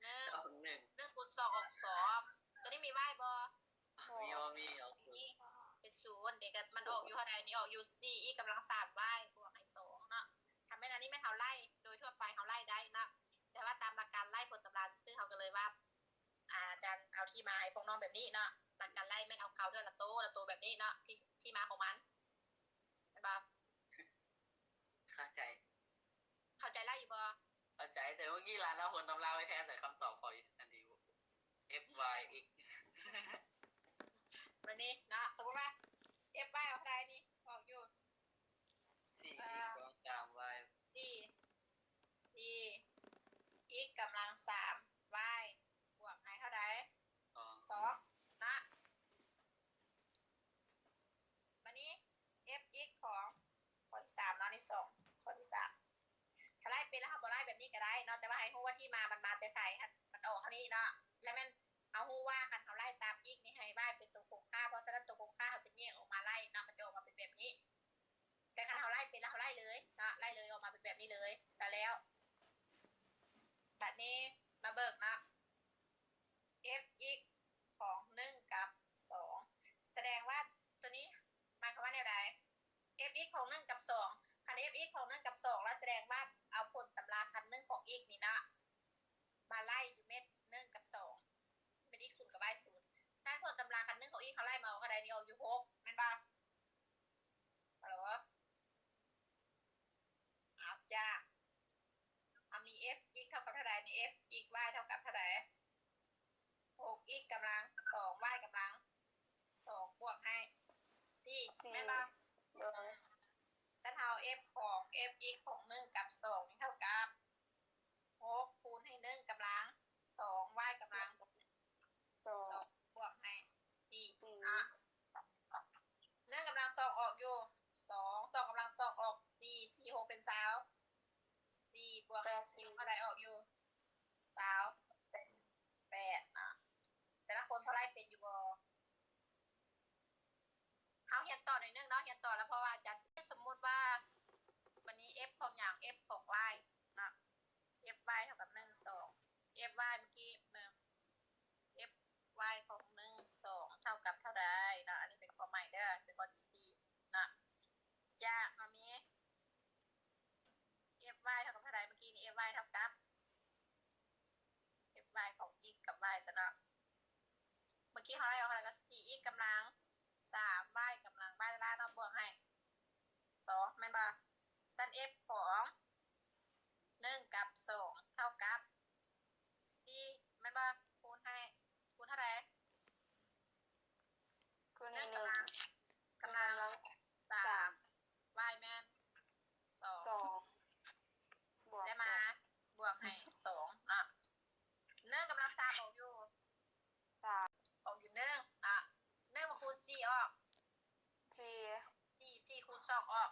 ໜຶ່ງ ໜຶ່ງ ໜຶ່ງຄູນສອງ ອອກ ສອງ. ຕົວນີ້ມີວາຍບໍ່? ມີ ບໍ່ມີ ອອກ ສູນ ເປັນ ສູນ ເດ ກໍມັນອອກຢູ່ເທົ່າໃດ? ນີ້ອອກຢູ່ ສີ່ ອີກກຳລັງ ສາມ ວາຍ ບວກໃຫ້ ສອງ ເນາະ. ຖ້າແມ່ນອັນນີ້ແມ່ນເຮົາໄລ່ ໂດຍທົ່ວໄປເຮົາໄລ່ໄດ້ເນາະ ແຕ່ວ່າຕາມຫຼັກການໄລ່ຜົນຕຳລາຊື່ໆ ເຮົາກໍເລີຍວ່າ ອາ ອາຈານເອົາທີ່ມາໃຫ້ພວກນ້ອງແບບນີ້ເນາະ. ຫຼັກການໄລ່ແມ່ນເອົາເຂົ້າເທື່ອລະໂຕ ລະໂຕແບບນີ້ເນາະ ທີ່ ທີ່ມາຂອງມັນ ແມ່ນບໍ່? ເຂົ້າໃຈ ເຂົ້າໃຈໄລ່ຢູ່ບໍ່? ເຂົ້າໃຈ ແຕ່ເມື່ອກີ້ລາວເອົາຜົນຕຳລາໄວ້ແທນ ແຕ່ຄຳຕອບຂ້ອຍອັນນີ້ ເອັຟ ວາຍ ອີກ ບາດນີ້ເນາະ ສົມມຸດວ່າ ເອັຟ ວາຍ ອອກເທົ່າໃດນີ້? ອອກຢູ່ ສີ່ ເອີ ອີກກຳລັງ ສາມ ວາຍ ສີ່ ອີກກຳລັງ ສາມ ວາຍ ບວກໃຫ້ເທົ່າໃດ? ສອງ ສອງ ນະ. ບາດນີ້ ເອັຟ ອີກຂອງ ຂໍ້ທີສາມເນາະ ອັນທີສອງ ຂໍ້ທີສາມ ຖ້າໄລ່ເປັນແລ້ວ ເຮົາບໍ່ໄລ່ແບບນີ້ກໍໄດ້ເນາະ ແຕ່ວ່າໃຫ້ຮູ້ວ່າທີ່ມາມັນມາແຕ່ໃສ ມັນອອກເທົ່ານີ້ເນາະ. ແລ້ວແມ່ນເຮົາຮູ້ວ່າຄັນເຮົາໄລ່ຕາມອີກນີ້ ໃຫ້ ວາຍ ເປັນຕົວຄົງຄ່າ ເພາະສະນັ້ນຕົວຄົງຄ່າເຮົາຈະແຍກອອກມາໄລ່ເນາະ ມັນຈະອອກມາເປັນແບບນີ້. ແຕ່ຄັນເຮົາໄລ່ເປັນແລ້ວ ເຮົາໄລ່ເລີຍເນາະ ໄລ່ເລີຍອອກມາເປັນແບບນີ້ເລີຍ ແລ້ວ ແລ້ວ ບາດນີ້ມາເບິ່ງເນາະ ເອັຟ ອີກຂອງ ໜຶ່ງ ກັບ ສອງ ສະແດງວ່າຕົວນີ້ໝາຍຄວາມວ່າແນວໃດ? ເອັຟ ອີກຂອງ ໜຶ່ງ ກັບ ສອງ ຄັນ ເອັຟ ອີກຂອງ ໜຶ່ງ ກັບ ສອງ ລະສະແດງວ່າເອົາຜົນຕຳລາຄັນ ໜຶ່ງ ຂອງອີກນີ້ເນາະ ມາໄລ່ຢູ່ເມັດ ໜຶ່ງ ກັບ ສອງ ເປັນ ອີກ ສູນ ກັບ ວາຍ ສູນ. ສະນັ້ນຜົນຕຳລາຄັນ ໜຶ່ງ ຂອງອີກ ເຮົາໄລ່ມາອອກເທົ່າໃດ? ນີ້ອອກຢູ່ ຫົກ ແມ່ນບໍ່? ຮັລໂຫຼ ອາ ຈາກ ເຮົາມີ ເອັຟ ອີກເທົ່າກັບເທົ່າໃດ? ນີ້ ເອັຟ ອີກ ວາຍ ເທົ່າກັບເທົ່າໃດ? ຫົກ ອີກກຳລັງ ສອງ ວາຍກຳລັງ ສອງ ບວກໃຫ້ ສີ່ ສີ່ ແມ່ນບໍ່? ໂດຍ ຄັນເຮົາ ເອັຟ ຂອງ ເອັຟ ອີກຂອງ ໜຶ່ງ ກັບ ສອງ ນີ້ເທົ່າກັບ ຫົກ ຄູນໃຫ້ ໜຶ່ງ ກຳລັງ ສອງ ວາຍກຳລັງ ສອງ ບວກໃຫ້ ສີ່ ສີ່ ເນາະ. ໜຶ່ງກຳລັງ ສອງ ອອກຢູ່ ສອງ ສອງກຳລັງ ສອງ ອອກ ສີ່ ສີ່ ຫົກ ເປັນ ຊາວ ສີ່ ບວກໃຫ້ ສີ່ ເທົ່າໃດ? ອອກຢູ່ ຊາວແປດ ເນາະ. ແຕ່ລະຄົນພໍໄລ່ເປັນຢູ່ບໍ່? ເຮົາຮຽນຕໍ່ໜ້ອຍໜຶ່ງເນາະ ຮຽນຕໍ່ແລ້ວ ເພາະວ່າອາຈານຊິ ສົມມຸດວ່າ ບາດນີ້ ເອັຟ ຂອງຫຍັງ? ເອັຟ ຂອງ ວາຍ ເນາະ ເອັຟ ວາຍ ເທົ່າກັບ ໜຶ່ງ ສອງ ເອັຟ ວາຍ ເມື່ອກີ້ ເອັຟ ວາຍ ຂອງ ໜຶ່ງ ສອງ ເທົ່າກັບເທົ່າໃດ? ເນາະ ອັນນີ້ເປັນຂໍ້ໃໝ່ເດີ ເປັນຂໍ້ທີສີ່ ເນາະ. ຈາກເຮົາມີ ເອັຟ ວາຍ ເທົ່າກັບເທົ່າໃດ? ເມື່ອກີ້ນີ້ ເອັຟ ວາຍ ເທົ່າກັບ ເອັຟ ວາຍ ຂອງ x ກັບ y ຊະເນາະ. ເມື່ອກີ້ເຮົາໄລ່ອອກເທົ່າໃດ? ກໍ ສີ່ x ກຳລັງ ສາມ y ກຳລັງ y ລາເນາະ ບວກໃຫ້ ສອງ ແມ່ນບໍ່? ຊັ້ນ f ຂອງ ໜຶ່ງ ກັບ ສອງ ເທົ່າກັບ ສີ່ ແມ່ນບໍ່? ຄູນໃຫ້ ຄູນເທົ່າໃດ? ຄູນໃຫ້ໜຶ່ງ ກຳລັງ ກຳລັງສາມ y ແມ່ນສອງ ສອງ ບວກ ແລ້ວມາ ສອງ ບວກໃຫ້ສອງເນາະ ໜຶ່ງກຳລັງສາມອອກຢູ່ ສາມ ອອກຢູ່ໜຶ່ງເນາະ ໜຶ່ງມາຄູນສີ່ອອກ ສີ່ ສີ່ ສີ່ຄູນສອງອອກ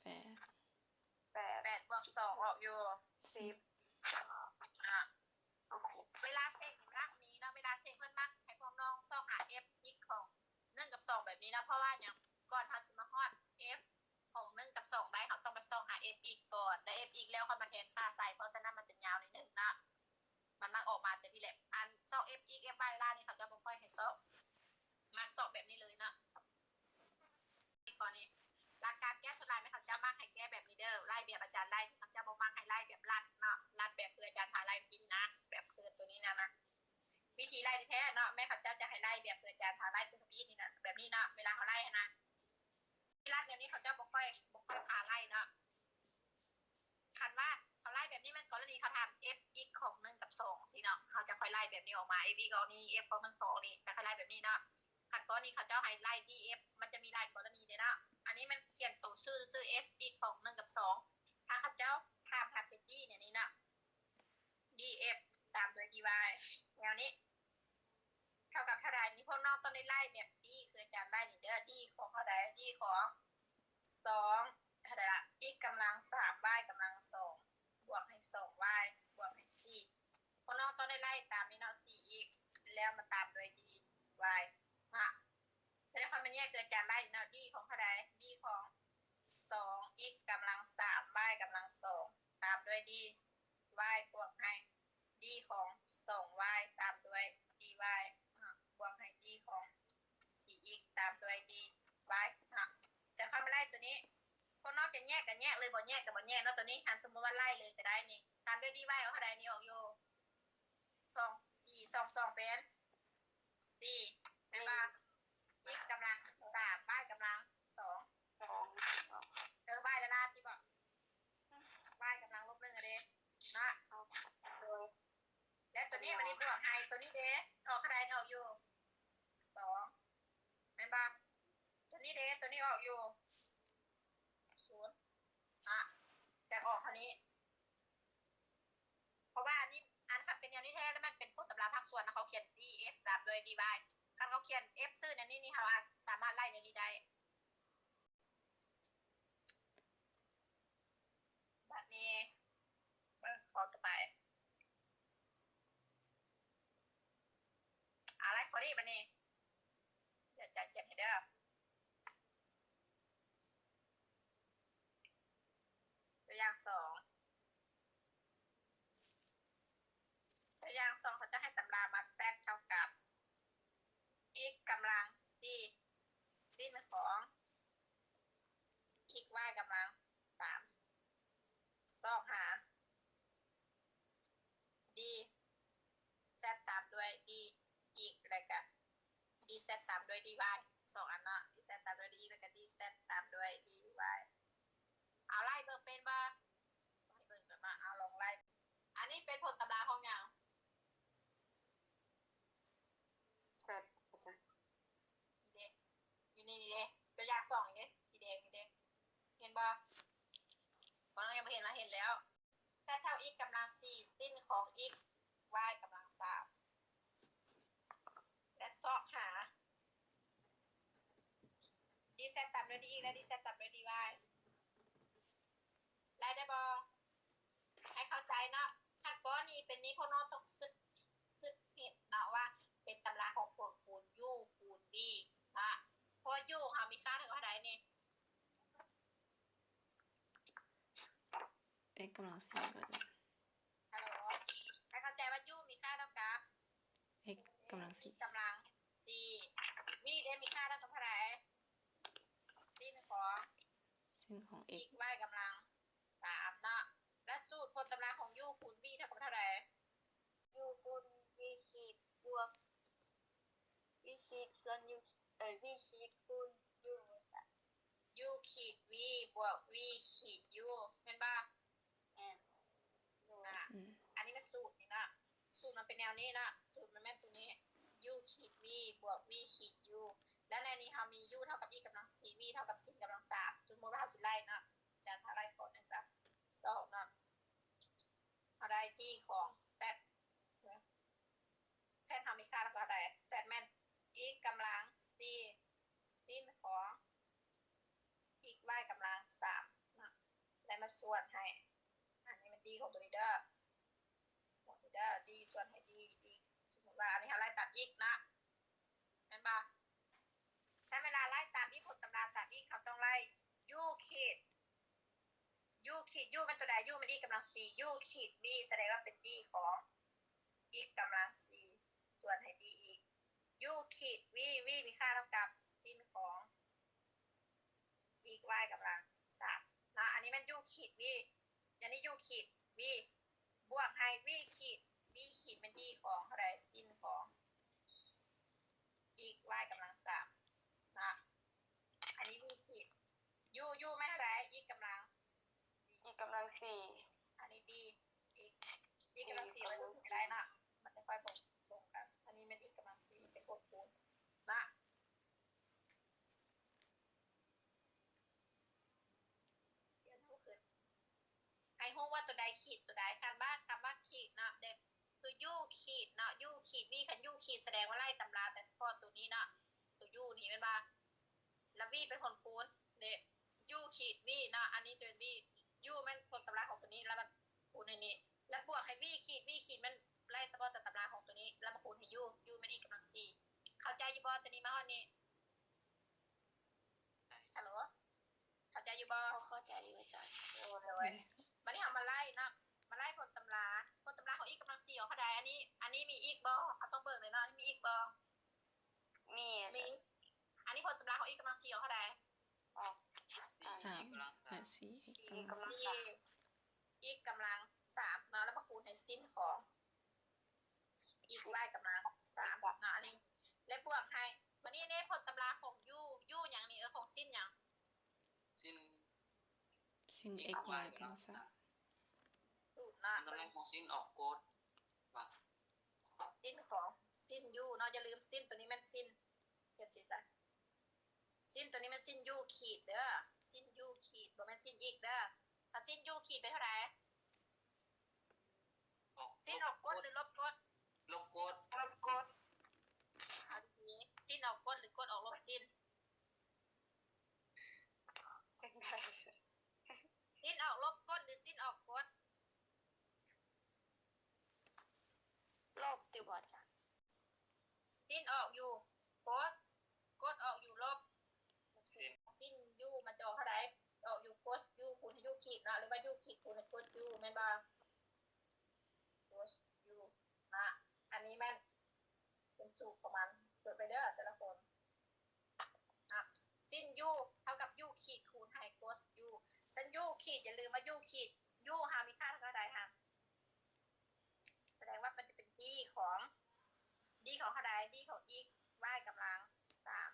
ແປດ ແປດ ແປດບວກສອງອອກຢູ່ ສິບ ສິບ ເນາະ ໂອເຄ ເວລາເຊັກມັກມີເນາະ ເວລາເຊັກເພິ່ນມັກໃຫ້ພວກນ້ອງຊອກຫາ f x ຂອງໜຶ່ງກັບສອງແບບນີ້ເນາະ ເພາະວ່າຫຍັງ ກ່ອນເຮົາຊິມາຮອດ f ຂອງໜຶ່ງກັບສອງໄດ້ ເຮົາຕ້ອງໄປຊອກຫາ f x ກ່ອນ ແລະ f x ແລ້ວຄ່ອຍມາແທນຄ່າໃສ່ ເພາະສະນັ້ນມັນຈະຍາວໜ້ອຍໜຶ່ງເນາະ ມັນມັກອອກມາແຕ່ພີ້ແຫຼະ ອັນຊອກ f x f y ລານີ້ເຂົາເຈົ້າບໍ່ຄ່ອຍໃຫ້ຊອກ ມັກຊອກແບບນີ້ເລີຍເນາະ. ຂໍ້ນີ້ ຫຼັກການແກ້ສ່ວນຫຼາຍແມ່ນເຂົາເຈົ້າມັກໃຫ້ແກ້ແບບນີ້ເດີ ໄລ່ແບບອາຈານໄລ່ ເຂົາເຈົ້າບໍ່ມັກໃຫ້ໄລ່ແບບລັດເນາະ ລັດແບບຄືອາຈານພາໄລ່ກິນນະ ແບບຄືຕົວນີ້ນະ ມາ ວິທີໄລ່ແທ້ໆເນາະ ແມ່ນເຂົາເຈົ້າຈະໃຫ້ໄລ່ແບບຄືອາຈານພາໄລ່ຕົວທຳອິດນີ້ນະ ແບບນີ້ເນາະ ເວລາເຮົາໄລ່ຫັ້ນນະ ລັດແນວນີ້ເຂົາເຈົ້າບໍ່ຄ່ອຍ ບໍ່ຄ່ອຍພາໄລ່ເນາະ ຄັນວ່າເຮົາໄລ່ແບບນີ້ແມ່ນກໍລະນີເຂົາຖາມ f x ຂອງໜຶ່ງກັບສອງຊີ້ເນາະ ເຮົາຈະຄ່ອຍໄລ່ແບບນີ້ອອກມາ f x ອອກນີ້ f ຂອງໜຶ່ງ ສອງນີ້ ຈະຄ່ອຍໄລ່ແບບນີ້ເນາະ ຄັນກໍລະນີເຂົາເຈົ້າໃຫ້ໄລ່ df ມັນຈະມີຫຼາຍກໍລະນີເດ້ເນາະ ອັນນີ້ມັນຂຽນໂຕຊື່ຊື່ f x ຂອງໜຶ່ງກັບສອງ ຖ້າເຂົາເຈົ້າຖາມຫາເປັນ d ແນວນີ້ເນາະ df ຕາມດ້ວຍ dy ແນວນີ້ ເທົ່າກັບເທົ່າໃດ? ນີ້ພວກນ້ອງຕ້ອງໄດ້ໄລ່ແບບ d ຄືອາຈານໄລ່ນີ້ເດີ d ຂອງເທົ່າໃດ? d ຂອງສອງເທົ່າໃດລະ? x ກຳລັງສາມ y ກຳລັງສອງ ບວກໃຫ້ສອງ y ບວກໃຫ້ສີ່ ພວກນ້ອງຕ້ອງໄດ້ໄລ່ຕາມນີ້ເນາະ ສີ່ x ແລ້ວມາຕາມດ້ວຍ d y ນະ ແລ້ວຄ່ອຍມາແຍກຄືອາຈານໄລ່ນີ້ເນາະ d ຂອງເທົ່າໃດ? d ຂອງສອງ x ກຳລັງສາມ y ກຳລັງສອງ ຕາມດ້ວຍ d y ບວກໃຫ້ d ຂອງສອງ y ຕາມດ້ວຍ d y ບວກໃຫ້ d ຂອງສີ່ x ຕາມດ້ວຍ d y ເນາະ ຈະເຂົ້າມາໄລ່ຕົວນີ້ ພວກນ້ອງຈະແຍກກໍແຍກເລີຍ ບໍ່ແຍກກໍບໍ່ແຍກເນາະ ຕົວນີ້ ຄັນສົມມຸດວ່າໄລ່ເລີຍກໍໄດ້ນີ້ ຕາມດ້ວຍ d y ອອກເທົ່າໃດ? ນີ້ອອກຢູ່ ສອງ ສີ່ ສອງ ສອງ ເປັນ ສີ່ ແມ່ນບໍ່? ອີກກຳລັງສາມ y ກຳລັງສອງ ເອີ y ລະລາດຕິບໍ່? y ກຳລັງລົບໜຶ່ງອະເດ ເນາະ ໂດຍ ແລະ ຕົວນີ້ມັນນີ້ບວກໃຫ້ຕົວນີ້ເດ ອອກເທົ່າໃດ? ນີ້ອອກຢູ່ສອງ ແມ່ນບໍ່? ຕົວນີ້ເດ ຕົວນີ້ອອກຢູ່ສູນ ເນາະ ຈະອອກເທົ່ານີ້ ເພາະວ່າອັນນີ້ ອັນຄັນເປັນແນວນີ້ແທ້ ແລ້ວມັນເປັນຜົນຕຳລາພາກສ່ວນນະ ເຂົາຂຽນ dx ຕາມດ້ວຍ dy ຄັນເຂົາຂຽນ f ຊື່ແນວນີ້ນີ້ ເຮົາອາດສາມາດໄລ່ແນວນີ້ໄດ້ ບາດນີ້ເບິ່ງຂໍ້ຕໍ່ໄປ ອາ ໄລ່ຂໍ້ນີ້ບາດນີ້ ດຽວຈະຂຽນໃຫ້ເດີ ຕົວຢ່າງສອງ ຕົວຢ່າງສອງ ເຂົາຈະໃຫ້ຕຳລາມາ z ເທົ່າກັບ x ກຳລັງສີ່ ສິ້ນຂອງ x y ກຳລັງສາມ ຊອກຫາ dz ຕາມດ້ວຍ dx ແລ້ວກະ dz ຕາມດ້ວຍ dy ສອງອັນເນາະ dz ຕາມດ້ວຍ dx ແລ້ວກະ dz ຕາມດ້ວຍ dy ເອົາໄລ່ເບິ່ງເປັນບໍ່? ໃຫ້ເບິ່ງກ່ອນເນາະ ເອົາລອງໄລ່ ອັນນີ້ເປັນຜົນຕຳລາຂອງຫຍັງ? ແຊດ ອາຈານ ນີ້ເດ້ ຢູ່ໃນນີ້ເດ້ ຕົວຢ່າງສອງນີ້ເດ້ ສີແດງນີ້ເດ້ ເຫັນບໍ່? ບໍ່ ຍັງບໍ່ເຫັນລະ ເຫັນແລ້ວ z ເທົ່າ x ກຳລັງສີ່ ສິ້ນຂອງ x y ກຳລັງສາມ ແລະ ຊອກຫາ dz ຕາມດ້ວຍ dx ແລະ dz ຕາມດ້ວຍ dy ໄລ່ໄດ້ບໍ່? ໃຫ້ເຂົ້າໃຈເນາະ ຄັນກໍລະນີເປັນນີ້ ພວກນ້ອງຕ້ອງສຶກ ສຶກເຫັນເນາະວ່າເປັນຕຳລາຂອງຜົນຄູນ u ຄູນ v ເນາະ ເພາະວ່າ u ເຮົາມີຄ່າເທົ່າໃດນີ້? x ກຳລັງສີ່ ອາຈານ ຮັລໂຫຼ ໃຫ້ເຂົ້າໃຈວ່າ u ມີຄ່າເທົ່າກັບ x ກຳລັງສີ່ x ກຳລັງສີ່ v ເດ ມີຄ່າເທົ່າກັບເທົ່າໃດ? ສິ້ນຂອງ ສິ້ນຂອງ x x y ກຳລັງສາມເນາະ ແລະ ສູດຜົນຕຳລາຂອງ u ຄູນ v ເທົ່າກັບເທົ່າໃດ? u ຄູນ v ຂີດບວກ v ຂີດສ່ວນ u ເອີ v ຂີດຄູນ u ວ່າຊັ້ນ u ຂີດ v ບວກ v ຂີດ u ແມ່ນບໍ່? ແມ່ນ ອາ ອືມ ອັນນີ້ແມ່ນສູດນີ້ເນາະ ສູດ ມັນເປັນແນວນີ້ເນາະ ສູດມັນແມ່ນຕົວນີ້ u ຂີດ v ບວກ v ຂີດ u ແລ້ວໃນນີ້ເຮົາມີ u ເທົ່າກັບ e ກຳລັງສີ່ v ເທົ່າກັບ sin ກຳລັງສາມ ສົມມຸດວ່າເຮົາຊິໄລ່ເນາະ ອາຈານພາໄລ່ຂໍ້ໜຶ່ງຊະ ສອງເນາະ ເຮົາໄດ້ d ຂອງ z z ເຮົາມີຄ່າເທົ່າໃດ z ແມ່ນ x ກຳລັງສີ່ sin ຂອງ xy ກຳລັງສາມເນາະ ແລ້ວມາສ່ວນໃຫ້ ອັນນີ້ແມ່ນ d ຂອງຕົວນີ້ເດີ ຂອງຕົວນີ້ເດີ d ສ່ວນໃຫ້ d ອີກ ສົມມຸດວ່າອັນນີ້ເຮົາໄລ່ຕາມ x ເນາະ ແມ່ນບໍ່? ໃຊ້ເວລາໄລ່ຕາມ x ຜົນຕຳລາຕາມ x ເຮົາຕ້ອງໄລ່ u ຂີດ u ຂີດ u ແມ່ນຕົວໃດ? u ແມ່ນ x ກຳລັງສີ່ u ຂີດ v ສະແດງວ່າເປັນ d ຂອງ x ກຳລັງສີ່ ສ່ວນໃຫ້ d ອີກ u ຂີດ v v ມີຄ່າເທົ່າກັບ sin ຂອງ xy ກຳລັງສາມເນາະ ອັນນີ້ແມ່ນ u ຂີດ v ອັນນີ້ u ຂີດ v ບວກໃຫ້ v ຂີດ v ຂີດແມ່ນ d ຂອງເທົ່າໃດ? sin ຂອງ xy ກຳລັງສາມເນາະ ອັນນີ້ v ຂີດ u u ແມ່ນເທົ່າໃດ? x ກຳລັງ x ກຳລັງສີ່ ອັນນີ້ d x x ກຳລັງສີ່ ໄວ້ຕົງນີ້ກໍໄດ້ເນາະ ມັນຈະຄ່ອຍບໍ່ຕົງກັນ ອັນນີ້ແມ່ນ x ກຳລັງສີ່ ໄປກົດຄູນເນາະ ຂຽນໃຫ້ຂຶ້ນ ໃຫ້ຮູ້ວ່າຕົວໃດຂີດຕົວໃດ ຄັນວ່າ ຄຳວ່າຂີດເນາະ ເດ້ ຄື u ຂີດເນາະ u ຂີດ v ຄັນ u ຂີດ ສະແດງວ່າໄລ່ຕຳລາແຕ່ສະເພາະຕົວນີ້ເນາະ ຕົວ u ນີ້ແມ່ນບໍ່? ແລ້ວ v ເປັນຜົນຄູນເດ້ u ຂີດ v ເນາະ ອັນນີ້ຈະເປັນ v u ແມ່ນຜົນຕຳລາຂອງຕົວນີ້ ແລ້ວມາຄູນໃຫ້ນີ້ ແລ້ວບວກໃຫ້ v ຂີດ v ຂີດ ແມ່ນໄລ່ສະເພາະແຕ່ຕຳລາຂອງຕົວນີ້ ແລ້ວມາຄູນໃຫ້ u u ແມ່ນ x ກຳລັງສີ່ ເຂົ້າໃຈຢູ່ບໍ່? ຕົວນີ້ມາຮອດນີ້ ຮັລໂຫຼ ເຂົ້າໃຈຢູ່ບໍ່? ເຂົ້າໃຈຢູ່ອາຈານ ໂອ້ຍ ບັດນີ້ເຮົາມາໄລ່ເນາະ ມາໄລ່ຜົນຕຳລາ ຜົນຕຳລາຂອງ x ກຳລັງສີ່ອອກເທົ່າໃດ? ອັນນີ້ ອັນນີ້ມີ x ບໍ່? ເຮົາຕ້ອງເບິ່ງເລີຍເນາະ ອັນນີ້ມີ x ບໍ່? ມີ ມີ ອັນນີ້ຜົນຕຳລາຂອງ x ກຳລັງສີ່ອອກເທົ່າໃດ? ອອກ x ກຳລັງສາມ x ກຳລັງສາມ x ກຳລັງສາມເນາະ ແລ້ວມາຄູນໃຫ້ sin ຂອງ xy ກຳລັງສາມເນາະ ອັນນີ້ ແລະບວກໃຫ້ ບັດນີ້ເດ້ ຜົນຕຳລາຂອງ u u ຫຍັງນີ້ ເອີ ຂອງ sin ຫຍັງ? sin sin xy ກຳລັງສາມ ຖືກເນາະ ຕຳລາຂອງ sin ອອກກົດວ່າ sin ຂອງ sin u ເນາະ ຢ່າລືມ sin ຕົວນີ້ແມ່ນ sin ເຮັດຊີ້ຊະ sin ຕົວນີ້ແມ່ນ sin u ຂີດເດີ sin u ຂີດ ບໍ່ແມ່ນ sin x ເດີ ຖ້າ sin u ຂີດເປັນເທົ່າໃດ? sin ອອກກົດ ຫຼື ລົບກົດ? ລົບກົດ ລົບກົດ ເອົາດີໆ sin ອອກກົດ ຫຼື ກົດອອກລົບ sin? ຊິນອອກລົບກົດ ຫຼື ຊິນອອກກົດ? ລົບຕິບໍ່ອາຈານ? ຊິນອອກຢູ່ກົດ ກົດອອກຢູ່ລົບ ຊິນ ຊິນຢູມັນຈະອອກເທົ່າໃດ? ອອກຢູ່ກົດຢູຄູນຢູຂີດເນາະ ຫຼືວ່າຢູຂີດຄູນກົດຢູແມ່ນບໍ່? ກົດຢູນະ ອັນນີ້ແມ່ນເປັນສູດຂອງມັນ ຈົດໄວ້ເດີແຕ່ລະຄົນ. ອ່ະ ຊິນຢູເທົ່າກັບຢູຂີດຄູນໃຫ້ກົດຢູ ຊັ້ນຢູຂີດ ຢ່າລືມວ່າຢູຂີດ ຢູເຮົາມີຄ່າເທົ່າໃດຫະ? ສະແດງວ່າມັນຈະເປັນດີຂອງ ດີຂອງເທົ່າໃດ? ດີຂອງອີກວາຍກຳລັງສາມ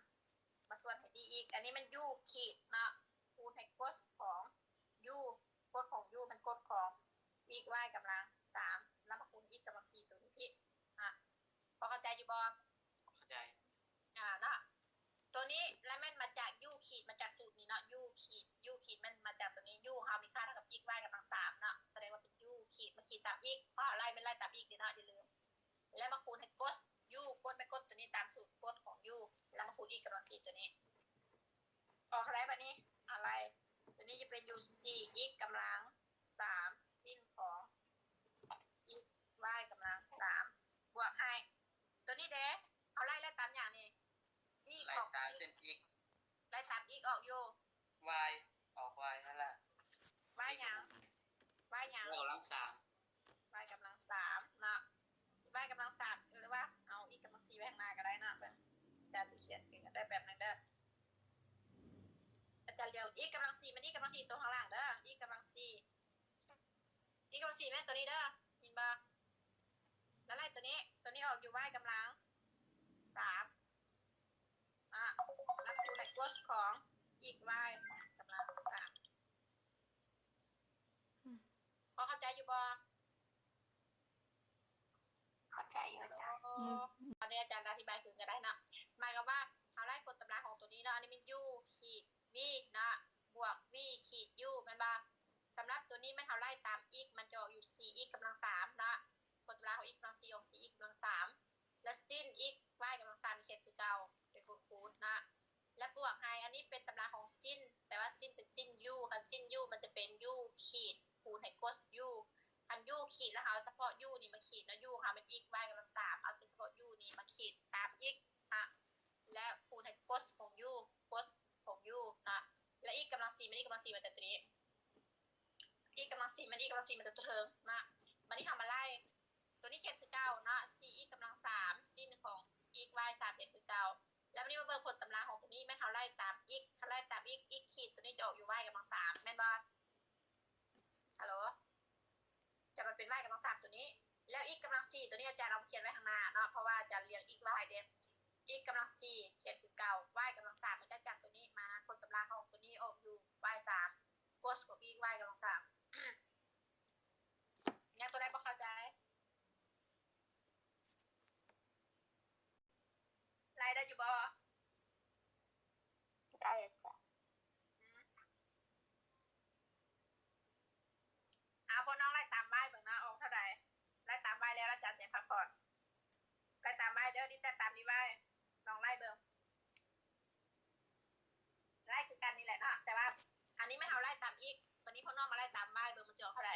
ມາສ່ວນໃຫ້ດີອີກ ອັນນີ້ມັນຢູຂີດເນາະ ຄູນໃຫ້ກົດຂອງຢູ ກົດຂອງຢູມັນກົດຂອງອີກວາຍກຳລັງສາມ ແລ້ວມາຄູນອີກກຳລັງສີ່ ໂຕນີ້ຜິດນະ. ພໍເຂົ້າໃຈຢູ່ບໍ່? ເຂົ້າໃຈ ອ່າ ເນາະ ໂຕນີ້ລະແມ່ນມາຈາກຢູຂີດ ມາຈາກສູດນີ້ເນາະ ຢູຂີດ ຢູຂີດແມ່ນມາຈາກໂຕນີ້ ຢູເຮົາມີຄ່າເທົ່າກັບອີກວາຍກຳລັງສາມເນາະ ສະແດງວ່າເປັນຢູຂີດ ມາຂີດຕາມອີກ ເພາະເຮົາໄລ່ແມ່ນໄລ່ຕາມອີກເດ້ເນາະ ຢ່າລືມ ແລ້ວມາຄູນໃຫ້ກົດຢູ ກົດແມ່ນກົດໂຕນີ້ຕາມສູດກົດຂອງຢູ ແລ້ວມາຄູນອີກກຳລັງສີ່ໂຕນີ້ ອອກເທົ່າໃດບາດນີ້? ອາ ໄລ່ ໂຕນີ້ຈະເປັນຢູ່ສີ່ອີກກຳລັງສາມ ຊິນຂອງອີກວາຍກຳລັງສາມ ບວກໃຫ້ ໂຕນີ້ເດ້ ເຮົາໄລ່ ໄລ່ຕາມຫຍັງນີ້? ດີຂອງ ໄລ່ຕາມອີກ ໄລ່ຕາມອີກອອກຢູ່ ວາຍ ອອກວາຍຫັ້ນລະ ວາຍຫຍັງ? ວາຍຫຍັງ? ວາຍກຳລັງສາມ ວາຍກຳລັງສາມເນາະ ວາຍກຳລັງສາມ ຫຼືວ່າເອົາອີກກຳລັງສີ່ໄວ້ຂ້າງໜ້າກໍໄດ້ເນາະ ເບິ່ງ ອາຈານຊິຂຽນເອງກໍໄດ້ ແປັບໜຶ່ງເດີ ອາຈານລຽງອີກກຳລັງສີ່ ແມ່ນອີກກຳລັງສີ່ໂຕຂ້າງຫຼັງເດີ ອີກກຳລັງສີ່ ອີກກຳລັງສີ່ແມ່ນໂຕນີ້ເດີ ເຫັນບໍ່? ແລ້ວໄລ່ໂຕນີ້ ໂຕນີ້ອອກຢູ່ວາຍກຳລັງສາມ ອ່າ ແລ້ວຢູ່ໃນກົດຂອງອີກວາຍກຳລັງສາມ ພໍເຂົ້າໃຈຢູ່ບໍ່? ເຂົ້າ ໃຈຢູ່ອາຈານ. ອືມ ອັນນີ້ອາຈານອະທິບາຍຄືນກໍໄດ້ເນາະ. ໝາຍຄວາມວ່າເຮົາໄລ່ຜົນຕຳລາຂອງຕົວນີ້ເນາະ, ອັນນີ້ແມ່ນ u ຂີດ v ເນາະ ບວກ v ຂີດ u ແມ່ນບໍ່? ສຳລັບຕົວນີ້ແມ່ນເຮົາໄລ່ຕາມ x ມັນຈະອອກຢູ່ສີ່ x ກຳລັງສາມເນາະ, ຜົນຕຳລາຂອງ x ກຳລັງສີ່ອອກສີ່ x ກຳລັງສາມ ແລະ sin x y ກຳລັງສາມນີ້ຂຽນຄືເກົ່າ ເປັນບົດຄູນເນາະ. ແລະ ບວກໃຫ້ ອັນນີ້ເປັນຕຳລາຂອງ sin ແປວ່າ sin ເປັນ sin u ຄັນ sin u ມັນຈະເປັນ u ຂີດ ຄູນໃຫ້ cos u ຄັນ u ຂີດ ແລ້ວເຮົາເອົາສະເພາະ u ນີ້ມາຂີດເນາະ, u ເຮົາແມ່ນ x y ກຳລັງສາມ ເອົາແຕ່ສະເພາະ u ນີ້ມາຂີດຕາມ x ນະ ແລະ ຄູນໃຫ້ cos ຂອງ u cos ຂອງ u ນະ ແລະ x ກຳລັງສີ່ ແມ່ນ x ກຳລັງສີ່ມາແຕ່ຕົວນີ້ x ກຳລັງສີ່ ແມ່ນ x ກຳລັງສີ່ມາແຕ່ຕົວເທິງນະ. ບັດນີ້ເຮົາມາໄລ່ ຕົວນີ້ຂຽນຄືເກົ່າເນາະ ສີ່ x ກຳລັງສາມ sin ຂອງ x y ສາມ ຂຽນຄືເກົ່າ. ແລ້ວບັດນີ້ມາເບິ່ງຜົນຕຳລາຂອງຕົວນີ້ ແມ່ນເຮົາໄລ່ຕາມ x ຄັນໄລ່ຕາມ x x ຂີດຕົວນີ້ຈະອອກຢູ່ y ກຳລັງສາມ ແມ່ນບໍ່? ຮັລໂຫຼ ຈະມາເປັນ y ກຳລັງສາມຕົວນີ້ ແລ້ວ x ກຳລັງສີ່ຕົວນີ້ອາຈານເອົາມາຂຽນໄວ້ຂ້າງໜ້າເນາະ ເພາະວ່າອາຈານລຽງ x y ເດ້ x ກຳລັງສີ່ຂຽນຄືເກົ່າ y ກຳລັງສາມ ແລ້ວຈາກຕົວນີ້ມາ ຜົນຕຳລາຂອງຕົວນີ້ອອກຢູ່ y ສາມ cos ຂອງ x y ກຳລັງສາມ. ຍັງຕົວໃດບໍ່ເຂົ້າໃຈ? ໄລ່ໄດ້ຢູ່ບໍ່? ໄດ້ອາຈານ. ອືມ ເອົາ ພວກນ້ອງໄລ່ຕາມ y ເບິ່ງນະ ອອກເທົ່າໃດ? ໄລ່ຕາມ y ແລ້ວ ອາຈານຊິໃຫ້ພັກຜ່ອນ. ໄລ່ຕາມ y ເດີ dz ຕາມ dy ລອງໄລ່ເບິ່ງ. ໄລ່ຄືກັນນີ້ແຫຼະເນາະ ແຕ່ວ່າອັນນີ້ແມ່ນເຮົາໄລ່ຕາມ x ບັດນີ້ພວກນ້ອງມາໄລ່ຕາມ y ເບິ່ງ ມັນຊິອອກເທົ່າໃດ?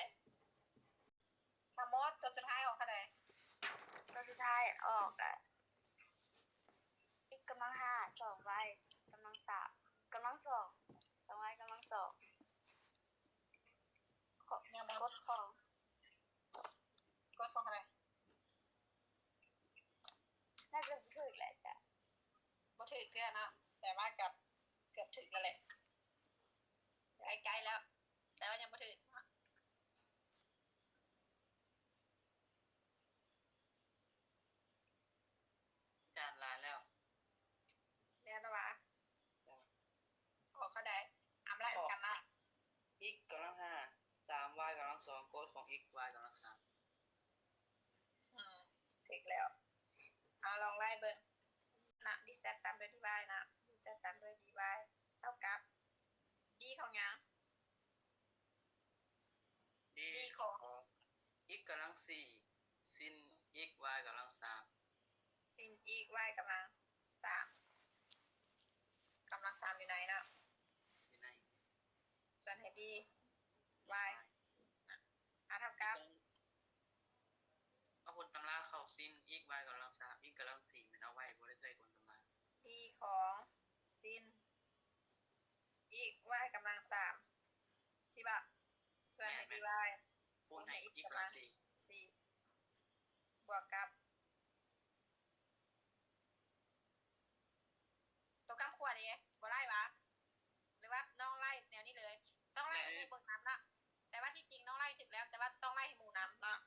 ທັງໝົດຕົວສຸດທ້າຍອອກເທົ່າໃດ? ຕົວສຸດທ້າຍອອກ x ກຳລັງຫ້າ ສອງ y ກຳລັງສາມ ກຳລັງສອງ ສອງ y ກຳລັງສອງ ຂອງ ຍັງບໍ່ ກົດຂອງ ກົດຂອງເທົ່າໃດ? ໜ້າຈະຖືກແຫຼະອາຈານ. ບໍ່ຖືກເທື່ອເນາະ ແຕ່ວ່າກໍເກືອບຖືກແລ້ວແຫຼະ ໃກ້ໆແລ້ວ ແຕ່ວ່າຍັງບໍ່ຖືກເນາະ. ອາຈານ ຫຼາຍແລ້ວ ແລ້ວແລ້ວຫວາ? ອອກເທົ່າໃດ? ເອົາມາໄລ່ນຳກັນເນາະ x ກຳລັງຫ້າ ສາມ y ກຳລັງສອງ ກົດຂອງ x y ກຳລັງສາມ. ອືມ ຖືກແລ້ວ. ເອົາ ລອງໄລ່ເບິ່ງນະ dz ຕາມດ້ວຍ dy ນະ dz ຕາມດ້ວຍ dy ເທົ່າກັບ d ຂອງຫຍັງ? d ຂອງ x ກຳລັງສີ່ sin x y ກຳລັງສາມ sin x y ກຳລັງສາມ ກຳລັງສາມຢູ່ໃນເນາະ ຢູ່ໃນ ສ່ວນໃຫ້ d y ອາ ເທົ່າກັບ ເອົາຜົນຕຳລາເຂົ້າ sin x y ກຳລັງສາມ x ກຳລັງສີ່ ແມ່ນເອົາໄວ້ ບໍ່ໄດ້ໃສ່ຜົນຕຳລາ d ຂອງ sin x y ກຳລັງສາມ ຊິບອກ ສ່ວນໃຫ້ dy ຄູນໃຫ້ x ກຳລັງສີ່ ບວກກັບ ຕົວກ້ຳຂວດເດ ບໍ່ໄລ່ຫວາ? ຫຼືວ່ານ້ອງໄລ່ແນວນີ້ເລີຍ? ຕ້ອງໄລ່ໃຫ້ໝູ່ເບິ່ງນຳເນາະ ແຕ່ວ່າທີ່ຈິງນ້ອງໄລ່ຖືກແລ້ວ ແຕ່ວ່າຕ້ອງໄລ່ໃຫ້ໝູ່ນຳເນາະ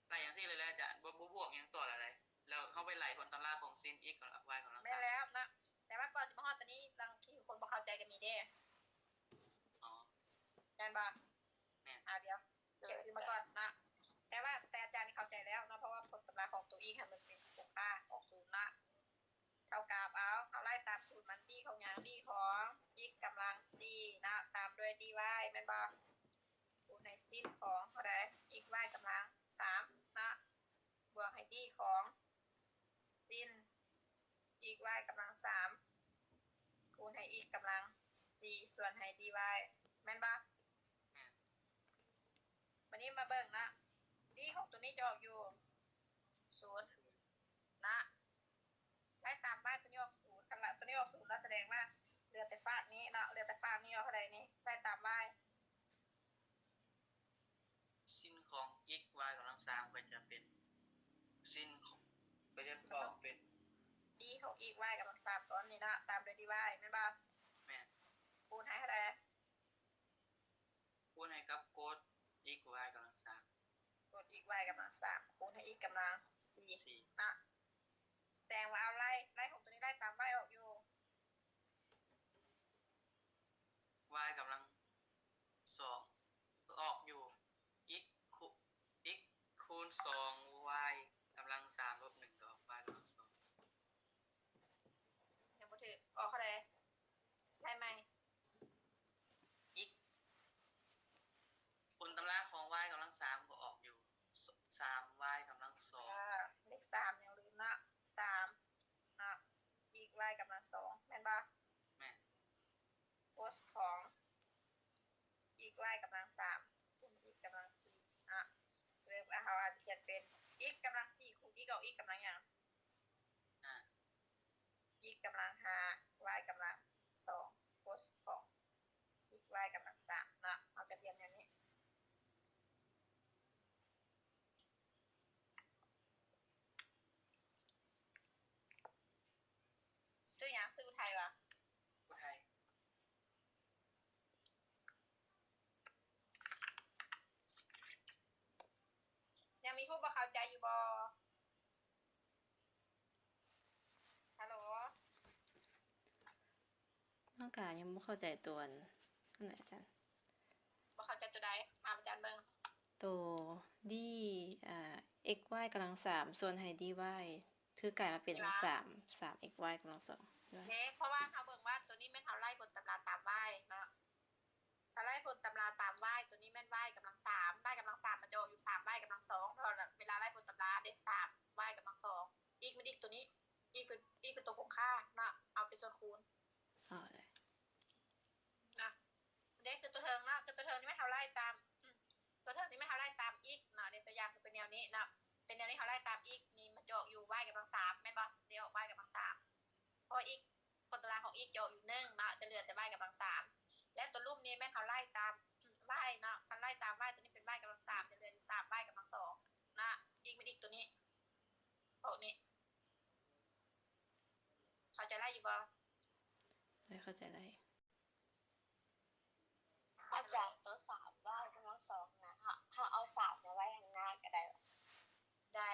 ໄລ່ຈັ່ງຊີ້ເລີຍແຫຼະອາຈານ ບໍ່ ບໍ່ບວກຫຍັງຕໍ່ລະໃດ ແລ້ວເຮົາໄປໄລ່ຜົນຕຳລາຂອງ sin x ກັບ y ກຳລັງສາມ ແມ່ນແລ້ວເນາະ ແຕ່ວ່າກ່ອນຊິມາຮອດຕົວນີ້ ບາງທີຄົນບໍ່ເຂົ້າໃຈກໍມີເດ້. ອໍ ແມ່ນບໍ່? ແມ່ນ ອາ ດຽວ ຂຽນຄືນມາກ່ອນເນາະ ແຕ່ວ່າ ແຕ່ອາຈານນີ້ເຂົ້າໃຈແລ້ວເນາະ ເພາະວ່າຜົນຕຳລາຂອງຕົວອີກຫັ້ນມັນເປັນຄົງຄ່າອອກສູນເນາະ ເທົ່າກັບ ເອົາ ເຮົາໄລ່ຕາມສູດມັນ d ຂອງຫຍັງ? d ຂອງ x ກຳລັງສີ່ເນາະ ຕາມດ້ວຍ dy ແມ່ນບໍ່? ຄູນໃຫ້ sin ຂອງເທົ່າໃດ? x y ກຳລັງສາມເນາະ ບວກໃຫ້ d ຂອງ sin x y ກຳລັງສາມ ຄູນໃຫ້ x ກຳລັງສີ່ ສ່ວນໃຫ້ dy ແມ່ນບໍ່? ແມ່ນ. ບັດນີ້ມາເບິ່ງເນາະ d ຂອງຕົວນີ້ຈະອອກຢູ່ສູນເນາະ ໄລ່ຕາມ y ຕົວນີ້ອອກສູນ ຄັນລະ ຕົວນີ້ອອກສູນລະ ສະແດງວ່າເຫຼືອແຕ່ຟາກນີ້ເນາະ ເຫຼືອແຕ່ຟາກນີ້ອອກເທົ່າໃດນີ້ ໄລ່ຕາມ y. sin ຂອງ x y ກຳລັງສາມ ກໍຈະເປັນ sin ຂອງ ກໍຈະອອກເປັນ d ຂອງ x y ກຳລັງສາມ ຕອນນີ້ເນາະ ຕາມດ້ວຍ dy ແມ່ນບໍ່? ແມ່ນ. ຄູນໃຫ້ເທົ່າໃດ? ຄູນໃຫ້ກັບ cos x y ກຳລັງສາມ cos x y ກຳລັງສາມ ຄູນໃຫ້ x ກຳລັງສີ່ເນາະ ສະແດງວ່າເອົາໄລ່ ໄລ່ຂອງຕົວນີ້ໄລ່ຕາມ y ອອກຢູ່ y ກຳລັງສອງ ອອກຢູ່ x ຄູ x ຄູນສອງ y ກຳລັງ ກຳລັງສອງ ແມ່ນບໍ່? ແມ່ນ ໂກສຂອງ x y ກຳລັງສາມ ຄູນ x ກຳລັງສີ່ເນາະ ຫຼືວ່າເຮົາອາດຈະຂຽນເປັນ x ກຳລັງສີ່ ຄູນ x ອອກ x ກຳລັງຫຍັງ? ຫ້າ x ກຳລັງຫ້າ y ກຳລັງສອງ ໂກສຂອງ x y ກຳລັງສາມເນາະ ເຮົາຈະຂຽນແນວນີ້. ຊື່ຫຍັງ? ຊື່ອຸໄທຫວາ? ອຸໄທ. ຍັງມີຜູ້ບໍ່ເຂົ້າໃຈຢູ່ບໍ່? ຮັລໂຫຼ? ນ້ອງກາຍັງບໍ່ເຂົ້າໃຈຕົວ ອັນນັ້ນອາຈານ ບໍ່ເຂົ້າໃຈຕົວໃດ? ຖາມອາຈານເບິ່ງ. ໂຕ d ອ່າ x y ກຳລັງສາມ ສ່ວນໃຫ້ d y ຄືກາຍມາເປັນ ສາມ ສາມ x y ກຳລັງສອງ ເດ້ ເພາະວ່າເຮົາເບິ່ງວ່າຕົວນີ້ແມ່ນເຮົາໄລ່ຜົນຕຳລາຕາມ y ເນາະ ຖ້າໄລ່ຜົນຕຳລາຕາມ y ຕົວນີ້ແມ່ນ y ກຳລັງສາມ y ກຳລັງສາມມັນຈະອອກຢູ່ ສາມ y ກຳລັງສອງ ເພາະເວລາໄລ່ຜົນຕຳລາເດ້ ສາມ y ກຳລັງສອງ x ມັນ x ຕົວນີ້ x ເປັນ x ເປັນຕົວຄົງຄ່າເນາະ ເອົາເປັນສ່ວນຄູນ ເນາະ ເດ້ ຄືຕົວເທິງເນາະ ຄືຕົວເທິງນີ້ແມ່ນເຮົາໄລ່ຕາມ ຕົວເທິງນີ້ແມ່ນເຮົາໄລ່ຕາມ x ເນາະ ເດ້ ຕົວຢ່າງຄືເປັນແນວນີ້ເນາະ ເປັນແນວນີ້ເຮົາໄລ່ຕາມ x ນີ້ມັນຈະອອກຢູ່ y ກຳລັງສາມ ແມ່ນບໍ່? ເດ້ ອອກ y ກຳລັງສາມ ເພາະ x ຜົນຕຳລາຂອງ x ຈະອອກຢູ່ໜຶ່ງເນາະ ຈະເຫຼືອແຕ່ y ກຳລັງສາມ ແລະ ຕົວລຸ່ມນີ້ແມ່ນເຮົາໄລ່ຕາມ y ເນາະ ຄັນໄລ່ຕາມ y ຕົວນີ້ເປັນ y ກຳລັງສາມ ຈະເຫຼືອຢູ່ ສາມ y ກຳລັງສອງເນາະ x ແມ່ນ x ຕົວນີ້ ພວກນີ້ ເຂົ້າໃຈໄດ້ຢູ່ບໍ່? ໄດ້ ເຂົ້າໃຈໄດ້. ອາຈານ ຕົວ ສາມ y ກຳລັງສອງນະ ເຮົາ ເຮົາເອົາ ສາມ ມາໄວ້ທາງໜ້າກໍໄດ້ ໄດ້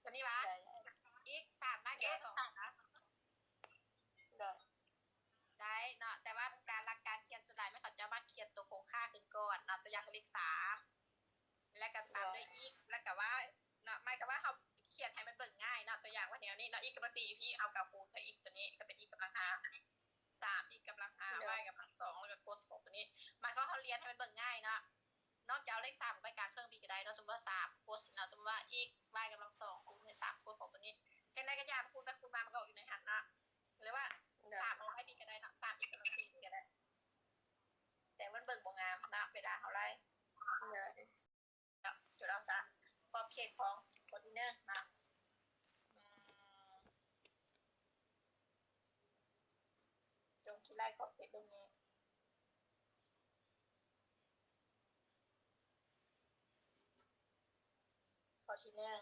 ຕົວນີ້ຫວາ? ໄດ້ x ສາມ y ກຳລັງສອງນະ ໄດ້ ໄດ້ເນາະ ແຕ່ວ່າການ ຫຼັກການຂຽນສ່ວນຫຼາຍແມ່ນເຂົາເຈົ້າມັກຂຽນຕົວຄົງຄ່າຂຶ້ນກ່ອນເນາະ ຕົວຢ່າງຄືເລກສາມ ແລ້ວກໍຕາມດ້ວຍ x ແລ້ວກໍ y ເນາະ ໝາຍຄວາມວ່າເຮົາຂຽນໃຫ້ມັນເບິ່ງງ່າຍເນາະ ຕົວຢ່າງວ່າແນວນີ້ເນາະ x ກຳລັງສີ່ x ເຮົາກໍຄູນໃສ່ x ຕົວນີ້ກໍເປັນ x ກຳລັງຫ້າ ສາມ x ກຳລັງຫ້າ y ກຳລັງສອງ ແລ້ວກໍໂກສຂອງຕົວນີ້ ໝາຍຄວາມວ່າເຮົາລຽນໃຫ້ມັນເບິ່ງງ່າຍເນາະ ນອກຈາກເອົາເລກສາມໄປກາງເຄື່ອງປີກກໍໄດ້ເນາະ ສົມມຸດວ່າ ສາມ ໂກສເນາະ ສົມມຸດວ່າ x y ກຳລັງສອງ ຄູນໃສ່ ສາມ ໂກສຂອງຕົວນີ້ ຈັ່ງໃດກໍຢ່າ ຄູນໄປຄູນມາມັນກໍອອກຢູ່ໃນຫັ້ນເນາະ ຫຼືວ່າ ສາມ ເອົາໄວ້ນີ້ກໍໄດ້ເນາະ ສາມ x ກຳລັງສີ່ກໍໄດ້ ແຕ່ມັນເບິ່ງບໍ່ງາມເນາະ ເວລາເຮົາໄລ່ ໂດຍ ຈຸດເອົາຊະ ຂອບເຂດຂອງຂໍ້ທີໜຶ່ງເນາະ ອືມ ຈົ່ງຄິດໄລ່ຂອບເຂດເບິ່ງນີ້ ຂໍ້ທີໜຶ່ງ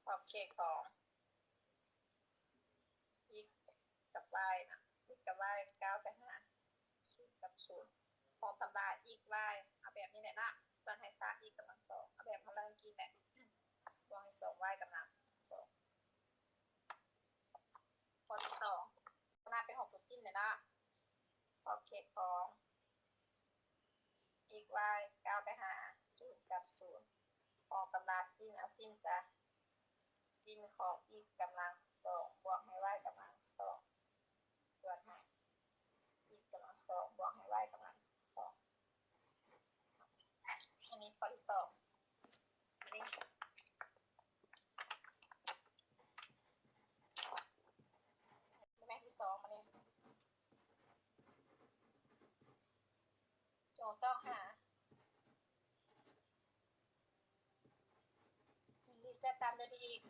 ຂອບເຂດຂອງ x ກັບ y ນະ x ກັບ y ກ້າວໄປຫາສູນກັບສູນ ຂອງຕຳລາ x y ເອົາແບບນີ້ແຫຼະເນາະ ສ່ວນໃຫ້ສາມ x ກຳລັງສອງ ເອົາແບບເຮົາເລີ່ມກີ້ແຫຼະ ບວກໃຫ້ສອງ y ກຳລັງສອງ ຂໍ້ທີສອງ ຂະໜາດເປັນຂອງຕົວສິ້ນແຫຼະເນາະ ຂອບເຂດຂອງ x y ກ້າວໄປຫາສູນກັບສູນ ຂອງຕຳລາສິ້ນ ເອົາສິ້ນຊະ ສິ້ນຂອງ x ກຳລັງສອງ ບວກໃຫ້ y ກຳລັງສອງ ສ່ວນໃຫ້ x ກຳລັງສອງ ບວກໃຫ້ y ກຳລັງສອງ ອັນນີ້ຂໍ້ທີສອງ ອັນນີ້ ແມ່ນທີສອງ ອັນນີ້ ຈົ່ງຊອກຫາ dz ຕາມດ້ວຍ dx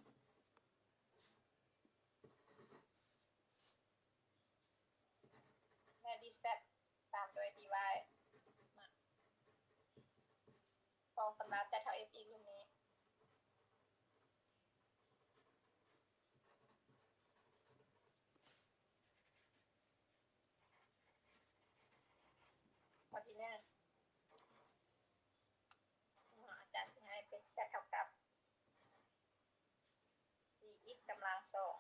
ແລະ dz ຕາມດ້ວຍ dy ຂອງຕຳລາ z ເທົ່າ f x ຮູບນີ້. ຂໍ້ທີໜຶ່ງ ອາຈານຊິໃຫ້ເປັນ z ເທົ່າກັບ ສີ່ x ກຳລັງສອງ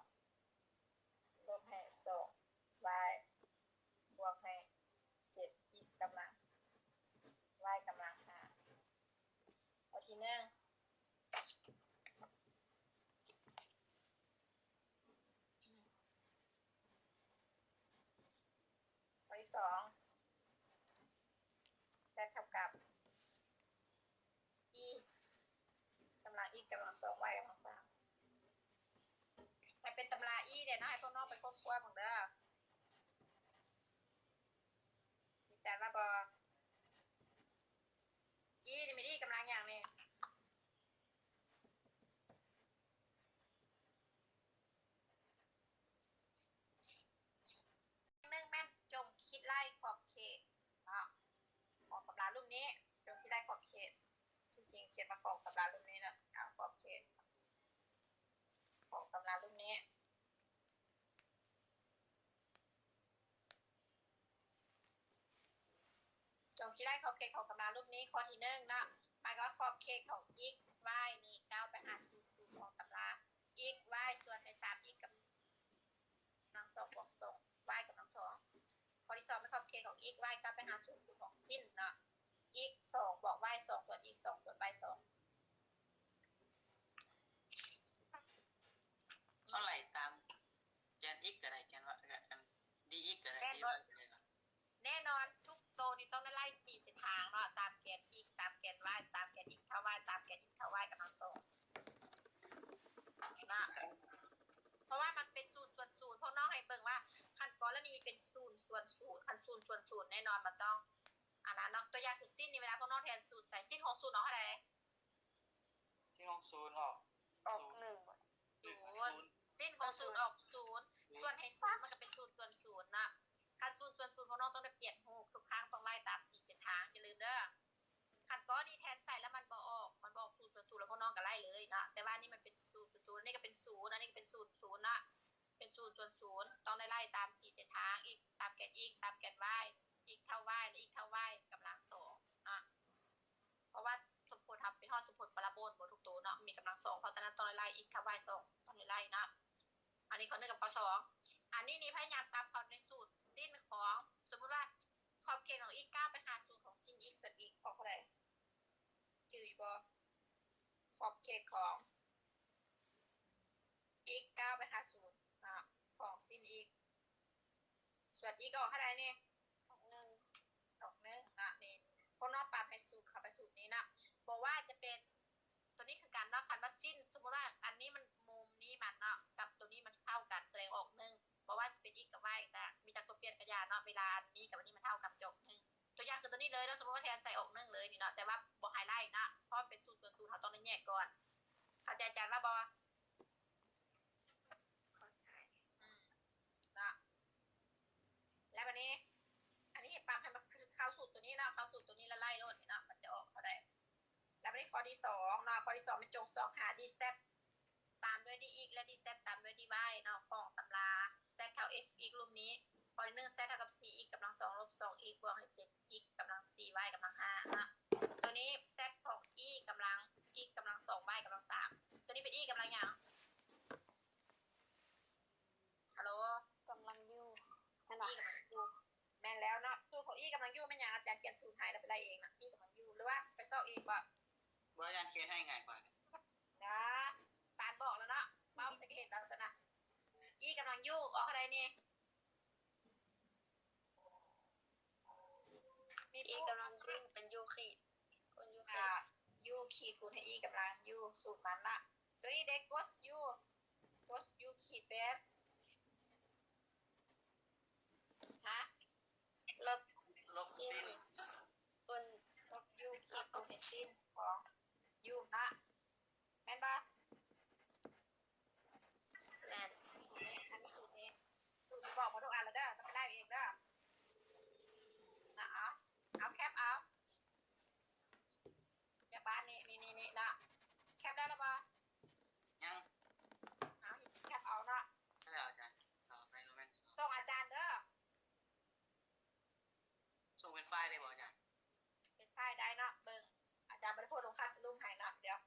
ລົບໃຫ້ ສອງ y ບວກໃຫ້ ເຈັດ x ກຳລັງ y ກຳລັງຫ້າ ຂໍ້ທີໜຶ່ງ. ຂໍ້ທີສອງ z ເທົ່າກັບ e ກຳລັງ x ກຳລັງສອງ y ກຳລັງສາມ ໃຫ້ ນະ ໃຫ້ພວກນ້ອງໄປຄົ້ນຄວ້າເບິ່ງເດີ. ມີຈານມາບໍ່? ອີ ນີ້ແມ່ນອີກຳລັງຫຍັງນີ້? ໜຶ່ງແມ່ນຈົ່ງຄິດໄລ່ຂອບເຂດເນາະ ຂອງຕຳລາລຸ່ມນີ້ ຈົ່ງຄິດໄລ່ຂອບເຂດ. ທີ່ຈິງຂຽນວ່າຂອງຕຳລາລຸ່ມນີ້ເນາະ ຂອບເຂດຂອງຕຳລາລຸ່ມນີ້. ຈົ່ງຄິດໄລ່ຂອບເຂດຂອງຕຳລາລຸ່ມນີ້. ຂໍ້ທີໜຶ່ງເນາະ ໝາຍຄວາມວ່າຂອບເຂດຂອງ x y ນີ້ກ້າວໄປຫາສູນຂອງຕຳລາ x y ສ່ວນໃຫ້ ສາມ x ກຳລັງສອງບວກສອງ y ກຳລັງສອງ. ຂໍ້ທີສອງແມ່ນຂອບເຂດຂອງ x y ກ້າວໄປຫາສູນຂອງສິ້ນເນາະ x ສອງບວກ y ສອງ ສ່ວນ x ສອງ ສ່ວນ y ສອງ. ເຮົາໄລ່ຕາມແກນ x ກໍໄດ້ ແກນ y ກໍ dx ກໍໄດ້ dy ກໍໄດ້. ແນ່ນອນ ທຸກໂຕນີ້ຕ້ອງໄດ້ໄລ່ສີ່ເສັ້ນທາງເນາະ ຕາມແກນ x ຕາມແກນ y ຕາມແກນ x ເທົ່າ y ຕາມແກນ x ເທົ່າ y ກຳລັງສອງນະ ເພາະວ່າມັນເປັນສູນສ່ວນສູນ. ພວກນ້ອງໃຫ້ເບິ່ງວ່າ ຄັນກໍລະນີເປັນສູນສ່ວນສູນ ຄັນສູນສ່ວນສູນ ແນ່ນອນມັນຕ້ອງອັນນັ້ນເນາະ. ຕົວຢ່າງຄືສິ້ນນີ້ ເວລາພວກນ້ອງແທນສູນໃສ່ ສິ້ນຂອງສູນອອກເທົ່າໃດ? ສິ້ນຂອງສູນອອກ ອອກໜຶ່ງ ສູນ ສູນ ສິ້ນຂອງສູນອອກສູນ ສ່ວນໃຫ້ສູນ ມັນກໍເປັນສູນສ່ວນສູນເນາະ. ຄັນສູນສ່ວນສູນ ພວກນ້ອງຕ້ອງໄດ້ປ່ຽນຮູບ ທຸກຄັ້ງຕ້ອງໄລ່ຕາມສີ່ເສັ້ນທາງ ຢ່າລືມເດີ. ຄັນກໍລະນີແທນໃສ່ແລ້ວມັນບໍ່ອອກ ມັນບໍ່ອອກສູນສ່ວນສູນ ແລ້ວພວກນ້ອງກໍໄລ່ເລີຍເນາະ. ແຕ່ວ່າອັນນີ້ມັນເປັນສູນສ່ວນສູນ ອັນນີ້ກໍເປັນສູນ ອັນນີ້ກໍເປັນສູນສູນເນາະ ເປັນສູນສ່ວນສູນ ຕ້ອງໄດ້ໄລ່ຕາມສີ່ເສັ້ນທາງ x ຕາມແກນ x ຕາມແກນ y x ເທົ່າ y ແລະ x ເທົ່າ y ກຳລັງສອງເນາະ. ເພາະວ່າສົມຜົນ ຖ້າເປັນຮອດສົມຜົນປາລາໂບນບໍ່ ທຸກໂຕເນາະ ມີກຳລັງສອງ ເພາະສະນັ້ນຕ້ອງໄດ້ໄລ່ x ເທົ່າ y ສອງ ຕ້ອງໄດ້ໄລ່ເນາະ. ອັນນີ້ຂໍ້ໜຶ່ງກັບຂໍ້ສອງ. ອັນນີ້ນີ້ພະຍາຍາມປັບເຂົ້າໃນສູດສິ້ນຂອງ ສົມມຸດວ່າຂອບເຂດຂອງ x ກ້າວໄປຫາສູນຂອງສິ້ນ x ສ່ວນ x ອອກເທົ່າໃດ? ຈື່ຢູ່ບໍ່? ຂອບເຂດຂອງ x ກ້າວໄປຫາສູນເນາະ ຂອງສິ້ນ x ສ່ວນ x ອອກເທົ່າໃດນີ້? ອອກໜຶ່ງ ອອກໜຶ່ງເນາະ. ນີ້ ພວກນ້ອງປັບໃຫ້ສູດ ເຂົ້າໄປສູດນີ້ເນາະ. ບໍ່ວ່າຈະເປັນ ຕົວນີ້ຄືກັນເນາະ ຄັນວ່າສິ້ນ ສົມມຸດວ່າອັນນີ້ມັນ ມຸມນີ້ມັນເນາະ ກັບຕົວນີ້ມັນເທົ່າກັນ ສະແດງອອກໜຶ່ງ. ບໍ່ວ່າຊິເປັນ x ກັບ y ກໍມີຈັກຕົວປ່ຽນກໍຢ່າເນາະ ເວລາອັນນີ້ກັບອັນນີ້ມັນເທົ່າກັນ ຈະອອກໜຶ່ງ. ຕົວຢ່າງຄືຕົວນີ້ເລີຍເນາະ ສົມມຸດວ່າແທນໃສ່ອອກໜຶ່ງເລີຍນີ້ເນາະ ແຕ່ວ່າບໍ່ໃຫ້ໄລ່ເນາະ ເພາະມັນເປັນສູດສ່ວນສູດ ເຮົາຕ້ອງໄດ້ແຍກກ່ອນ. ເຂົ້າໃຈອາຈານວ່າບໍ່? ເຂົ້າໃຈ ອືມ ເນາະ. ແລ້ວບັດນີ້ ອັນນີ້ປັບໃຫ້ມັນຄືເຂົ້າສູດຕົວນີ້ເນາະ ເຂົ້າສູດຕົວນີ້ແລ້ວໄລ່ໂລດນີ້ເນາະ ມັນຈະອອກເທົ່າໃດ. ແລ້ວບັດນີ້ຂໍ້ທີສອງເນາະ ຂໍ້ທີສອງແມ່ນຈົ່ງຊອກຫາ dz ຕາມດ້ວຍ dx ແລະ dz ຕາມດ້ວຍ dy ເນາະ ຂອງຕຳລາ z ເທົ່າ f x ລຸ່ມນີ້. ຂໍ້ທີໜຶ່ງ z ເທົ່າກັບສີ່ x ກຳລັງສອງ ລົບສອງ x ບວກໃຫ້ເຈັດ x ກຳລັງສີ່ y ກຳລັງຫ້າເນາະ. ຕົວນີ້ z ຂອງ e ກຳລັງ x ກຳລັງສອງ y ກຳລັງສາມ. ຕົວນີ້ເປັນ e ກຳລັງຫຍັງ? ຮັລໂຫຼ ກຳລັງ u ແມ່ນບໍ່? E ກຳລັງ u ແມ່ນແລ້ວເນາະ. ສູດຂອງ e ກຳລັງ u ແມ່ນຫຍັງ? ອາຈານຂຽນສູດໃຫ້ແລ້ວໄປໄລ່ເອງນະ e ກຳລັງ u ຫຼືວ່າໄປຊອກເອງບໍ່? ບໍ່ ອາຈານຂຽນໃຫ້ງ່າຍກວ່າ. ນະ ປານບອກແລ້ວເນາະ ເວົ້າໃສ່ກໍເຫັນແລ້ວຊັ້ນນະ. e ກຳລັງ u ອອກເທົ່າໃດນີ້? ມີ e ກຳລັງ u ເປັນ u ຂີດ ຄູນ u ຂີດ ອ່າ u ຂີດຄູນໃຫ້ e ກຳລັງ u ສູດມັນນະ. ຕົວນີ້ເດ້ cos u cos u ຂີດເປັນ ຮະ? ລົບ ລົບ ln ຄູນ ລົບ u ຂີດຄູນໃຫ້ ln ຂອງ u ເນາະ ແມ່ນບໍ່? ແມ່ນ. ນີ້ ອັນນີ້ສູດນີ້ ສູດທີ່ບອກມາທຸກອັນແລ້ວເດີ ຕ້ອງໄປໄລ່ເອງເດີ ນະ. ເອົາ ເອົາແຄປເອົາ ຈາກບ້ານນີ້ ນີ້ໆໆ ນະ ແຄປໄດ້ແລ້ວບໍ່? ຍັງ. ເອົາ ແຄປເອົາເນາະ ແລ້ວອາຈານ ຕໍ່ໄປ ແມ່ນ ສົ່ງອາຈານເດີ. ສົ່ງເປັນໄຟລ໌ໄດ້ບໍ່ອາຈານ? ເປັນໄຟລ໌ໄດ້ເນາະ ເບິ່ງ ອາຈານບໍ່ໄດ້ໂພສລົງຄາສຣູມໃຫ້ເນາະ ດຽວ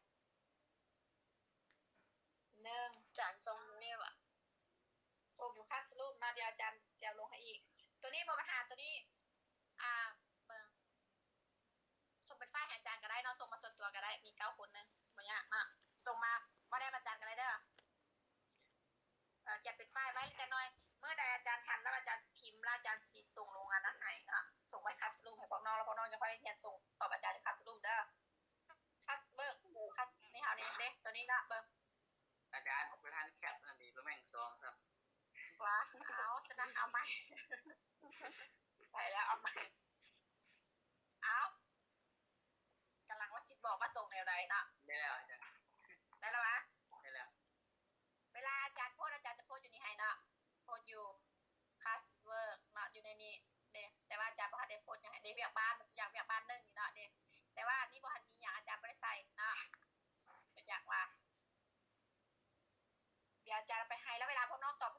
ໜຶ່ງ ອາຈານສົ່ງຢູ່ນີ້ຫວາ? ສົ່ງຢູ່ຄາສຣູມເນາະ ດຽວອາຈານຈະເອົາລົງໃຫ້ອີກ. ຕົວນີ້ບໍ່ບັນຫາ ຕົວນີ້ ອ່າ ເບິ່ງ ສົ່ງເປັນໄຟລ໌ໃຫ້ອາຈານກໍໄດ້ເນາະ ສົ່ງມາສ່ວນຕົວກໍໄດ້ ມີເກົ້າຄົນນະ ບໍ່ຍາກເນາະ ສົ່ງມາ ວ່າແນມອາຈານກໍໄດ້ເດີ. ເອີ ຂຽນເປັນໄຟລ໌ໄວ້ຈັກໜ່ອຍ ມື້ໃດອາຈານທັນແລ້ວອາຈານຊິພິມ ແລ້ວອາຈານຊິສົ່ງລົງອັນນັ້ນໃຫ້ເນາະ ສົ່ງໄວ້ຄາສຣູມໃຫ້ພວກນ້ອງ ແລ້ວພວກນ້ອງຈະຄ່ອຍຮຽນສົ່ງຕອບອາຈານຢູ່ຄາສຣູມເດີ. ຄັດເບິ່ງ ຄັດນີ້ເຮົານີ້ເດ້ ຕົວນີ້ເນາະ ເບິ່ງ ອາຈານບໍ່ທັນແຄປນັ້ນດີ ບໍ່ແມ່ນສອງຊ້ຳ ວ່າ ເອົາຊະນະ ເອົາໃໝ່ ໄປແລ້ວ ເອົາໃໝ່ ເອົາ ກຳລັງວ່າຊິບອກວ່າສົ່ງແນວໃດເນາະ ໄດ້ແລ້ວອາຈານ ໄດ້ແລ້ວຫວາ ໄດ້ແລ້ວ ເວລາອາຈານໂພສ ອາຈານຈະໂພສຢູ່ນີ້ໃຫ້ເນາະ ໂພສຢູ່ Classwork ເນາະ ຢູ່ໃນນີ້ເດ້ ແຕ່ວ່າອາຈານບໍ່ທັນໄດ້ໂພສຫຍັງໃຫ້ເດ້ ວຽກບ້ານ ຕົວຢ່າງວຽກບ້ານໜຶ່ງນີ້ເນາະເດ້ ແຕ່ວ່ານີ້ບໍ່ທັນມີຫຍັງ ອາຈານບໍ່ໄດ້ໃສ່ເນາະ ເປັນຫຍັງວ່າ ດຽວອາຈານເອົາໄປໃຫ້ ແລ້ວເວລາພວກນ້ອງຕອບ